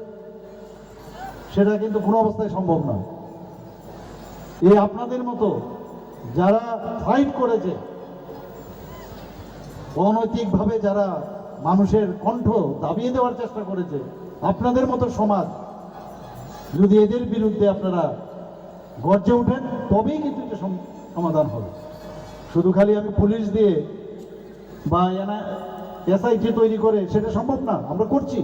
সেটা কিন্তু কোনো অবস্থায় সম্ভব নয়। এই আপনাদের মতো যারা ফাইট করেছে, অনৈতিকভাবে যারা মানুষের কণ্ঠ দাবিয়ে দেওয়ার চেষ্টা করেছে, আপনাদের মতো সমাজ যদি এদের বিরুদ্ধে আপনারা গর্জে ওঠেন, তবেই কিন্তু এটা সম-, সমাধান হবে। শুধু খালি আমি পুলিশ দিয়ে বা এসআইটি তৈরি করে সেটা সম্ভব না, আমরা করছি।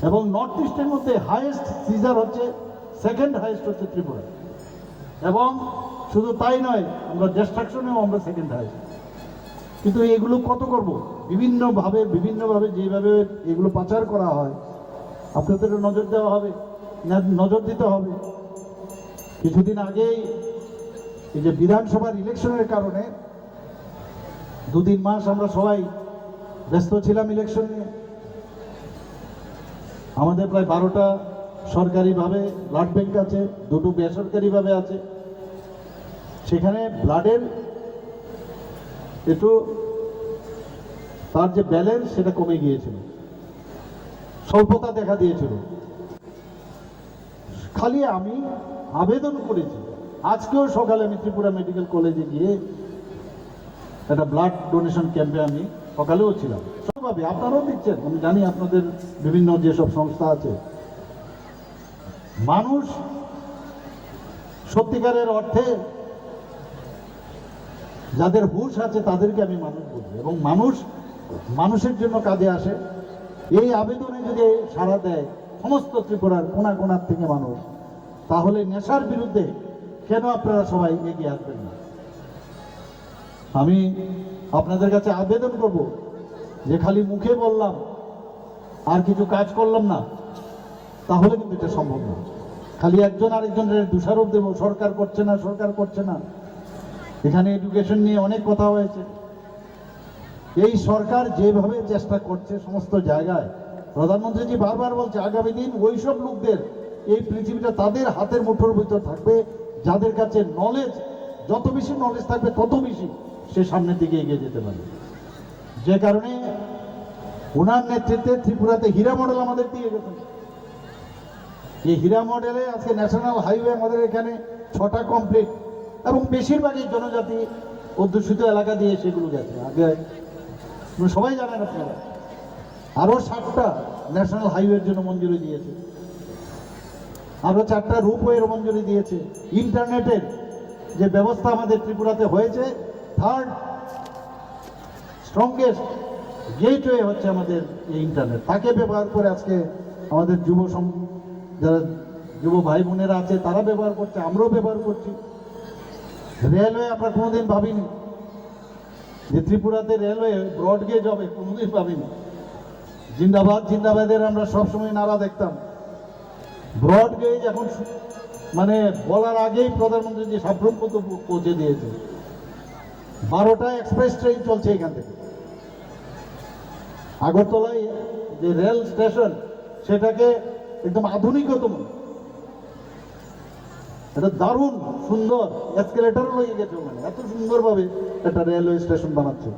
এবং নর্থ ইস্টের মধ্যে হায়েস্ট সিজার হচ্ছে, সেকেন্ড হায়েস্ট হচ্ছে ত্রিপুরা। এবং শুধু তাই নয়, আমরা ডিস্ট্রাকশনেও আমরা সেকেন্ড হায়েস্ট। কিন্তু এগুলো কত করব? বিভিন্নভাবে, বিভিন্নভাবে যেভাবে এগুলো পাচার করা হয়, আপনাদের নজর দেওয়া হবে, ন-, নজর দিতে হবে। কিছুদিন আগেই এই যে বিধানসভার ইলেকশনের কারণে দু তিন মাস আমরা সবাই ব্যস্ত ছিলাম ইলেকশন নিয়ে। আমাদের প্রায় বারোটা সরকারিভাবে ব্লাড ব্যাংক আছে, দুটো বেসরকারিভাবে আছে। সেখানে ব্লাডের একটু তার যে ব্যালেন্স, সেটা কমে গিয়েছিল, স্বল্পতা দেখা দিয়েছিল। খালি আমি আবেদন করেছি। আজকেও সকালে আমি ত্রিপুরা মেডিকেল কলেজে গিয়ে একটা ব্লাড ডোনেশন ক্যাম্পে আমি সকালেও ছিলাম। স্বভাবে আপনারাও দিচ্ছেন, আমি জানি আপনাদের বিভিন্ন যেসব সংস্থা আছে। মানুষ সত্যিকারের অর্থে যাদের হুঁশ আছে, তাদেরকে আমি মানুষ বলি, এবং মানুষ মানুষের জন্য কাজে আসে। এই আবেদনে যদি সাড়া দেয় সমস্ত ত্রিপুরার কোনা কোনার থেকে মানুষ, তাহলে নেশার বিরুদ্ধে কেন আপনারা সবাই এগিয়ে আসবেন না? আমি আপনাদের কাছে আবেদন করব যে খালি মুখে বললাম আর কিছু কাজ করলাম না, তাহলে কিন্তু এটা সম্ভব না। খালি একজন আরেকজনের দোষারোপ দেব, সরকার করছে না, সরকার করছে না। এখানে এডুকেশন নিয়ে অনেক কথা হয়েছে। এই সরকার যেভাবে চেষ্টা করছে সমস্ত জায়গায়, প্রধানমন্ত্রীজি বারবার বলছে আগামী দিন ওইসব লোকদের, এই পৃথিবীটা তাদের হাতের মুঠোর ভিতর থাকবে, যাদের কাছে নলেজ, যত বেশি নলেজ থাকবে, তত বেশি সে সামনের দিকে এগিয়ে যেতে পারবে। যে কারণে ওনার নেতৃত্বে ত্রিপুরাতে হীরা মডেল আমাদের দিয়ে গেছেন। এই হীরা মডেলে আজকে ন্যাশনাল হাইওয়ে আমাদের এখানে ছটা কমপ্লিট, এবং বেশিরভাগই জনজাতি অধ্যুষিত এলাকা দিয়ে সেগুলো গেছে। আগে আপনারা সবাই জানেন, আপনারা আরও সাতটা ন্যাশনাল হাইওয়ের জন্য মঞ্জুরি দিয়েছে, আরও চারটা রোপওয়ের মঞ্জুরি দিয়েছে, ইন্টারনেটের যে ব্যবস্থা আমাদের ত্রিপুরাতে হয়েছে, থার্ড স্ট্রংগেস্ট গেটওয়ে হচ্ছে আমাদের এই ইন্টারনেট। তাকে ব্যবহার করে আজকে আমাদের যুব সম-, যারা যুব ভাই বোনেরা আছে, তারা ব্যবহার করছে, আমরাও ব্যবহার করছি। রেলওয়ে আমরা কোনোদিন ভাবিনি যে ত্রিপুরাতে রেলওয়ে ব্রড গেজ হবে, কোনোদিন ভাবিনি। জিন্দাবাদ, জিন্দাবাদের আমরা সবসময় নারা দেখতাম। ব্রড গেজ এখন সু-, মানে বলার আগেই প্রধানমন্ত্রীজি সাবরুম পর্যন্ত পৌ-, পৌঁছে দিয়েছে। বারোটা এক্সপ্রেস ট্রেন চলছে এখান থেকে। আগরতলায় যে রেল স্টেশন, সেটাকে একদম আধুনিকতম, এটা দারুণ সুন্দর, এসকেলেটর লেগে গেছে ওখানে, এত সুন্দরভাবে একটা রেলওয়ে স্টেশন বানাচ্ছে।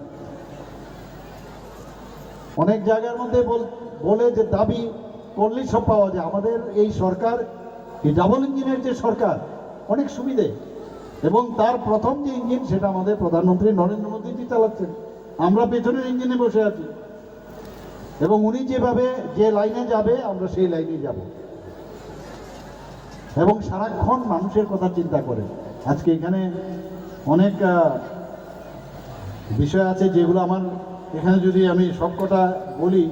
অনেক জায়গার মধ্যে বল-, বলে যে দাবি করলেই সব পাওয়া যায়। আমাদের এই সরকার, এই ডাবল ইঞ্জিনের যে সরকার, অনেক সুবিধে। এবং তার প্রথম যে ইঞ্জিন, সেটা আমাদের প্রধানমন্ত্রী নরেন্দ্র মোদীজি চালাচ্ছেন। আমরা পেছনের ইঞ্জিনে বসে আছি। এবং উনি যেভাবে, যে লাইনে যাবে, আমরা সেই লাইনে যাব। এবং সারাক্ষণ মানুষের কথা চিন্তা করে। আজকে এখানে অনেক, আহ, বিষয় আছে, যেগুলো আমার এখানে যদি আমি সবকটা বলি,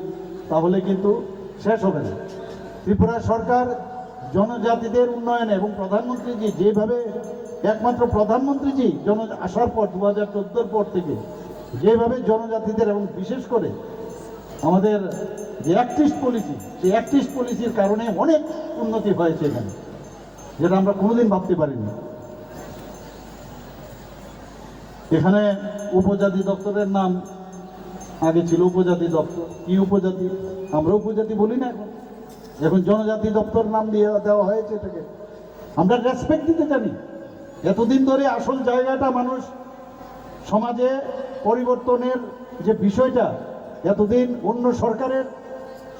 তাহলে কিন্তু শেষ হবে না। ত্রিপুরা সরকার জনজাতিদের উন্নয়নে এবং প্রধানমন্ত্রীজি যেভাবে, একমাত্র প্রধানমন্ত্রীজি জন-, আসার পর, দু হাজার চোদ্দোর পর থেকে যেভাবে জনজাতিদের এবং বিশেষ করে আমাদের যে অ্যাক্ট ইস্ট পলিসি, সেই অ্যাক্ট ইস্ট পলিসির কারণে অনেক উন্নতি হয়েছে এখানে, যেটা আমরা কোনোদিন ভাবতে পারিনি। এখানে উপজাতি দপ্তরের নাম আগে ছিল উপজাতি দপ্তর। কি উপজাতি? আমরা উপজাতি বলি না এখন, এখন জনজাতি দপ্তর নাম দিয়ে দেওয়া হয়েছে এটাকে। আমরা রেসপেক্ট দিতে জানি। এতদিন ধরে আসল জায়গাটা মানুষ সমাজে পরিবর্তনের যে বিষয়টা, এতদিন অন্য সরকারের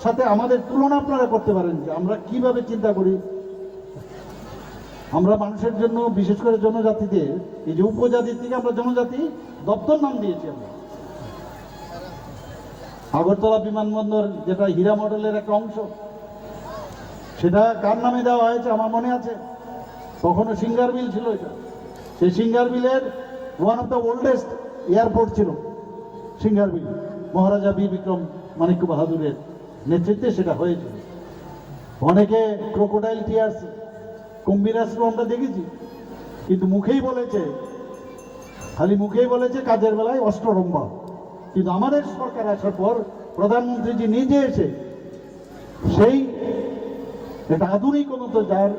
সাথে আমাদের তুলনা আপনারা করতে পারেন যে আমরা কিভাবে চিন্তা করি। আমরা মানুষের জন্য, বিশেষ করে জনজাতিদের, এই যে উপজাতির থেকে আমরা জনজাতি দপ্তর নাম দিয়েছি আমরা। আগরতলা বিমানবন্দর, যেটা হীরা মডেলের একটা অংশ, সেটা কার নামে দেওয়া হয়েছে আমার মনে আছে, তখনও সিঙ্গার মিল ছিল এটা। সেই সিঙ্গার মিলের one of the oldest airport ছিল সিঙ্গার মিল, মহারাজা বীর বিক্রম মাণিক্য বাহাদুরের নেতৃত্বে সেটা হয়েছিল। অনেকে ক্রোকোডাইল টিয়ার্স, কুম্ভীরাশ্রু আমরা দেখেছি, কিন্তু মুখেই বলেছে, খালি মুখেই বলেছে কাজের বেলায় অষ্টরম্ভা। কিন্তু আমাদের সরকার আসার পর প্রধানমন্ত্রীজি নিজে এসে সেই একটা আধুনিক উন্নত, যার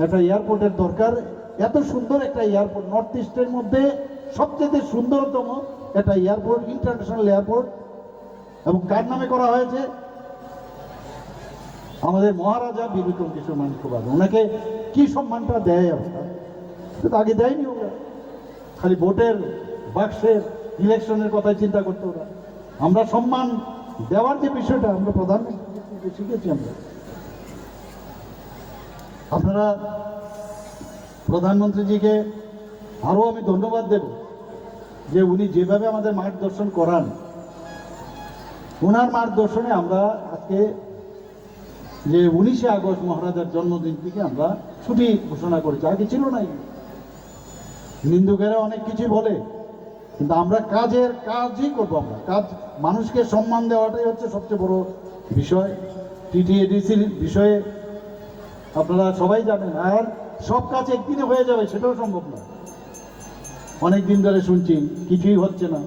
একটা এয়ারপোর্টের দরকার, এত সুন্দর একটা এয়ারপোর্ট, নর্থ ইস্টের মধ্যে সবচেয়ে সুন্দরতম একটা এয়ারপোর্ট, ইন্টারন্যাশনাল এয়ারপোর্ট, এবং কার নামে করা হয়েছে? আমাদের মহারাজা বীর বিক্রম কিশোর মাণিক্য বাহাদুর। ওনাকে কি সম্মানটা দেয় আমরা? সেটা তো আগে দেয়নি ওরা। খালি ভোটের বাক্সের ইলেকশনের কথাই চিন্তা করতো ওরা। আমরা সম্মান দেওয়ার যে বিষয়টা আমরা প্রধানমন্ত্রী থেকে শিখেছি আমরা। আপনারা প্রধানমন্ত্রীজিকে আরও আমি ধন্যবাদ দেব যে উনি যেভাবে আমাদের মার্গদর্শন করান, ওনার মার্গদর্শনে আমরা আজকে যে উনিশে আগস্ট মহারাজার জন্মদিন থেকে আমরা ছুটি ঘোষণা করেছি, আগে ছিল না। নিন্দুকেরা অনেক কিছু বলে, কিন্তু আমরা কাজের কাজই করবো। আমরা কাজ, মানুষকে সম্মান দেওয়াটাই হচ্ছে সবচেয়ে বড় বিষয়। টিটিএডিসির বিষয়ে আপনারা সবাই জানেন, আর সব কাজ একদিনে হয়ে যাবে, সেটাও সম্ভব নয়। অনেক দিন ধরে শুনছি কিছুই হচ্ছে না।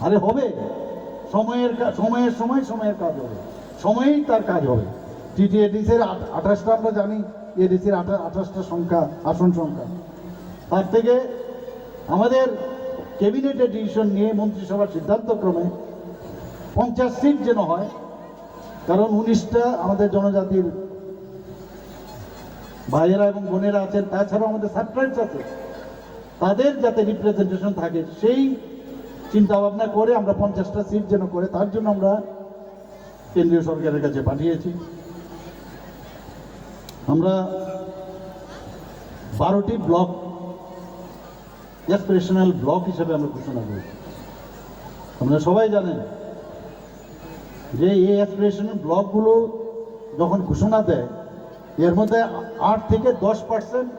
আরে হবে, সময়ের কা-, সময়ের সময় সময়ের কাজ হবে, সময়ই তার কাজ হবে। টিটিএডিসির আট-, আঠাশটা আমরা জানি, এডিসির আঠা-, আঠাশটা সংখ্যা, আসন সংখ্যা। তার থেকে আমাদের ক্যাবিনেটের ডিসিশন নিয়ে, মন্ত্রিসভার সিদ্ধান্ত ক্রমে পঞ্চাশ সিট যেন হয়, কারণ উনিশটা আমাদের জনজাতির ভাইয়েরা এবং বোনেরা আছেন, তাছাড়াও আমাদের সাবট্রাইবস আছে, তাদের যাতে রিপ্রেজেন্টেশন থাকে, সেই চিন্তা ভাবনা করে আমরা পঞ্চাশটা সিট যেন করে, তার জন্য আমরা কেন্দ্রীয় সরকারের কাছে পাঠিয়েছি। আমরা বারোটি ব্লক অ্যাসপিরেশনাল ব্লক হিসেবে আমরা ঘোষণা করেছি। আপনারা সবাই জানেন যে এই অ্যাসপিরেশনাল ব্লকগুলো যখন ঘোষণা দেয়, এর মধ্যে আট থেকে দশ পার্সেন্ট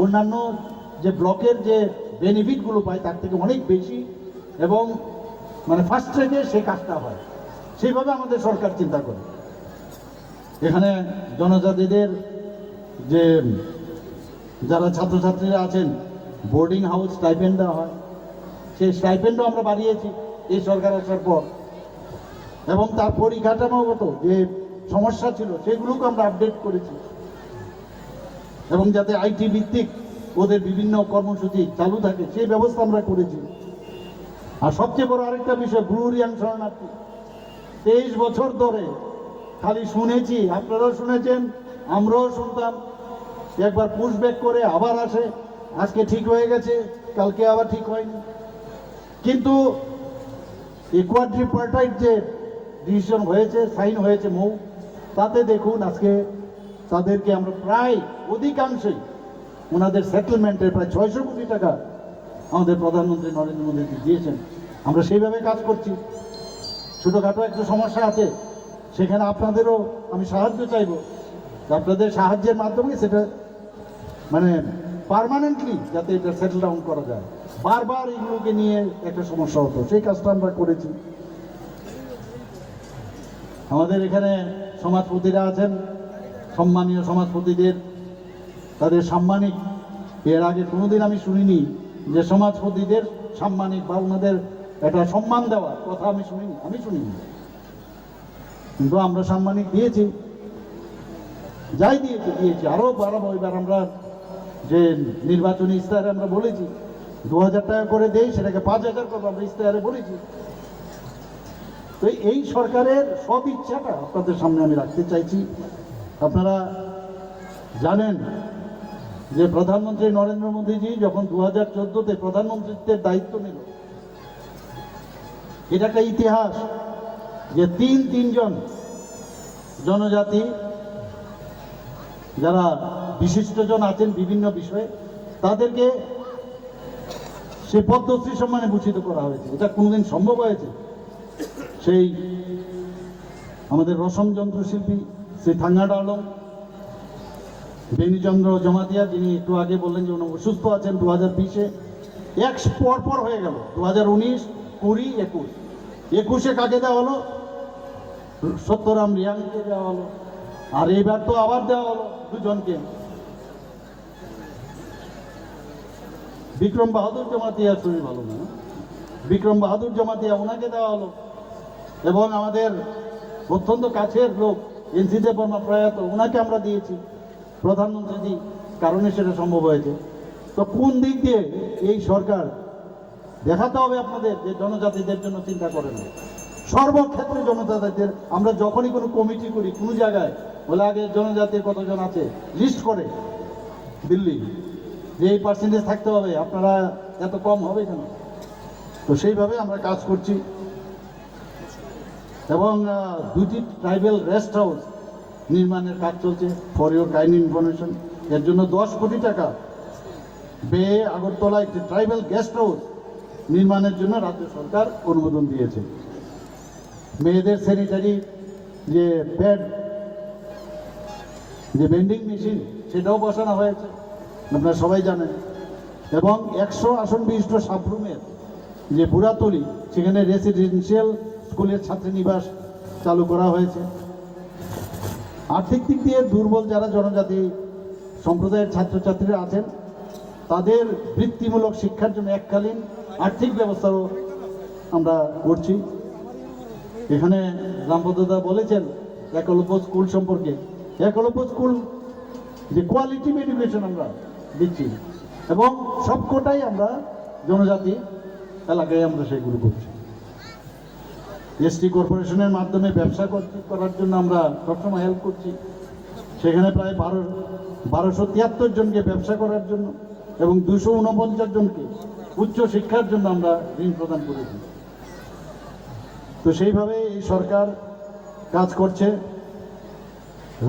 অন্যান্য যে ব্লকের যে বেনিফিটগুলো পায়, তার থেকে অনেক বেশি এবং মানে ফাস্ট ট্র্যাকে সেই কাজটা হয়। সেইভাবে আমাদের সরকার চিন্তা করে। এখানে জনজাতিদের যে যারা ছাত্রছাত্রীরা আছেন, বোর্ডিং হাউস স্টাইপেন্ড দেওয়া হয়, সেই স্টাইপেন্ডও আমরা বাড়িয়েছি এই সরকার আসার পর। এবং তার পরিকাঠামোগত যে সমস্যা ছিল, সেগুলোকে আমরা আপডেট করেছি। এবং যাতে আইটি ভিত্তিক ওদের বিভিন্ন কর্মসূচি চালু থাকে, সেই ব্যবস্থা আমরা করেছি। আর সবচেয়ে বড় আরেকটা বিষয়, ব্রু রিয়াং শরণার্থী। তেইশ বছর ধরে খালি শুনেছি, আপনারাও শুনেছেন, আমরাও শুনতাম, একবার পুশ ব্যাক করে আবার আসে, আজকে ঠিক হয়ে গেছে, কালকে আবার ঠিক হয়নি। কিন্তু এই কোয়াড্রিপার্টাইট যে ডিসিশন হয়েছে, সাইন হয়েছে মৌ, তাতে দেখুন আজকে তাদেরকে আমরা প্রায় অধিকাংশই ওনাদের সেটেলমেন্টের প্রায় ছয়শো কোটি টাকা আমাদের প্রধানমন্ত্রী নরেন্দ্র মোদীজি দিয়েছেন। আমরা সেইভাবে কাজ করছি। ছোটোখাটো একটু সমস্যা আছে, সেখানে আপনাদেরও আমি সাহায্য চাইব, আপনাদের সাহায্যের মাধ্যমে সেটা মানে পার্মানেন্টলি যাতে এটা সেটেল ডাউন করা যায়। বারবার এইগুলোকে নিয়ে একটা সমস্যা হতো, সেই কাজটা আমরা করেছি। আমাদের এখানে সমাজপতিরা আছেন, সম্মানীয় সমাজপতিদের, তাদের সাম্মানিক, এর আগে কোনোদিন আমি শুনিনি যে সমাজপতিদের সাম্মানিক বা ওনাদের একটা সম্মান দেওয়ার কথা আমি শুনিনি, আমি শুনিনি। কিন্তু আমরা সাম্মানিক দিয়েছি, যাই দিয়েছি দিয়েছি। আরও বাড়াবো। এবার আমরা যে নির্বাচনী ইশতেহারে আমরা বলেছি দু হাজার টাকা করে দেই, সেটাকে পাঁচ হাজার করবো, আমরা ইশতেহারে বলেছি। তো এই সরকারের সদিচ্ছাটা আপনাদের সামনে আমি রাখতে চাইছি। আপনারা জানেন যে প্রধানমন্ত্রী নরেন্দ্র মোদীজি যখন দু হাজার চোদ্দোতে প্রধানমন্ত্রীত্বের দায়িত্ব নিল, এটা একটা ইতিহাস যে তিন তিনজন জনজাতি যারা বিশিষ্টজন আছেন বিভিন্ন বিষয়ে, তাদেরকে সে পদ্মশ্রী সম্মানে ভূষিত করা হয়েছে। এটা কোনোদিন সম্ভব হয়েছে? সেই আমাদের রসম যন্ত্রশিল্পী শ্রী থাঙ্গাডালং, বেণীচন্দ্র জমাতিয়া, যিনি একটু আগে বললেন যে উনি অসুস্থ আছেন দু হাজার বিশে, এক পর পর হয়ে গেল, দু হাজার উনিশ, কুড়ি, একুশ। একুশে কাকে দেওয়া হলো? সত্যরাম রিয়াংকে দেওয়া হলো। আর এইবার তো আবার দেওয়া হলো দুজনকে। বিক্রম বাহাদুর জমাতিয়া শরীর ভালো না, বিক্রম বাহাদুর জমাতিয়া ওনাকে দেওয়া হলো। এবং আমাদের অত্যন্ত কাছের লোক এনসি দেববর্মা প্রয়াত, ওনাকে আমরা দিয়েছি। প্রধানমন্ত্রীর কারণে সেটা সম্ভব হয়েছে। তো কোন দিক দিয়ে এই সরকার দেখাতে হবে আপনাদের যে জনজাতিদের জন্য চিন্তা করে না? সর্বক্ষেত্রে জনজাতিদের, আমরা যখনই কোনো কমিটি করি কোনো জায়গায়, বলে আগে জনজাতির কতজন আছে লিস্ট করে দিল্লি, যে এই পার্সেন্টেজ থাকতে হবে, আপনারা এত কম হবে কেন? তো সেইভাবে আমরা কাজ করছি। এবং আহ, দুটি ট্রাইবাল রেস্ট হাউস নির্মাণের কাজ চলছে, ফর ইউর কাইন্ড ইনফরমেশন। এর জন্য দশ কোটি টাকা ব্যয়ে আগরতলা একটি ট্রাইবাল গেস্ট হাউস নির্মাণের জন্য রাজ্য সরকার অনুমোদন দিয়েছে। মেয়েদের স্যানিটারি যে প্যাড, যে ভেন্ডিং মেশিন, সেটাও বসানো হয়েছে, আপনারা সবাই জানেন। এবং একশো আসন বিশিষ্ট সাবরুমের যে বুড়াতলি, সেখানে রেসিডেন্সিয়াল স্কুলের ছাত্রী নিবাস চালু করা হয়েছে। আর্থিক দিক দিয়ে দুর্বল যারা জনজাতি সম্প্রদায়ের ছাত্রছাত্রীরা আছেন, তাদের বৃত্তিমূলক শিক্ষার জন্য এককালীন আর্থিক ব্যবস্থাও আমরা করছি। এখানে রামপদদা বলেছেন একলব্য স্কুল সম্পর্কে। একলব্য স্কুল যে কোয়ালিটি এডুকেশন আমরা দিচ্ছি এবং সবকটাই আমরা জনজাতি এলাকায় আমরা সেগুলো করছি। এসটি কর্পোরেশনের মাধ্যমে ব্যবসা করতে, করার জন্য আমরা সবসময় হেল্প করছি। সেখানে প্রায় বারো, বারোশো তিয়াত্তর জনকে ব্যবসা করার জন্য এবং দুশো ঊনপঞ্চাশ জনকে উচ্চ শিক্ষার জন্য আমরা ঋণ প্রদান করেছি। তো সেইভাবে এই সরকার কাজ করছে।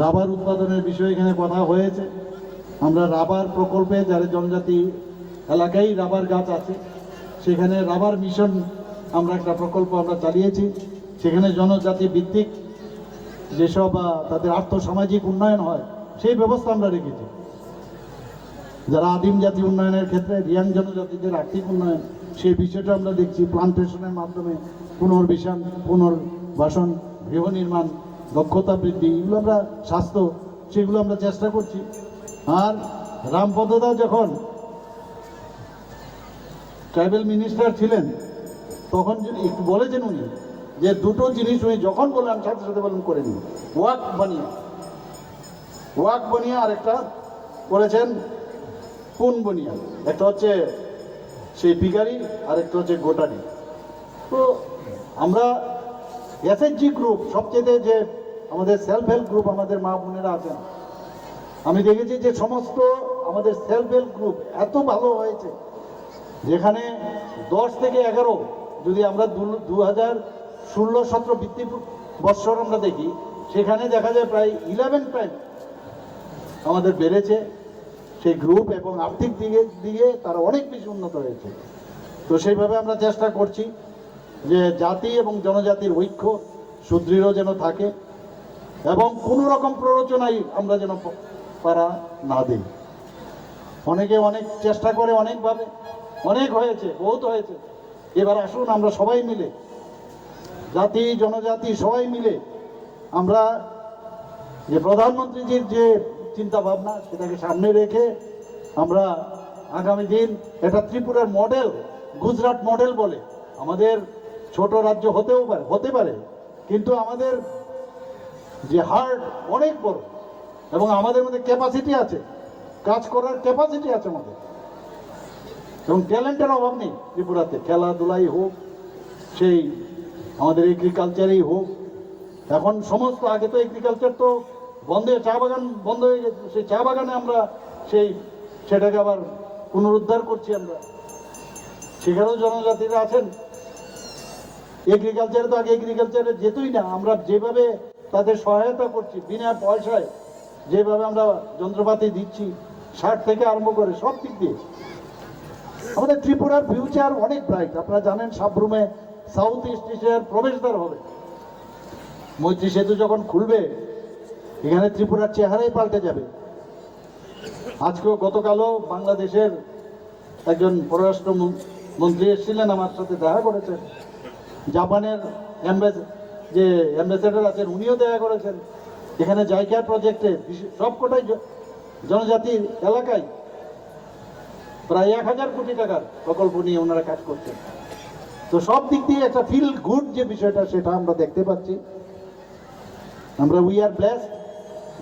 রাবার উৎপাদনের বিষয়ে এখানে কথা হয়েছে। আমরা রাবার প্রকল্পে যারা জনজাতি এলাকায় রাবার গাছ আছে, সেখানে রাবার মিশন আমরা একটা প্রকল্প আমরা চালিয়েছি। সেখানে জনজাতি ভিত্তিক যেসব আহ, তাদের আর্থ সামাজিক উন্নয়ন হয়, সেই ব্যবস্থা আমরা রেখেছি। যারা আদিম জাতি উন্নয়নের ক্ষেত্রে রিয়াং জনজাতিদের আর্থিক উন্নয়ন, সেই বিষয়টা আমরা দেখছি প্লান্টেশনের মাধ্যমে পুনর্বিশন, পুনর্বাসন, গৃহ নির্মাণ, দক্ষতা বৃদ্ধি, এগুলো আমরা, স্বাস্থ্য, সেগুলো আমরা চেষ্টা করছি। আর রামপদদা যখন ট্রাইবাল মিনিস্টার ছিলেন, তখন যে একটু বলেছেন উনি, যে দুটো জিনিস উনি যখন বলেন, সাথে সাথে বলেন, "করে নিন।" ওয়াক বানিয়া, ওয়াক বানিয়া আর একটা করেছেন পুন বানিয়া, একটা হচ্ছে সেই পিগারি, আর একটা হচ্ছে গোটারি। তো আমরা এসএইচজি গ্রুপ, সবচেয়ে যে আমাদের সেলফ হেল্প গ্রুপ, আমাদের মা বোনেরা আছেন, আমি দেখেছি যে সমস্ত আমাদের সেলফ হেল্প গ্রুপ এত ভালো হয়েছে, যেখানে দশ থেকে এগারো, যদি আমরা দু হাজার ষোলো সতেরো বৃত্তি বৎসর আমরা দেখি, সেখানে দেখা যায় প্রায় ইলেভেন টাইম আমাদের বেড়েছে সেই গ্রুপ, এবং আর্থিক দিকে দিকে তারা অনেক বেশি উন্নত হয়েছে। তো সেইভাবে আমরা চেষ্টা করছি যে জাতি এবং জনজাতির ঐক্য সুদৃঢ় যেন থাকে এবং কোনো রকম প্ররোচনায় আমরা যেন প-, পাড়া না দিই। অনেকে অনেক চেষ্টা করে, অনেকভাবে, অনেক হয়েছে, বহুত হয়েছে। এবার আসুন আমরা সবাই মিলে, জাতি জনজাতি সবাই মিলে আমরা যে প্রধানমন্ত্রীজির যে চিন্তা ভাবনা, সেটাকে সামনে রেখে আমরা আগামী দিন এটা ত্রিপুরার মডেল, গুজরাট মডেল বলে, আমাদের ছোট রাজ্য হতেও পারে, হতে পারে, কিন্তু আমাদের যে হার্ট অনেক বড় এবং আমাদের মধ্যে ক্যাপাসিটি আছে, কাজ করার ক্যাপাসিটি আছে আমাদের, এবং ট্যালেন্টের অভাব নেই ত্রিপুরাতে। খেলাধুলাই হোক, সেই আমাদের এগ্রিকালচারেই হোক, এখন সমস্ত, আগে তো এগ্রিকালচার তো বন্ধ হয়ে, চা বাগান বন্ধ হয়ে গেছে, সেই চা বাগানে আমরা সেই, সেটাকে আবার পুনরুদ্ধার করছি আমরা। সেখানেও জনজাতিরা আছেন, এগ্রিকালচারে তো আগে এগ্রিকালচারে যেতই না, আমরা যেভাবে তাদের সহায়তা করছি বিনা পয়সায়, যেভাবে আমরা যন্ত্রপাতি দিচ্ছি, সার থেকে আরম্ভ করে সব দিক দিয়ে আমাদের ত্রিপুরার ফিউচার অনেক ব্রাইট। আপনারা জানেন, সাব্রুমে সাউথ ইস্ট এশিয়ার প্রবেশদ্বার হবে। মৈত্রী সেতু যখন খুলবে, এখানে ত্রিপুরার চেহারাই পাল্টে যাবে। আজকেও, গতকালও বাংলাদেশের একজন পররাষ্ট্র মন-, মন্ত্রী এসেছিলেন, আমার সাথে দেখা করেছেন। জাপানের অ্যাম্বাস-, যে অ্যাম্বাসেডর আছেন, উনিও দেখা করেছেন। এখানে জাইকা প্রজেক্টে বিশ-, সবকটাই জ-, জনজাতির এলাকায় প্রায় এক হাজার কোটি টাকার প্রকল্প নিয়ে ওনারা কাজ করছেন। তো সব দিক দিয়ে একটা ফিল গুড যে বিষয়টা, সেটা আমরা দেখতে পাচ্ছি। আমরা, we are blessed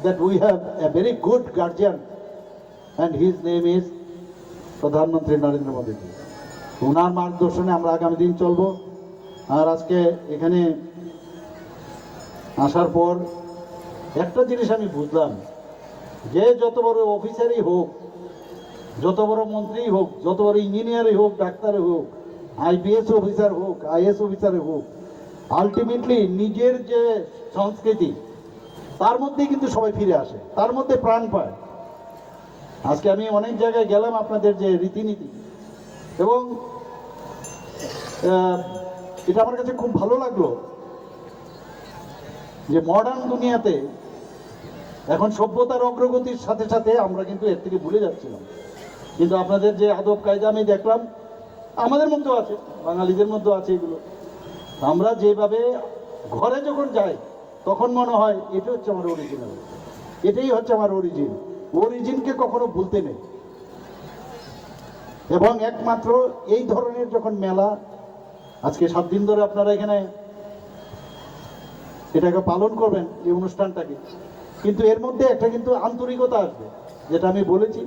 that we have a very good guardian and his name is প্রধানমন্ত্রী নরেন্দ্র মোদীজি। ওনার মার্গদর্শনে আমরা আগামী দিন চলবো। আর আজকে এখানে আসার পর একটা জিনিস আমি বুঝলাম, যে যত বড় অফিসারই হোক, যত বড় মন্ত্রী হোক, যত বড় ইঞ্জিনিয়ারই হোক, ডাক্তারই হোক, আইপিএস অফিসার হোক, আইএস অফিসারই হোক, আলটিমেটলি নিজের যে সংস্কৃতি, তার মধ্যেই কিন্তু সবাই ফিরে আসে, তার মধ্যে প্রাণ পায়। আজকে আমি অনেক জায়গায় গেলাম, আপনাদের যে রীতিনীতি, এবং আহ, এটা আমার কাছে খুব ভালো লাগলো যে মডার্ন দুনিয়াতে এখন সভ্যতার অগ্রগতির সাথে সাথে আমরা কিন্তু এর থেকে ভুলে যাচ্ছিলাম। কিন্তু আপনাদের যে আদব কায়দা আমি দেখলাম, আমাদের মধ্যেও আছে, বাঙালিদের মধ্যেও আছে এগুলো। আমরা যেভাবে ঘরে যখন যাই, তখন মনে হয় এটা হচ্ছে আমার অরিজিনাল, এটাই হচ্ছে আমার অরিজিন। অরিজিনকে কখনো ভুলতে নেই। এবং একমাত্র এই ধরনের যখন মেলা, আজকে সাত দিন ধরে আপনারা এখানে এটাকে পালন করবেন, এই অনুষ্ঠানটাকে, কিন্তু এর মধ্যে একটা কিন্তু আন্তরিকতা আসবে, যেটা আমি বলেছি,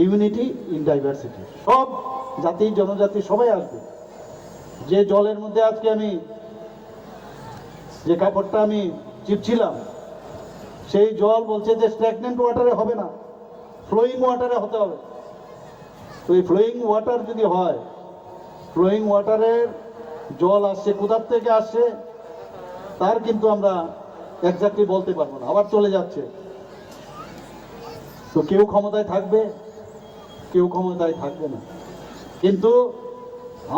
ইউনিটি ইন ডাইভার্সিটি। সব জাতি জনজাতি সবাই আসবে। যে জলের মধ্যে আজকে আমি, যে কাপড়টা আমি চিপছিলাম, সেই জল বলছে যে স্ট্যাগনেন্ট ওয়াটারে হবে না, ফ্লোয়িং ওয়াটারে হতে হবে। তো এই ফ্লোয়িং ওয়াটার যদি হয়, ফ্লোয়িং ওয়াটারের জল আসছে কোথার থেকে আসছে, তার কিন্তু আমরা এক্স্যাক্টলি বলতে পারবো না, আবার চলে যাচ্ছে। তো কেউ ক্ষমতায় থাকবে, কেউ ক্ষমতায় থাকবে না, কিন্তু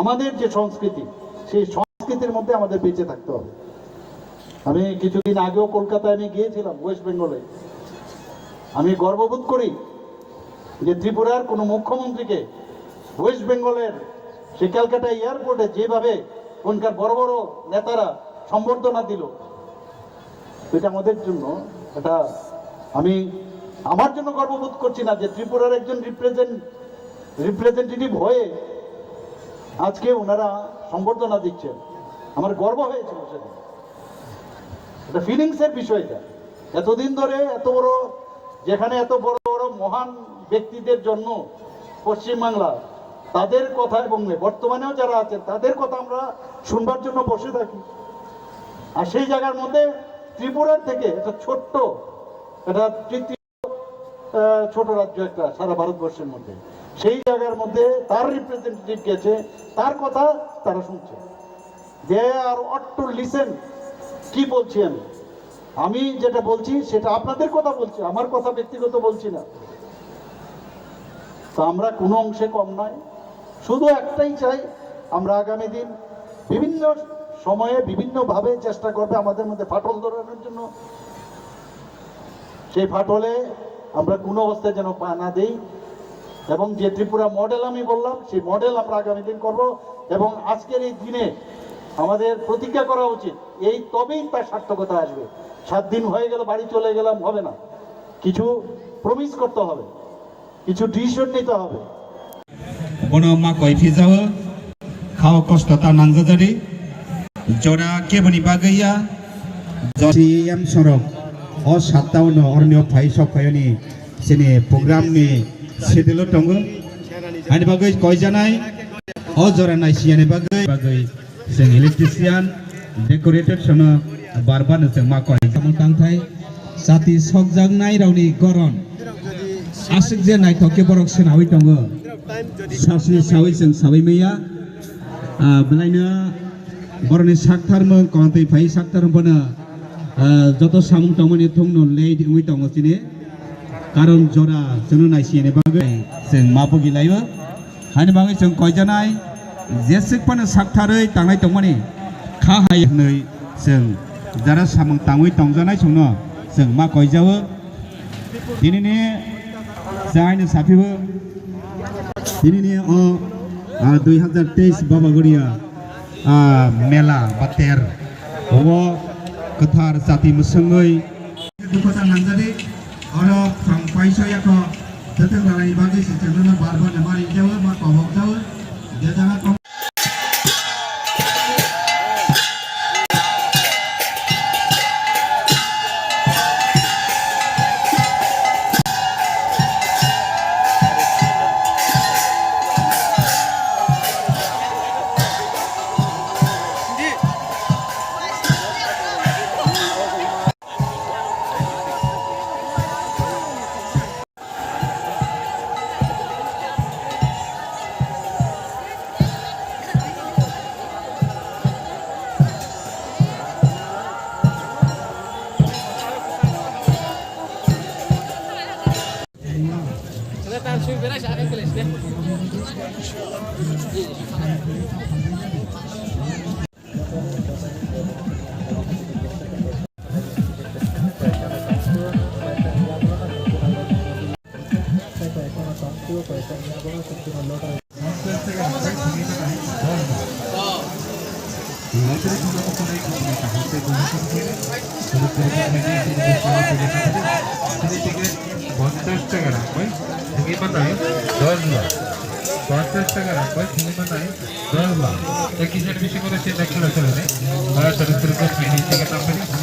আমাদের যে সংস্কৃতি, সেই সংস্কৃতির মধ্যে আমাদের বেঁচে থাকতে হবে। আমি কিছুদিন আগেও কলকাতায় আমি গিয়েছিলাম, ওয়েস্ট বেঙ্গলে। আমি গর্ববোধ করি যে ত্রিপুরার কোনো মুখ্যমন্ত্রীকে ওয়েস্ট বেঙ্গলের সেই ক্যালকাটা এয়ারপোর্টে যেভাবে ওখানকার বড় বড় নেতারা সম্বর্ধনা দিল, এটা আমাদের জন্য, এটা আমি আমার জন্য গর্ববোধ করছি না যে ত্রিপুরার একজন রিপ্রেজেন্ট রিপ্রেজেন্টেটিভ হয়ে আজকে ওনারা সম্বর্ধনা দিচ্ছেন। আমার গর্ব হয়েছিল সেদিন। এটা ফিলিংসের বিষয়। এটা এতদিন ধরে এত বড়, যেখানে এত বড় বড় মহান ব্যক্তিদের জন্ম পশ্চিমবাংলা, তাদের কথা এবং বর্তমানেও যারা আছেন তাদের কথা আমরা শুনবার জন্য বসে থাকি। আর সেই জায়গার মধ্যে ত্রিপুরার থেকে একটা ছোট্ট, একটা তৃতীয়, আহ, ছোট রাজ্য একটা সারা ভারতবর্ষের মধ্যে, সেই জায়গার মধ্যে তার রিপ্রেজেন্টেটিভ গেছে, তার কথা তারা শুনছে। They are ought to listen। কি বলছি আমি? আমি যেটা বলছি সেটা আপনাদের কথা বলছি, আমার কথা ব্যক্তিগত বলছি না। তো আমরা কোনো অংশে কম নয়, শুধু একটাই চাই, আমরা আগামী দিন বিভিন্ন সময়ে বিভিন্নভাবে চেষ্টা করবে আমাদের মধ্যে ফাটল ধরানোর জন্য। সেই ফাটলে আমরা কোনো অবস্থায় যেন পা না দেই, এবং যে ত্রিপুরা মডেল আমি বললাম, সেই মডেল আমরা আগামী দিন করব। এবং আজকের এই দিনে আমাদের প্রতিজ্ঞা করা উচিত, এই তবেই তার সার্থকতা আসবে। সাত দিন হয়ে গেল, বাড়ি চলে গেলাম, হবে না, কিছু প্রমিস করতে হবে, কিছু ডিসিশন নিতে হবে। Bono ma koi phijao, khao kosto ta nangjajadi, jora keboni bagwi ya, jo- C M sorok, o satta uno oroni o phai sok phaiyoni chini program ni schedule o tongo. Ani bagwi koi janai, o jora naisiyani bagwi, bagwi. Chwng electrician, decorated sono bar bar no chwng ma koi. Tamo tangthai jati sokjaknai rokni goron aswk je naithok khe borok swnawi tongo. Sasni sawi chwng sawi maya. Ah, belaino borokni saktharmung kontwi phai saktharmung bono, ah, joto samung tongmani thungno late wngwi tongo chini. Karon jora chwngno naisiyani bagwi chwng ma bugi laio. Hani bagwi chwng koijanai, jeswk phano saktharwi tangnai tongmani kha hai hwnwi chwng jara samung tangwi tongjanai chwngno chwng ma koijao. Dinini chwng aini saphio, dinini o, ah, dui hazar teis Babagoria, ah, mela ba ter, o kwthar chati mwswngwi. Dukhu ta nangjadi, oro from paisa yako, tetek lalai bagwi se chengno bar bar nama ringjao, ma kobok jao, je jaga kong- পঞ্চাশ টাকা রাখবে, তুমি বানাই দশ লাখ। পঞ্চাশ টাকা রাখবে, তুমি বানাই দশ লাখ। একই সাথে বেশি করে চিন্তা খেলা চলে নেই। তারা সদস্যের উপর ফিরে নিয়ে থেকে তারপরে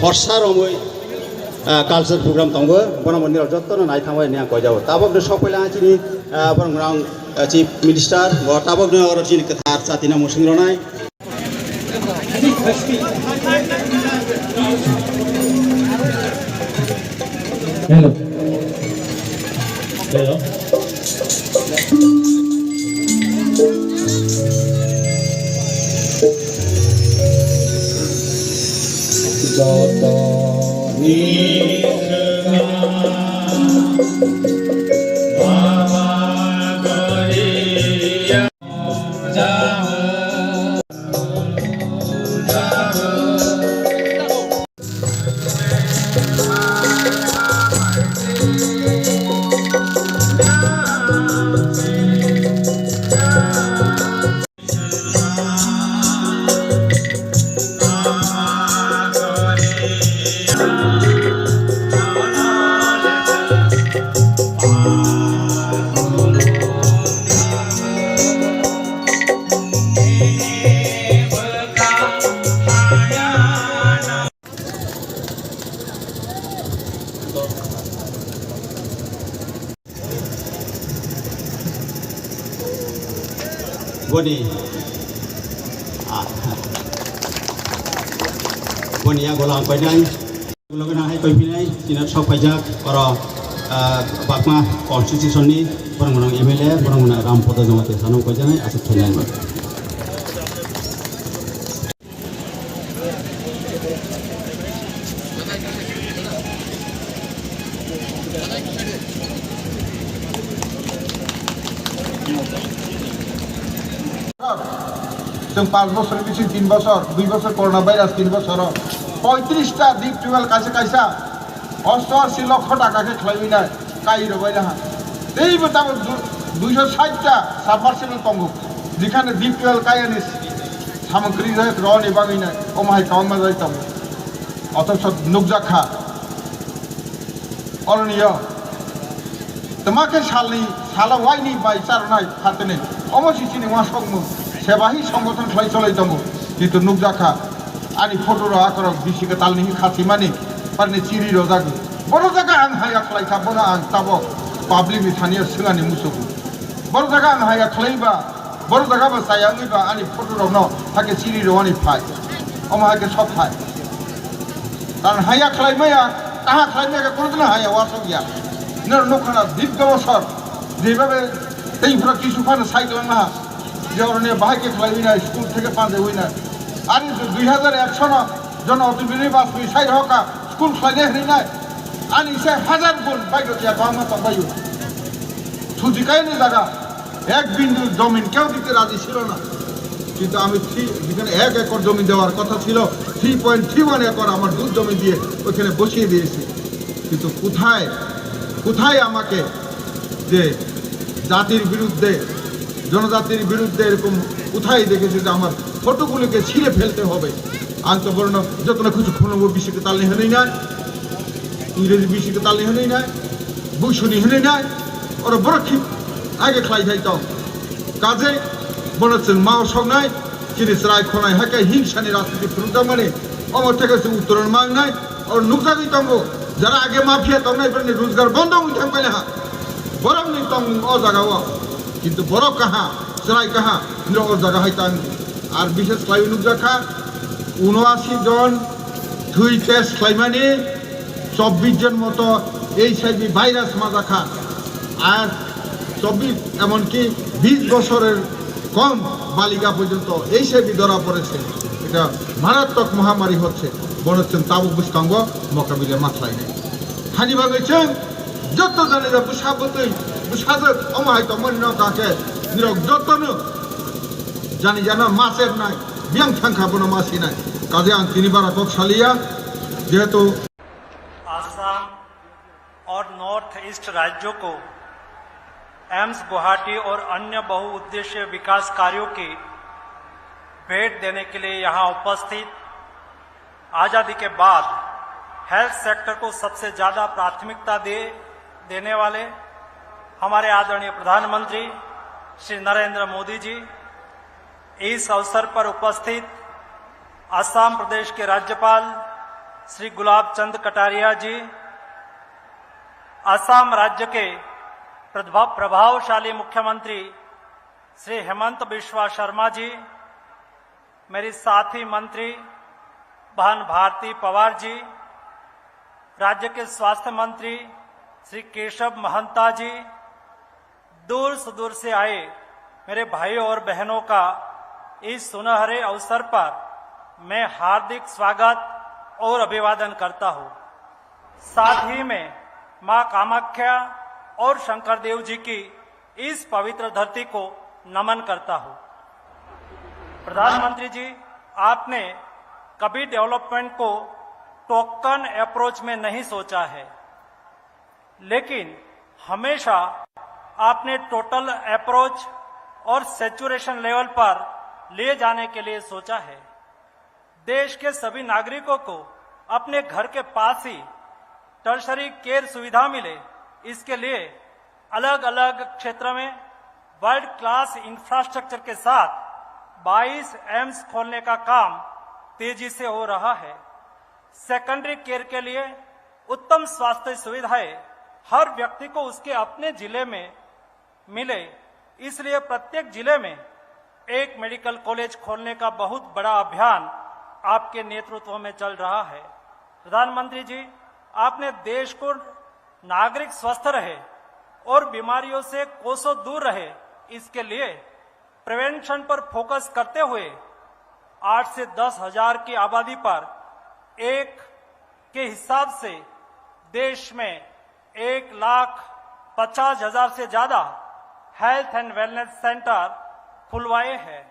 Horsa romwi, ah, culture program tongo, bono mwnwi rok jotto no nai thangbai hwnwi ang koi jago. Tabok no sok paila ang chini, ah, borok no ang, ah, chief minister, bo tabok no oro chini kwthar chati no mwswng rwnai. Hello. Hello. Joto ni Boni, ah, boni yago lang painai, ulo gana hai paipinai, chini sok paijak, oro, ah, Bakma constitution ni, borong borong M L A, borong borong Ram Podo Jamatia, sano paijak nai, aswk khainai. Chwng panch bosor bising tin bosor, dui bosor corona virus tin bosoro poitris ta deep tubewell kaisa kaisa osto asi lokho taka khe khlaiwi nai. Kai rwbaina ha. Teibo tabuk du-, duiso sait ta submersible tongo. Jekhane deep well kayani samung kwrwi rok rwni bagwi nai. Omo hai kwbangma jai tongo. Othocho nukjak kha. Oroniyo. Twma khe salni, salo waini bai charwnai phatini. Omo si chini uansukmung. Sebahi songgothon khlai cholai tongo. Kintu nukjak kha. Ani photo rok akorok bisi kwtalni hi khatimani, parni chiri rojak. Bono jaga ang haya khlai kha, bono ang tabok public ni thani o swngani musugo. Boro jaga ang haya khlaiba, boro jaga bo chaya wngwi ba ani photo rokno hake chiri rwani phai. Omo hake sok phai. Karon haya khlai maya, taha khlai maya kono dino haya wasok ya. Nero nokha na dibga bosor, jebabe tei phura kisu phano sai tong na. Je oroni bahai ke khlai wina, school theke pande wina. Ani dui hajar ekso no jon otobini bas wi sai roka, school khlai ne hri nai. Ani se hajar gun bai do ya bangma tong bayu. Sujikai ni jaga. এক বিন্দু জমিন কেউ দিতে রাজি ছিল না, কিন্তু আমি থ্রি, যেখানে এক একর জমি দেওয়ার কথা ছিল, three point three one acre আমার দুধ জমি দিয়ে ওখানে বসিয়ে দিয়েছি। কিন্তু কোথায়, কোথায় আমাকে যে জাতির বিরুদ্ধে, জনজাতির বিরুদ্ধে এরকম কোথায় দেখেছে যে আমার ফটোগুলিকে ছিঁড়ে ফেলতে হবে? Ang to borno jotono kuchu khulumbo bisi kwtalni hwnwi nai, Ingreji bisi kwtalni hwnwi nai, buisuni hwnwi nai, oro borok khi age khlai thai tong. Kajei bono chwng mao soknai, chini chwrai khonai hai khe hingsani rajniti phunukjakmani, omo theke chwng uttoron mangnai, oro nukjagwi tongo, jara age mafia tongnai borokni rojgar bondo wngwi thang paina ha. Borokni tongmung o jaga o, kintu borok kaha, chwrai kaha, niro o jaga hai tang. Ar bishes khlaiwi nukjakha, unoashi jon thwi test khlaimani, চব্বিশ জন মতো HIV virus মাজাখা। আর চব্বিশ, এমনকি বিশ বছরের কম বালিকা পর্যন্ত এইচআইভি ধরা পড়েছে। এটা মারাত্মক মহামারী হচ্ছে। বরঞ্চ তাবুক বুঝকাঙ্গ মোকাবিলা মাতলাই নেই। Hani bagwi chwng joto jani ja bwsa bwtwi, bwsajwk omo hai tongmani no kake nirok jotono jani jana macher nai, biyang thangkha bono masinai. Kaje ang tini bara kok saliya, jehetu Assam और north east राज्यों को एम्स गुवाहाटी और अन्य बहुउद्देशीय विकास कार्यों की भेंट देने के लिए यहाँ उपस्थित आज़ादी के बाद हेल्थ सेक्टर को सबसे ज़्यादा प्राथमिकता दे, देने वाले हमारे आदरणीय प्रधानमंत्री श्री नरेंद्र मोदी जी, इस अवसर पर उपस्थित असम प्रदेश के राज्यपाल श्री गुलाब चंद कटारिया जी, असम राज्य के प्रभाव-, प्रभावशाली मुख्यमंत्री श्री हेमंत बिस्वा शर्मा जी, मेरी साथी मंत्री बहन भारती पवार जी, राज्य के स्वास्थ्य मंत्री श्री केशव महंता जी, दूर सुदूर से आए मेरे भाइयों और बहनों का इस सुनहरे अवसर पर मैं हार्दिक स्वागत और अभिवादन करता हूँ। साथ ही में माँ कामाख्या और शंकर देव जी की इस पवित्र धरती को नमन करता हूँ। प्रधानमंत्री जी, आपने कभी डेवलपमेंट को टोकन अप्रोच में नहीं सोचा है, लेकिन हमेशा आपने टोटल अप्रोच और सैचुरेशन लेवल पर ले जाने के लिए सोचा है। देश के सभी नागरिकों को अपने घर के पास ही टर्शरी केयर सुविधा मिले, इसके लिए अलग-अलग क्षेत्र में वर्ल्ड क्लास इंफ्रास्ट्रक्चर के साथ बाईस एम्स खोलने का काम तेजी से हो रहा है। सेकेंडरी केयर के लिए उत्तम स्वास्थ्य सुविधाएं हर व्यक्ति को उसके अपने जिले में मिले, इसलिए प्रत्येक जिले में एक मेडिकल कॉलेज खोलने का बहुत बड़ा अभियान आपके नेतृत्व में चल रहा है। प्रधानमंत्री जी, आपने देश को नागरिक स्वस्थ रहे और बीमारियों से कोसों दूर रहे, इसके लिए प्रिवेंशन पर फोकस करते हुए आठ से दस हज़ार की आबादी पर एक के हिसाब से देश में एक लाख पचास हज़ार से ज्यादा हेल्थ एंड वेलनेस सेंटर खुलवाए हैं।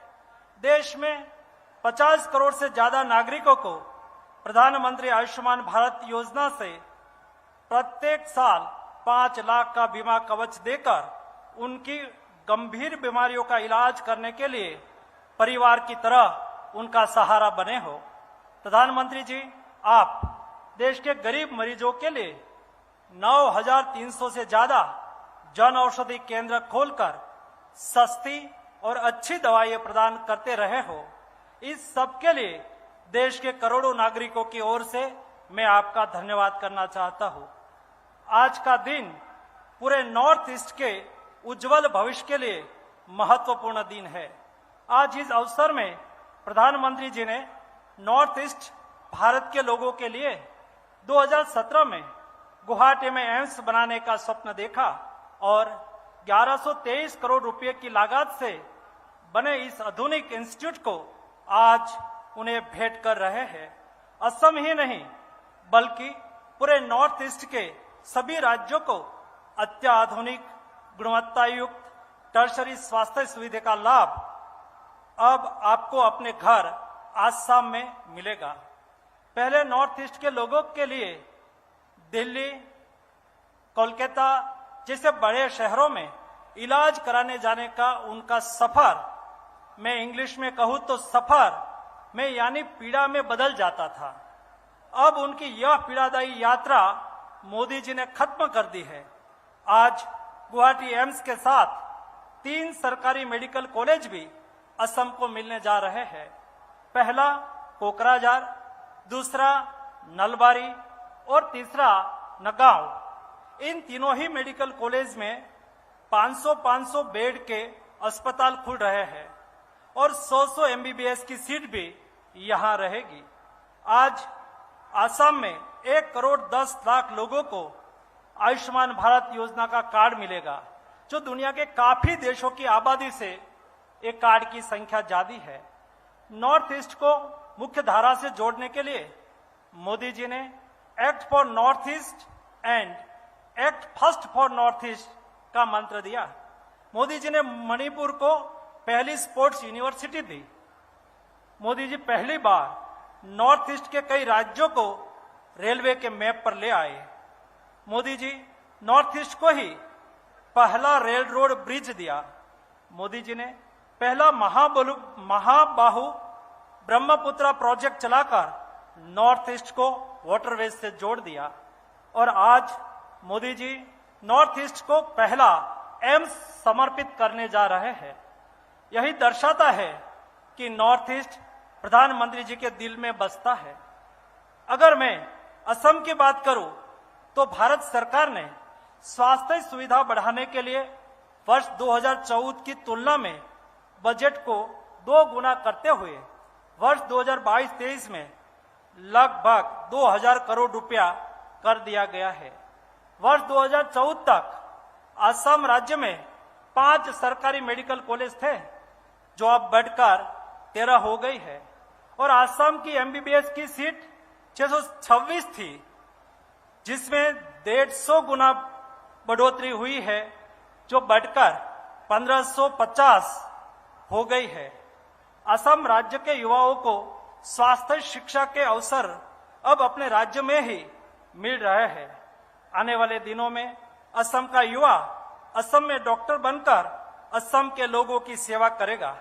देश में पचास करोड़ से ज्यादा नागरिकों को प्रधानमंत्री आयुष्मान भारत योजना से प्रत्येक साल पाँच लाख का बीमा कवच देकर उनकी गंभीर बीमारियों का इलाज करने के लिए परिवार की तरह उनका सहारा बने हो। प्रधानमंत्री जी, आप देश के गरीब मरीजों के लिए नौ हज़ार तीन सौ से ज्यादा जन औषधि केंद्र खोलकर सस्ती और अच्छी दवाइयां प्रदान करते रहे हो। इस सब के लिए देश के करोड़ों नागरिकों की ओर से मैं आपका धन्यवाद करना चाहता हूं। आज का दिन पूरे नॉर्थ ईस्ट के उज्जवल भविष्य के लिए महत्वपूर्ण दिन है। आज इस अवसर में प्रधानमंत्री जी ने नॉर्थ ईस्ट भारत के लोगों के लिए दो हज़ार सत्रह में गुवाहाटी में एम्स बनाने का स्वप्न देखा और ग्यारह सौ तेईस करोड़ रुपए की लागत से बने इस आधुनिक इंस्टीट्यूट को आज उन्हें भेंट कर रहे हैं। असम ही नहीं, बल्कि पूरे नॉर्थ ईस्ट के सभी राज्यों को अत्याधुनिक, गुणवत्तायुक्त टर्शरी स्वास्थ्य सुविधा का लाभ अब आपको अपने घर आसाम में मिलेगा। पहले नॉर्थ ईस्ट के लोगों के लिए दिल्ली, कोलकाता जैसे बड़े शहरों में इलाज कराने जाने का उनका सफर, मैं इंग्लिश में कहूँ तो सफर, में यानी पीड़ा में बदल जाता था। अब उनकी यह पीड़ादायी यात्रा मोदी जी ने खत्म कर दी है। आज गुवाहाटी एम्स के साथ तीन सरकारी मेडिकल कॉलेज भी असम को मिलने जा रहे हैं। पहला कोकराझार, दूसरा नलबारी और तीसरा नगांव। इन तीनों ही मेडिकल कॉलेज में पाँच सौ, पाँच सौ बेड के अस्पताल खुल रहे हैं और सौ सौ एमबीबीएस की सीट भी यहाँ रहेगी। आज असम में एक करोड़ दस लाख लोगों को आयुष्मान भारत योजना का कार्ड मिलेगा, जो दुनिया के काफी देशों की आबादी से ये कार्ड की संख्या ज्यादा है। नॉर्थ ईस्ट को मुख्य धारा से जोड़ने के लिए मोदी जी ने act for north east and act first for north east का मंत्र दिया। मोदी जी ने मणिपुर को पहली स्पोर्ट्स यूनिवर्सिटी दी। मोदी जी पहली बार नॉर्थ ईस्ट के कई राज्यों को रेलवे के मैप पर ले आए। मोदी जी नॉर्थ ईस्ट को ही पहला रेल रोड ब्रिज दिया। मोदी जी ने पहला महाबलु महाबाहु ब्रह्मपुत्र प्रोजेक्ट चलाकर नॉर्थ ईस्ट को वाटरवेज से जोड़ दिया और आज मोदी जी नॉर्थ ईस्ट को पहला एम्स समर्पित करने जा रहे हैं। यही दर्शाता है कि नॉर्थ ईस्ट प्रधानमंत्री जी के दिल में बसता है। अगर मैं असम की बात करूं, तो भारत सरकार ने स्वास्थ्य सुविधा बढ़ाने के लिए वर्ष दो हज़ार चौदह की तुलना में बजट को दो गुना करते हुए वर्ष दो हज़ार बाईस तेईस में लगभग दो हज़ार करोड़ रुपया कर दिया गया है। वर्ष दो हज़ार चौदह तक असम राज्य में पांच सरकारी मेडिकल कॉलेज थे, जो अब बढ़कर तेरह हो गई है और असम की एमबीबीएस की सीट छह सौ छब्बीस थी, जिसमें डेढ़ सौ गुना बढ़ोतरी हुई है, जो बढ़कर पन्द्रह सौ पचास हो गई है। असम राज्य के युवाओं को स्वास्थ्य शिक्षा के अवसर अब अपने राज्य में ही मिल रहे हैं। आने वाले दिनों में असम का युवा असम में डॉक्टर बनकर असम के लोगों की सेवा करेगा।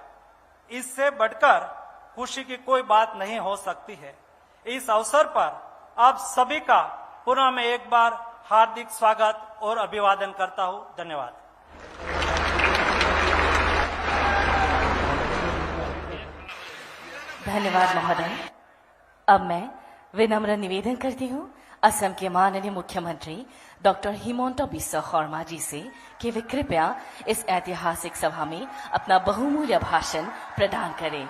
इससे बढ़कर खुशी की कोई बात नहीं हो सकती है। इस अवसर पर आप सभी का पुनः मैं एक बार हार्दिक स्वागत और अभिवादन करता हूं। धन्यवाद। धन्यवाद महोदय। अब मैं विनम्र निवेदन करती हूँ असम के माननीय मुख्यमंत्री डॉक्टर हिमंत बिस्व शर्मा जी से कि वे कृपया इस ऐतिहासिक सभा में अपना बहुमूल्य भाषण प्रदान करें।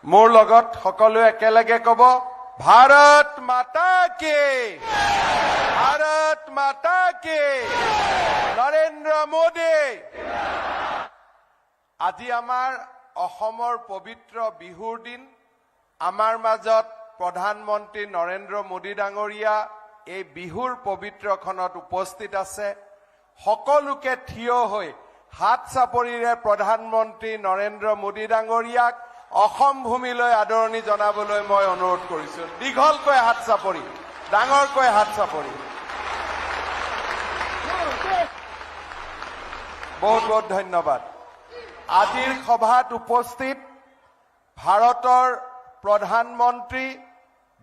মোৰ লগত সকলোৱে একেলগে ক'ব, ভাৰত মাতা কি, ভাৰত মাতা কি, নৰেন্দ্ৰ মোদী। আজি আমাৰ অসমৰ পবিত্ৰ বিহুৰ দিন। আমাৰ মাজত প্ৰধানমন্ত্ৰী নৰেন্দ্ৰ মোদী ডাঙৰীয়া এই বিহুৰ পবিত্ৰ ক্ষণত উপস্থিত আছে। সকলোকে থিয় হৈ হাত চাপৰিৰে প্ৰধানমন্ত্ৰী নৰেন্দ্ৰ মোদী ডাঙৰীয়াক অসম ভূমিলৈ আদৰণি জনাবলৈ মই অনুৰোধ কৰিছো। দীঘলকৈ হাত চাপৰি, ডাঙৰকৈ হাত চাপৰি। বহুত বহুত ধন্যবাদ। আজিৰ সভাত উপস্থিত ভাৰতৰ প্ৰধানমন্ত্ৰী,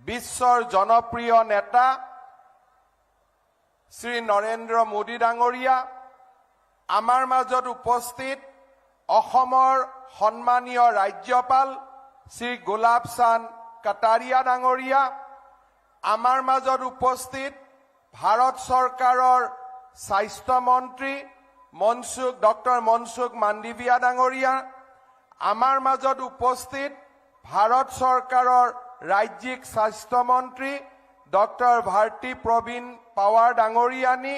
বিশ্বৰ জনপ্ৰিয় নেতা শ্ৰী নৰেন্দ্ৰ মোদী ডাঙৰীয়া, আমাৰ মাজত উপস্থিত অসমৰ সন্মানীয় ৰাজ্যপাল শ্ৰী গোলাপ চান্দ কটাৰিয়া ডাঙৰীয়া, আমাৰ মাজত উপস্থিত ভাৰত চৰকাৰৰ স্বাস্থ্য মন্ত্ৰী মনসুখ, ডক্টৰ মনসুখ মাণ্ডভিয়া ডাঙৰীয়া, আমাৰ মাজত উপস্থিত ভাৰত চৰকাৰৰ ৰাজ্যিক স্বাস্থ্য মন্ত্ৰী ডক্টৰ ভাৰতী প্ৰবীণ পাৱাৰ ডাঙৰীয়ানী,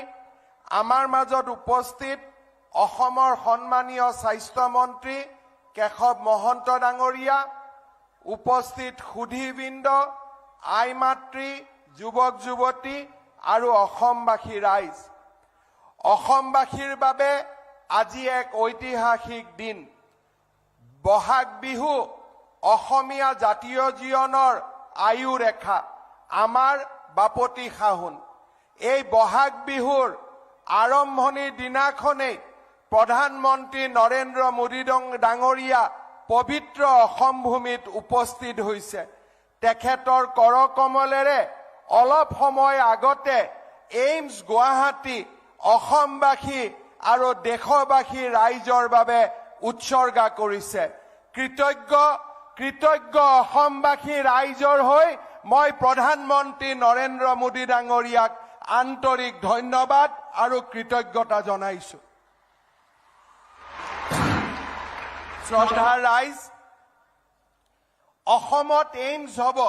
আমাৰ মাজত উপস্থিত অসমৰ সন্মানীয় স্বাস্থ্য মন্ত্ৰী কেশৱ মহন্ত ডাঙৰীয়া, উপস্থিত সুধীবৃন্দ, আই মাতৃ, যুৱক যুৱতী আৰু অসমবাসী ৰাইজ, অসমবাসীৰ বাবে আজি এক ঐতিহাসিক দিন। বহাগ বিহু অসমীয়া জাতীয় জীৱনৰ আয়ু ৰেখা, আমাৰ বাপতি সাহোন। এই বহাগ বিহুৰ আৰম্ভণিৰ দিনাখনেই প্ৰধানমন্ত্ৰী নৰেন্দ্ৰ মোদী ডং-, ডাঙৰীয়া পবিত্ৰ অসম ভূমিত উপস্থিত হৈছে। তেখেতৰ কৰকমলেৰে অলপ সময় আগতে এইমছ গুৱাহাটী অসমবাসী আৰু দেশবাসী ৰাইজৰ বাবে উৎসৰ্গা কৰিছে। কৃতজ্ঞ, কৃতজ্ঞ অসমবাসী ৰাইজৰ হৈ মই প্ৰধানমন্ত্ৰী নৰেন্দ্ৰ মোদী ডাঙৰীয়াক আন্তৰিক ধন্যবাদ আৰু কৃতজ্ঞতা জনাইছো। শ্ৰদ্ধাৰ ৰাইজ, অসমত এইমছ হ'ব,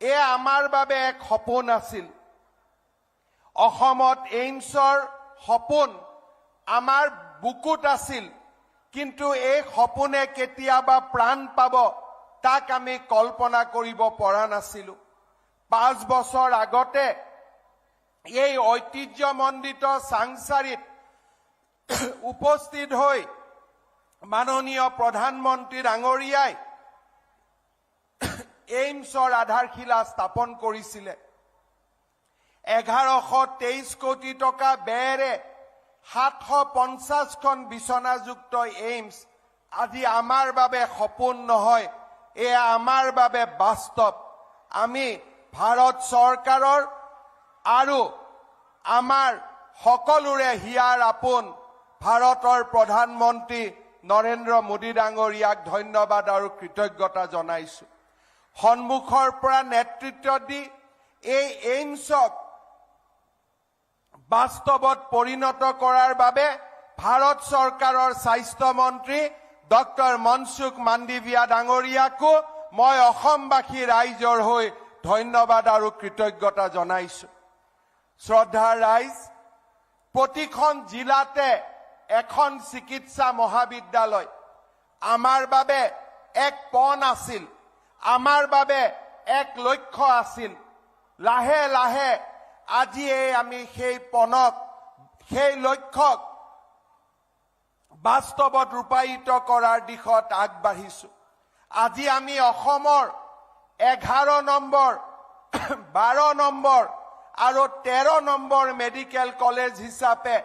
এয়া আমাৰ বাবে এক সপোন আছিল। অসমত এইমছৰ সপোন আমাৰ বুকুত আছিল, কিন্তু এই সপোনে কেতিয়াবা প্ৰাণ পাব, তাক আমি কল্পনা কৰিব পৰা নাছিলো। পাঁচ বছৰ আগতে এই ঐতিহ্যমণ্ডিত চাংচাৰিত উপস্থিত হৈ মাননীয় প্ৰধানমন্ত্ৰী ডাঙৰীয়াই এইমছৰ আধাৰশিলা স্থাপন কৰিছিলে। এঘাৰশ তেইছ কোটি টকা ব্যয়েৰে সাতশ পঞ্চাশখন বিচনাযুক্ত এইমছ আজি আমাৰ বাবে সপোন নহয়, এয়া আমাৰ বাবে বাস্তৱ। আমি ভাৰত চৰকাৰৰ আৰু আমাৰ সকলোৰে হিয়াৰ আপোন ভাৰতৰ প্ৰধানমন্ত্ৰী নৰেন্দ্ৰ মোদী ডাঙৰীয়াক ধন্যবাদ আৰু কৃতজ্ঞতা জনাইছো। সন্মুখৰ পৰা নেতৃত্ব দি এই এইমছক বাস্তৱত পৰিণত কৰাৰ বাবে ভাৰত চৰকাৰৰ স্বাস্থ্য মন্ত্ৰী ডক্টৰ মনসুখ মাণ্ডভিয়া ডাঙৰীয়াকো মই অসমবাসী ৰাইজৰ হৈ ধন্যবাদ আৰু কৃতজ্ঞতা জনাইছো। শ্ৰদ্ধাৰ ৰাইজ, প্ৰতিখন জিলাতে এখন চিকিৎসা মহাবিদ্যালয় আমাৰ বাবে এক পণ আছিল, আমাৰ বাবে এক লক্ষ্য আছিল। লাহে লাহে আজিয়ে আমি সেই পণক, সেই লক্ষ্যক বাস্তৱত ৰূপায়িত কৰাৰ দিশত আগবাঢ়িছো। আজি আমি অসমৰ এঘাৰ নম্বৰ, বাৰ নম্বৰ আৰু তেৰ নম্বৰ মেডিকেল কলেজ হিচাপে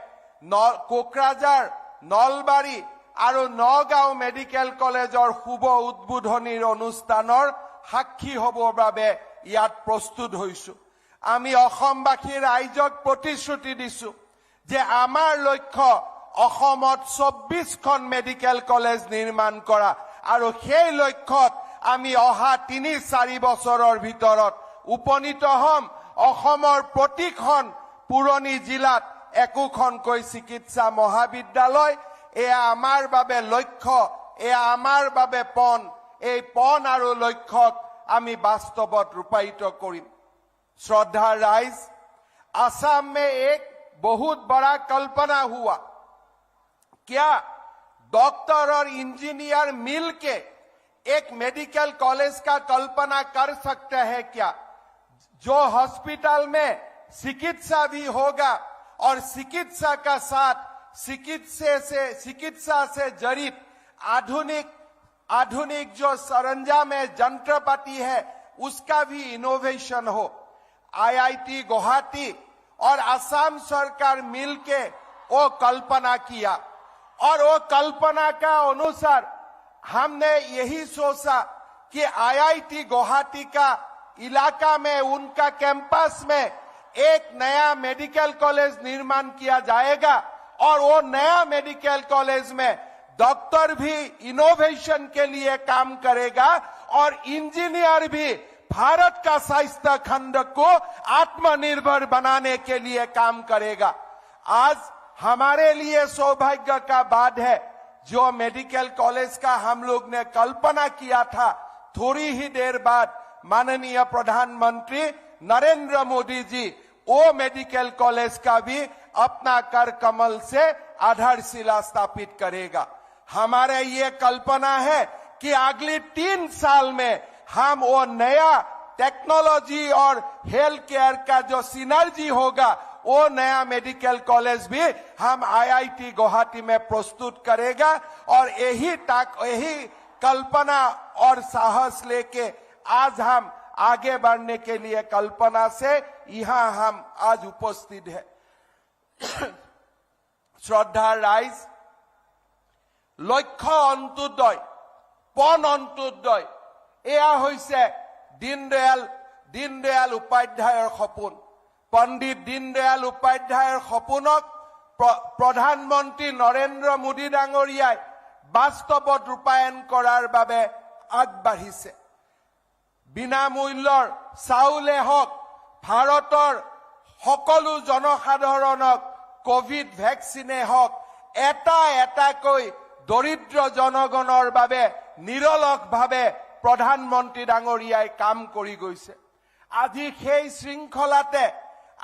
ন-, কোকৰাঝাৰ, নলবাৰী আৰু নগাঁও মেডিকেল কলেজৰ শুভ উদ্বোধনীৰ অনুষ্ঠানৰ সাক্ষী হ'বৰ বাবে ইয়াত প্ৰস্তুত হৈছো। আমি অসমবাসী ৰাইজক প্ৰতিশ্ৰুতি দিছো যে আমাৰ লক্ষ্য অসমত চৌব্বিশখন মেডিকেল কলেজ নিৰ্মাণ কৰা আৰু সেই লক্ষ্যত আমি অহা তিনি চাৰি বছৰৰ ভিতৰত উপনীত হ'ম। অসমৰ প্ৰতিখন পুৰণি জিলাত একোখনকৈ চিকিৎসা মহাবিদ্যালয়, এয়া আমাৰ বাবে লক্ষ্য, এয়া আমাৰ বাবে পণ। এই পণ আৰু লক্ষ্যক আমি বাস্তৱত ৰূপায়িত কৰিম। श्रद्धा राइज, असम में एक बहुत बड़ा कल्पना हुआ। क्या डॉक्टर और इंजीनियर मिलके एक मेडिकल कॉलेज का कल्पना कर सकते हैं क्या, जो हॉस्पिटल में चिकित्सा भी होगा और चिकित्सा का साथ चिकित्सा से, चिकित्सा से जड़ित आधुनिक आधुनिक जो सरंजाम है, जंत्रपाति है, उसका भी इनोवेशन हो। आईआईटी गुवाहाटी और असम सरकार मिलके वो कल्पना किया और वो कल्पना का अनुसार हमने यही सोचा कि आईआईटी गुवाहाटी का इलाका में, उनका कैंपस में एक नया मेडिकल कॉलेज निर्माण किया जाएगा और वो नया मेडिकल कॉलेज में डॉक्टर भी इनोवेशन के लिए काम करेगा और इंजीनियर भी भारत का स्वास्थ्य खंड को आत्मनिर्भर बनाने के लिए काम करेगा। आज हमारे लिए सौभाग्य का बात है, जो मेडिकल कॉलेज का हम लोग ने कल्पना किया था, थोड़ी ही देर बाद माननीय प्रधानमंत्री नरेंद्र मोदी जी वो मेडिकल कॉलेज का भी अपना कर कमल से आधारशिला स्थापित करेगा। हमारे ये कल्पना है कि अगली तीन साल में हम वो नया टेक्नोलॉजी और हेल्थ केयर का जो सिनर्जी होगा, वो नया मेडिकल कॉलेज भी हम आईआईटी गुवाहाटी में प्रस्तुत करेगा। और यही तक, यही कल्पना और साहस लेके आज हम आगे बढ़ने के लिए कल्पना से यहाँ हम आज उपस्थित है। শ্ৰদ্ধাৰ ৰাইজ, লক্ষ্য অন্ত্যোদয়, পণ অন্ত্যোদয়, এয়া হৈছে দীনদয়াল, দীনদয়াল উপাধ্যায়ৰ সপোন। পণ্ডিত দীনদয়াল উপাধ্যায়ৰ সপোনক প্ৰ-, প্ৰধানমন্ত্ৰী নৰেন্দ্ৰ মোদী ডাঙৰীয়াই বাস্তৱত ৰূপায়ণ কৰাৰ বাবে আগবাঢ়িছে। বিনামূল্যৰ চাউলে হওক, ভাৰতৰ সকলো জনসাধাৰণক কোভিড ভেকচিনে হওক, এটা এটাকৈ দৰিদ্ৰ জনগণৰ বাবে নিৰলসভাৱে প্ৰধানমন্ত্ৰী ডাঙৰীয়াই কাম কৰি গৈছে। আজি সেই শৃংখলাতে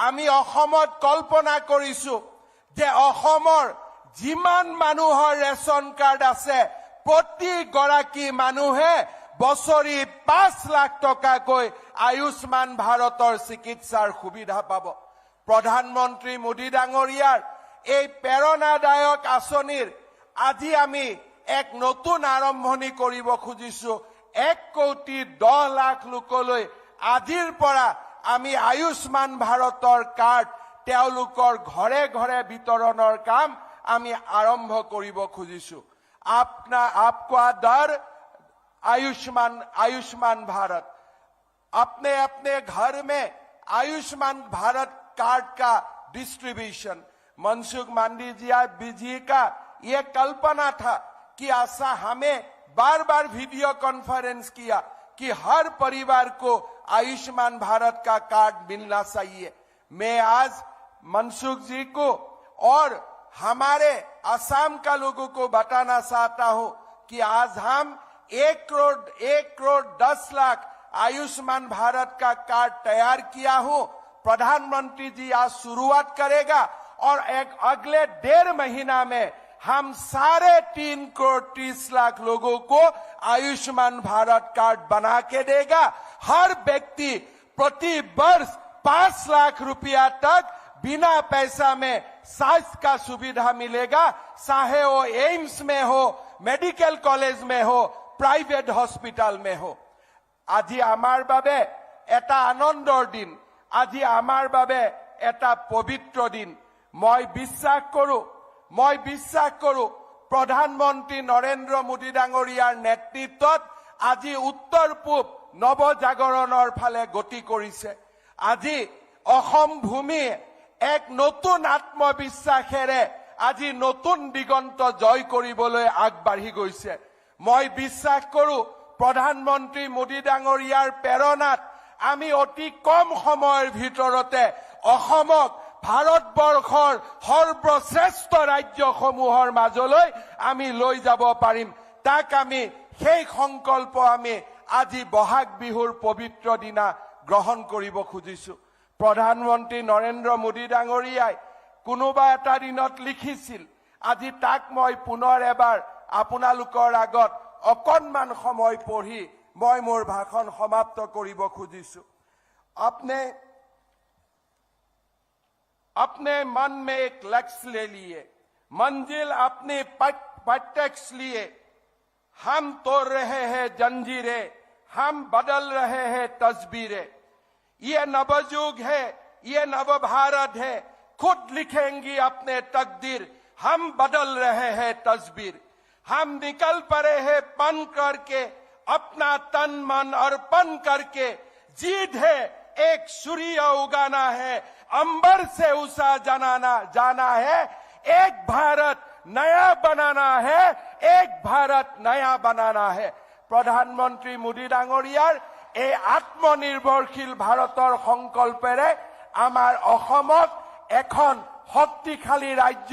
আমি অসমত কল্পনা কৰিছো যে অসমৰ যিমান মানুহৰ ৰেচন কাৰ্ড আছে, প্ৰতিগৰাকী মানুহে বছৰি পাঁচ লাখ টকাকৈ আয়ুষ্মান ভাৰতৰ চিকিৎসাৰ সুবিধা পাব। প্ৰধানমন্ত্ৰী মোদী ডাঙৰীয়াৰ এই প্ৰেৰণাদায়ক আঁচনিৰ আজি আমি এক নতুন আৰম্ভণি কৰিব খুজিছো। এক কোটি দহ লাখ লোকলৈ আজিৰ পৰা আমি আয়ুষ্মান ভাৰতৰ কাৰ্ড তেওঁলোকৰ ঘৰে ঘৰে বিতৰণৰ কাম আমি আৰম্ভ কৰিব খুজিছো। আপনা, আপকা দৰ আয়ুষ্মান, আয়ুষ্মান ভাৰত। अपने अपने घर में आयुष्मान भारत कार्ड का डिस्ट्रीब्यूशन। मनसुख मांडविया जी का ये कल्पना था कि ऐसा हमें बार बार वीडियो कॉन्फ्रेंस किया कि हर परिवार को आयुष्मान भारत का कार्ड मिलना चाहिए। मैं आज मनसुख जी को और हमारे असम का लोगों को बताना चाहता हूं कि आज हम एक करोड़, एक करोड़ दस लाख आयुष्मान भारत का कार्ड तैयार किया हूं। प्रधानमंत्री जी आज शुरुआत करेगा और एक अगले डेढ़ महीना में हम साढ़े तीन करोड़ तीस लाख लोगों को आयुष्मान भारत कार्ड बना के देगा। हर व्यक्ति प्रति वर्ष पांच लाख रुपया तक बिना पैसा में स्वास्थ्य का सुविधा मिलेगा, चाहे वो एम्स में हो, मेडिकल कॉलेज में हो, प्राइवेट हॉस्पिटल में हो। আজি আমাৰ বাবে এটা আনন্দৰ দিন, আজি আমাৰ বাবে এটা পবিত্ৰ দিন। মই বিশ্বাস কৰোঁ, মই বিশ্বাস কৰোঁ, প্ৰধানমন্ত্ৰী নৰেন্দ্ৰ মোদী ডাঙৰীয়াৰ নেতৃত্বত আজি উত্তৰ পূব নৱজাগৰণৰ ফালে গতি কৰিছে। আজি অসম ভূমিয়ে এক নতুন আত্মবিশ্বাসেৰে আজি নতুন দিগন্ত জয় কৰিবলৈ আগবাঢ়ি গৈছে। মই বিশ্বাস কৰোঁ, প্ৰধানমন্ত্ৰী মোদী ডাঙৰীয়াৰ প্ৰেৰণাত আমি অতি কম সময়ৰ ভিতৰতে অসমক ভাৰতবৰ্ষৰ সৰ্বশ্ৰেষ্ঠ ৰাজ্যসমূহৰ মাজলৈ আমি লৈ যাব পাৰিম। তাক আমি, সেই সংকল্প আমি আজি বহাগ বিহুৰ পবিত্ৰ দিনা গ্ৰহণ কৰিব খুজিছো। প্ৰধানমন্ত্ৰী নৰেন্দ্ৰ মোদী ডাঙৰীয়াই কোনোবা এটা দিনত লিখিছিল, আজি তাক মই পুনৰ এবাৰ আপোনালোকৰ আগত অকণমান সময় পঢ়ি মই মোৰ ভাষণ সমাপ্ত কৰিব খুজিছো। আপনে अपने मन में एक लक्ष्य ले लिए, मंजिल अपने पट-, प्रत्यक्ष लिए। हम तोड़ रहे हैं जंजीरें, हम बदल रहे हैं तस्वीरें। ये नवयुग है, ये नव भारत है, खुद लिखेंगी अपने तकदीर, हम बदल रहे हैं तस्वीर। हम निकल पड़े हैं पन करके, अपना तन मन अर्पण करके। जीत है, एक सूर्य उगाना है, अंबर से उषा जनाना, जाना है। एक भारत नया बनाना है, एक भारत नया बनाना है। প্ৰধানমন্ত্ৰী মোদী ডাঙৰীয়াৰ এই আত্মনিৰ্ভৰশীল ভাৰতৰ সংকল্পেৰে আমাৰ অসমক এখন শক্তিশালী ৰাজ্য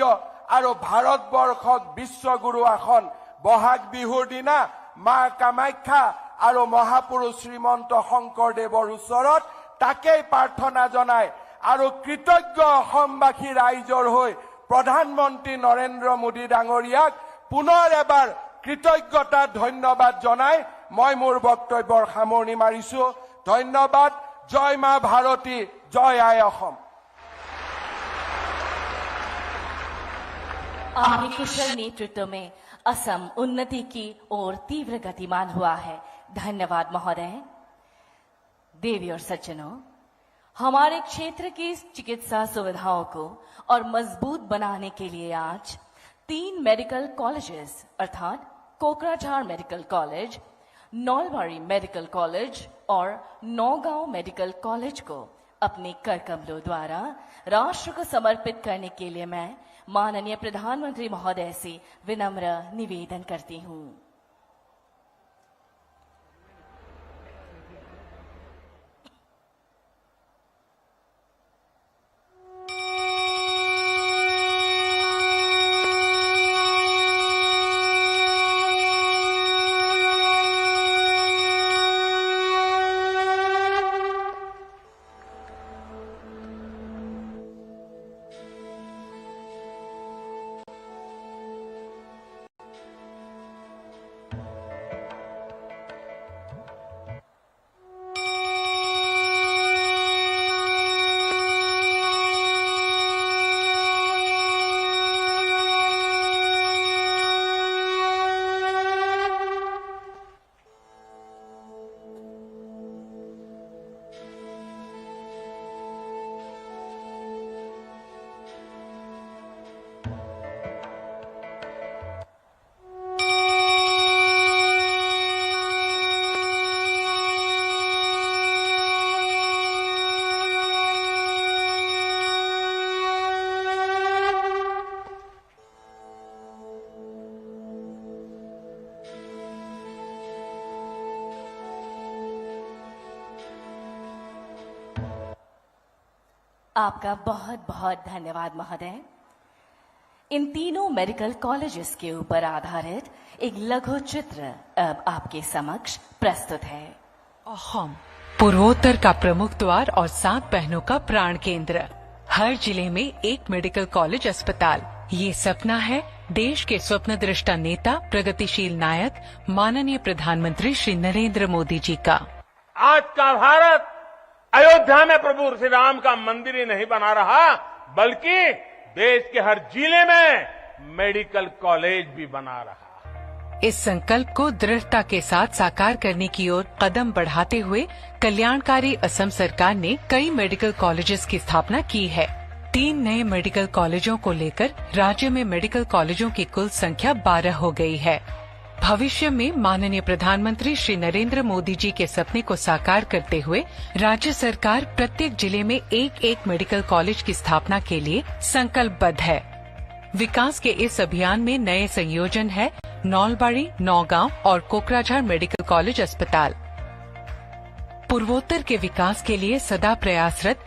আৰু ভাৰতবৰ্ষক বিশ্বগুৰু আসন বহাগ বিহুৰ দিনা মা কামাখ্যা আৰু মহাপুৰুষ শ্ৰীমন্ত শংকৰদেৱৰ ওচৰত তাকেই প্ৰাৰ্থনা জনাই আৰু কৃতজ্ঞ অসমবাসী ৰাইজৰ হৈ প্ৰধানমন্ত্ৰী নৰেন্দ্ৰ মোদী ডাঙৰীয়াক পুনৰ এবাৰ কৃতজ্ঞতা ধন্যবাদ জনাই মই মোৰ বক্তব্যৰ সামৰণি মাৰিছো। ধন্যবাদ। জয় মা ভাৰতী, জয় আই অসম। आपके कुशल नेतृत्व में असम उन्नति की ओर तीव्र गतिमान हुआ है। धन्यवाद महोदय। देवी और सज्जनों, हमारे क्षेत्र की चिकित्सा सुविधाओं को और मजबूत बनाने के लिए आज तीन मेडिकल कॉलेजेस अर्थात कोकराझार मेडिकल कॉलेज, नौलबाड़ी मेडिकल कॉलेज और नौगांव मेडिकल कॉलेज को अपने कर कमलों द्वारा राष्ट्र को समर्पित करने के लिए मैं माननीय प्रधानमंत्री महोदय से विनम्र निवेदन करती हूँ। आपका बहुत बहुत धन्यवाद महोदय। इन तीनों मेडिकल कॉलेजेस के ऊपर आधारित एक लघु चित्र अब आपके समक्ष प्रस्तुत है। अहोम, पूर्वोत्तर का प्रमुख द्वार और सात बहनों का प्राण केंद्र। हर जिले में एक मेडिकल कॉलेज अस्पताल, ये सपना है देश के स्वप्न दृष्टा नेता, प्रगतिशील नायक, माननीय प्रधानमंत्री श्री नरेंद्र मोदी जी का। आज का भारत अयोध्या में प्रभु श्री राम का मंदिर ही नहीं बना रहा, बल्कि देश के हर जिले में मेडिकल कॉलेज भी बना रहा। इस संकल्प को दृढ़ता के साथ साकार करने की ओर कदम बढ़ाते हुए कल्याणकारी असम सरकार ने कई मेडिकल कॉलेजेस की स्थापना की है। तीन नए मेडिकल कॉलेजों को लेकर राज्य में मेडिकल कॉलेजों की कुल संख्या बारह हो गई है। भविष्य में माननीय प्रधानमंत्री श्री नरेंद्र मोदी जी के सपने को साकार करते हुए राज्य सरकार प्रत्येक जिले में एक एक मेडिकल कॉलेज की स्थापना के लिए संकल्पबद्ध है। विकास के इस अभियान में नए संयोजन है नौलबाड़ी, नौगांव और कोकराझार मेडिकल कॉलेज अस्पताल। पूर्वोत्तर के विकास के लिए सदा प्रयासरत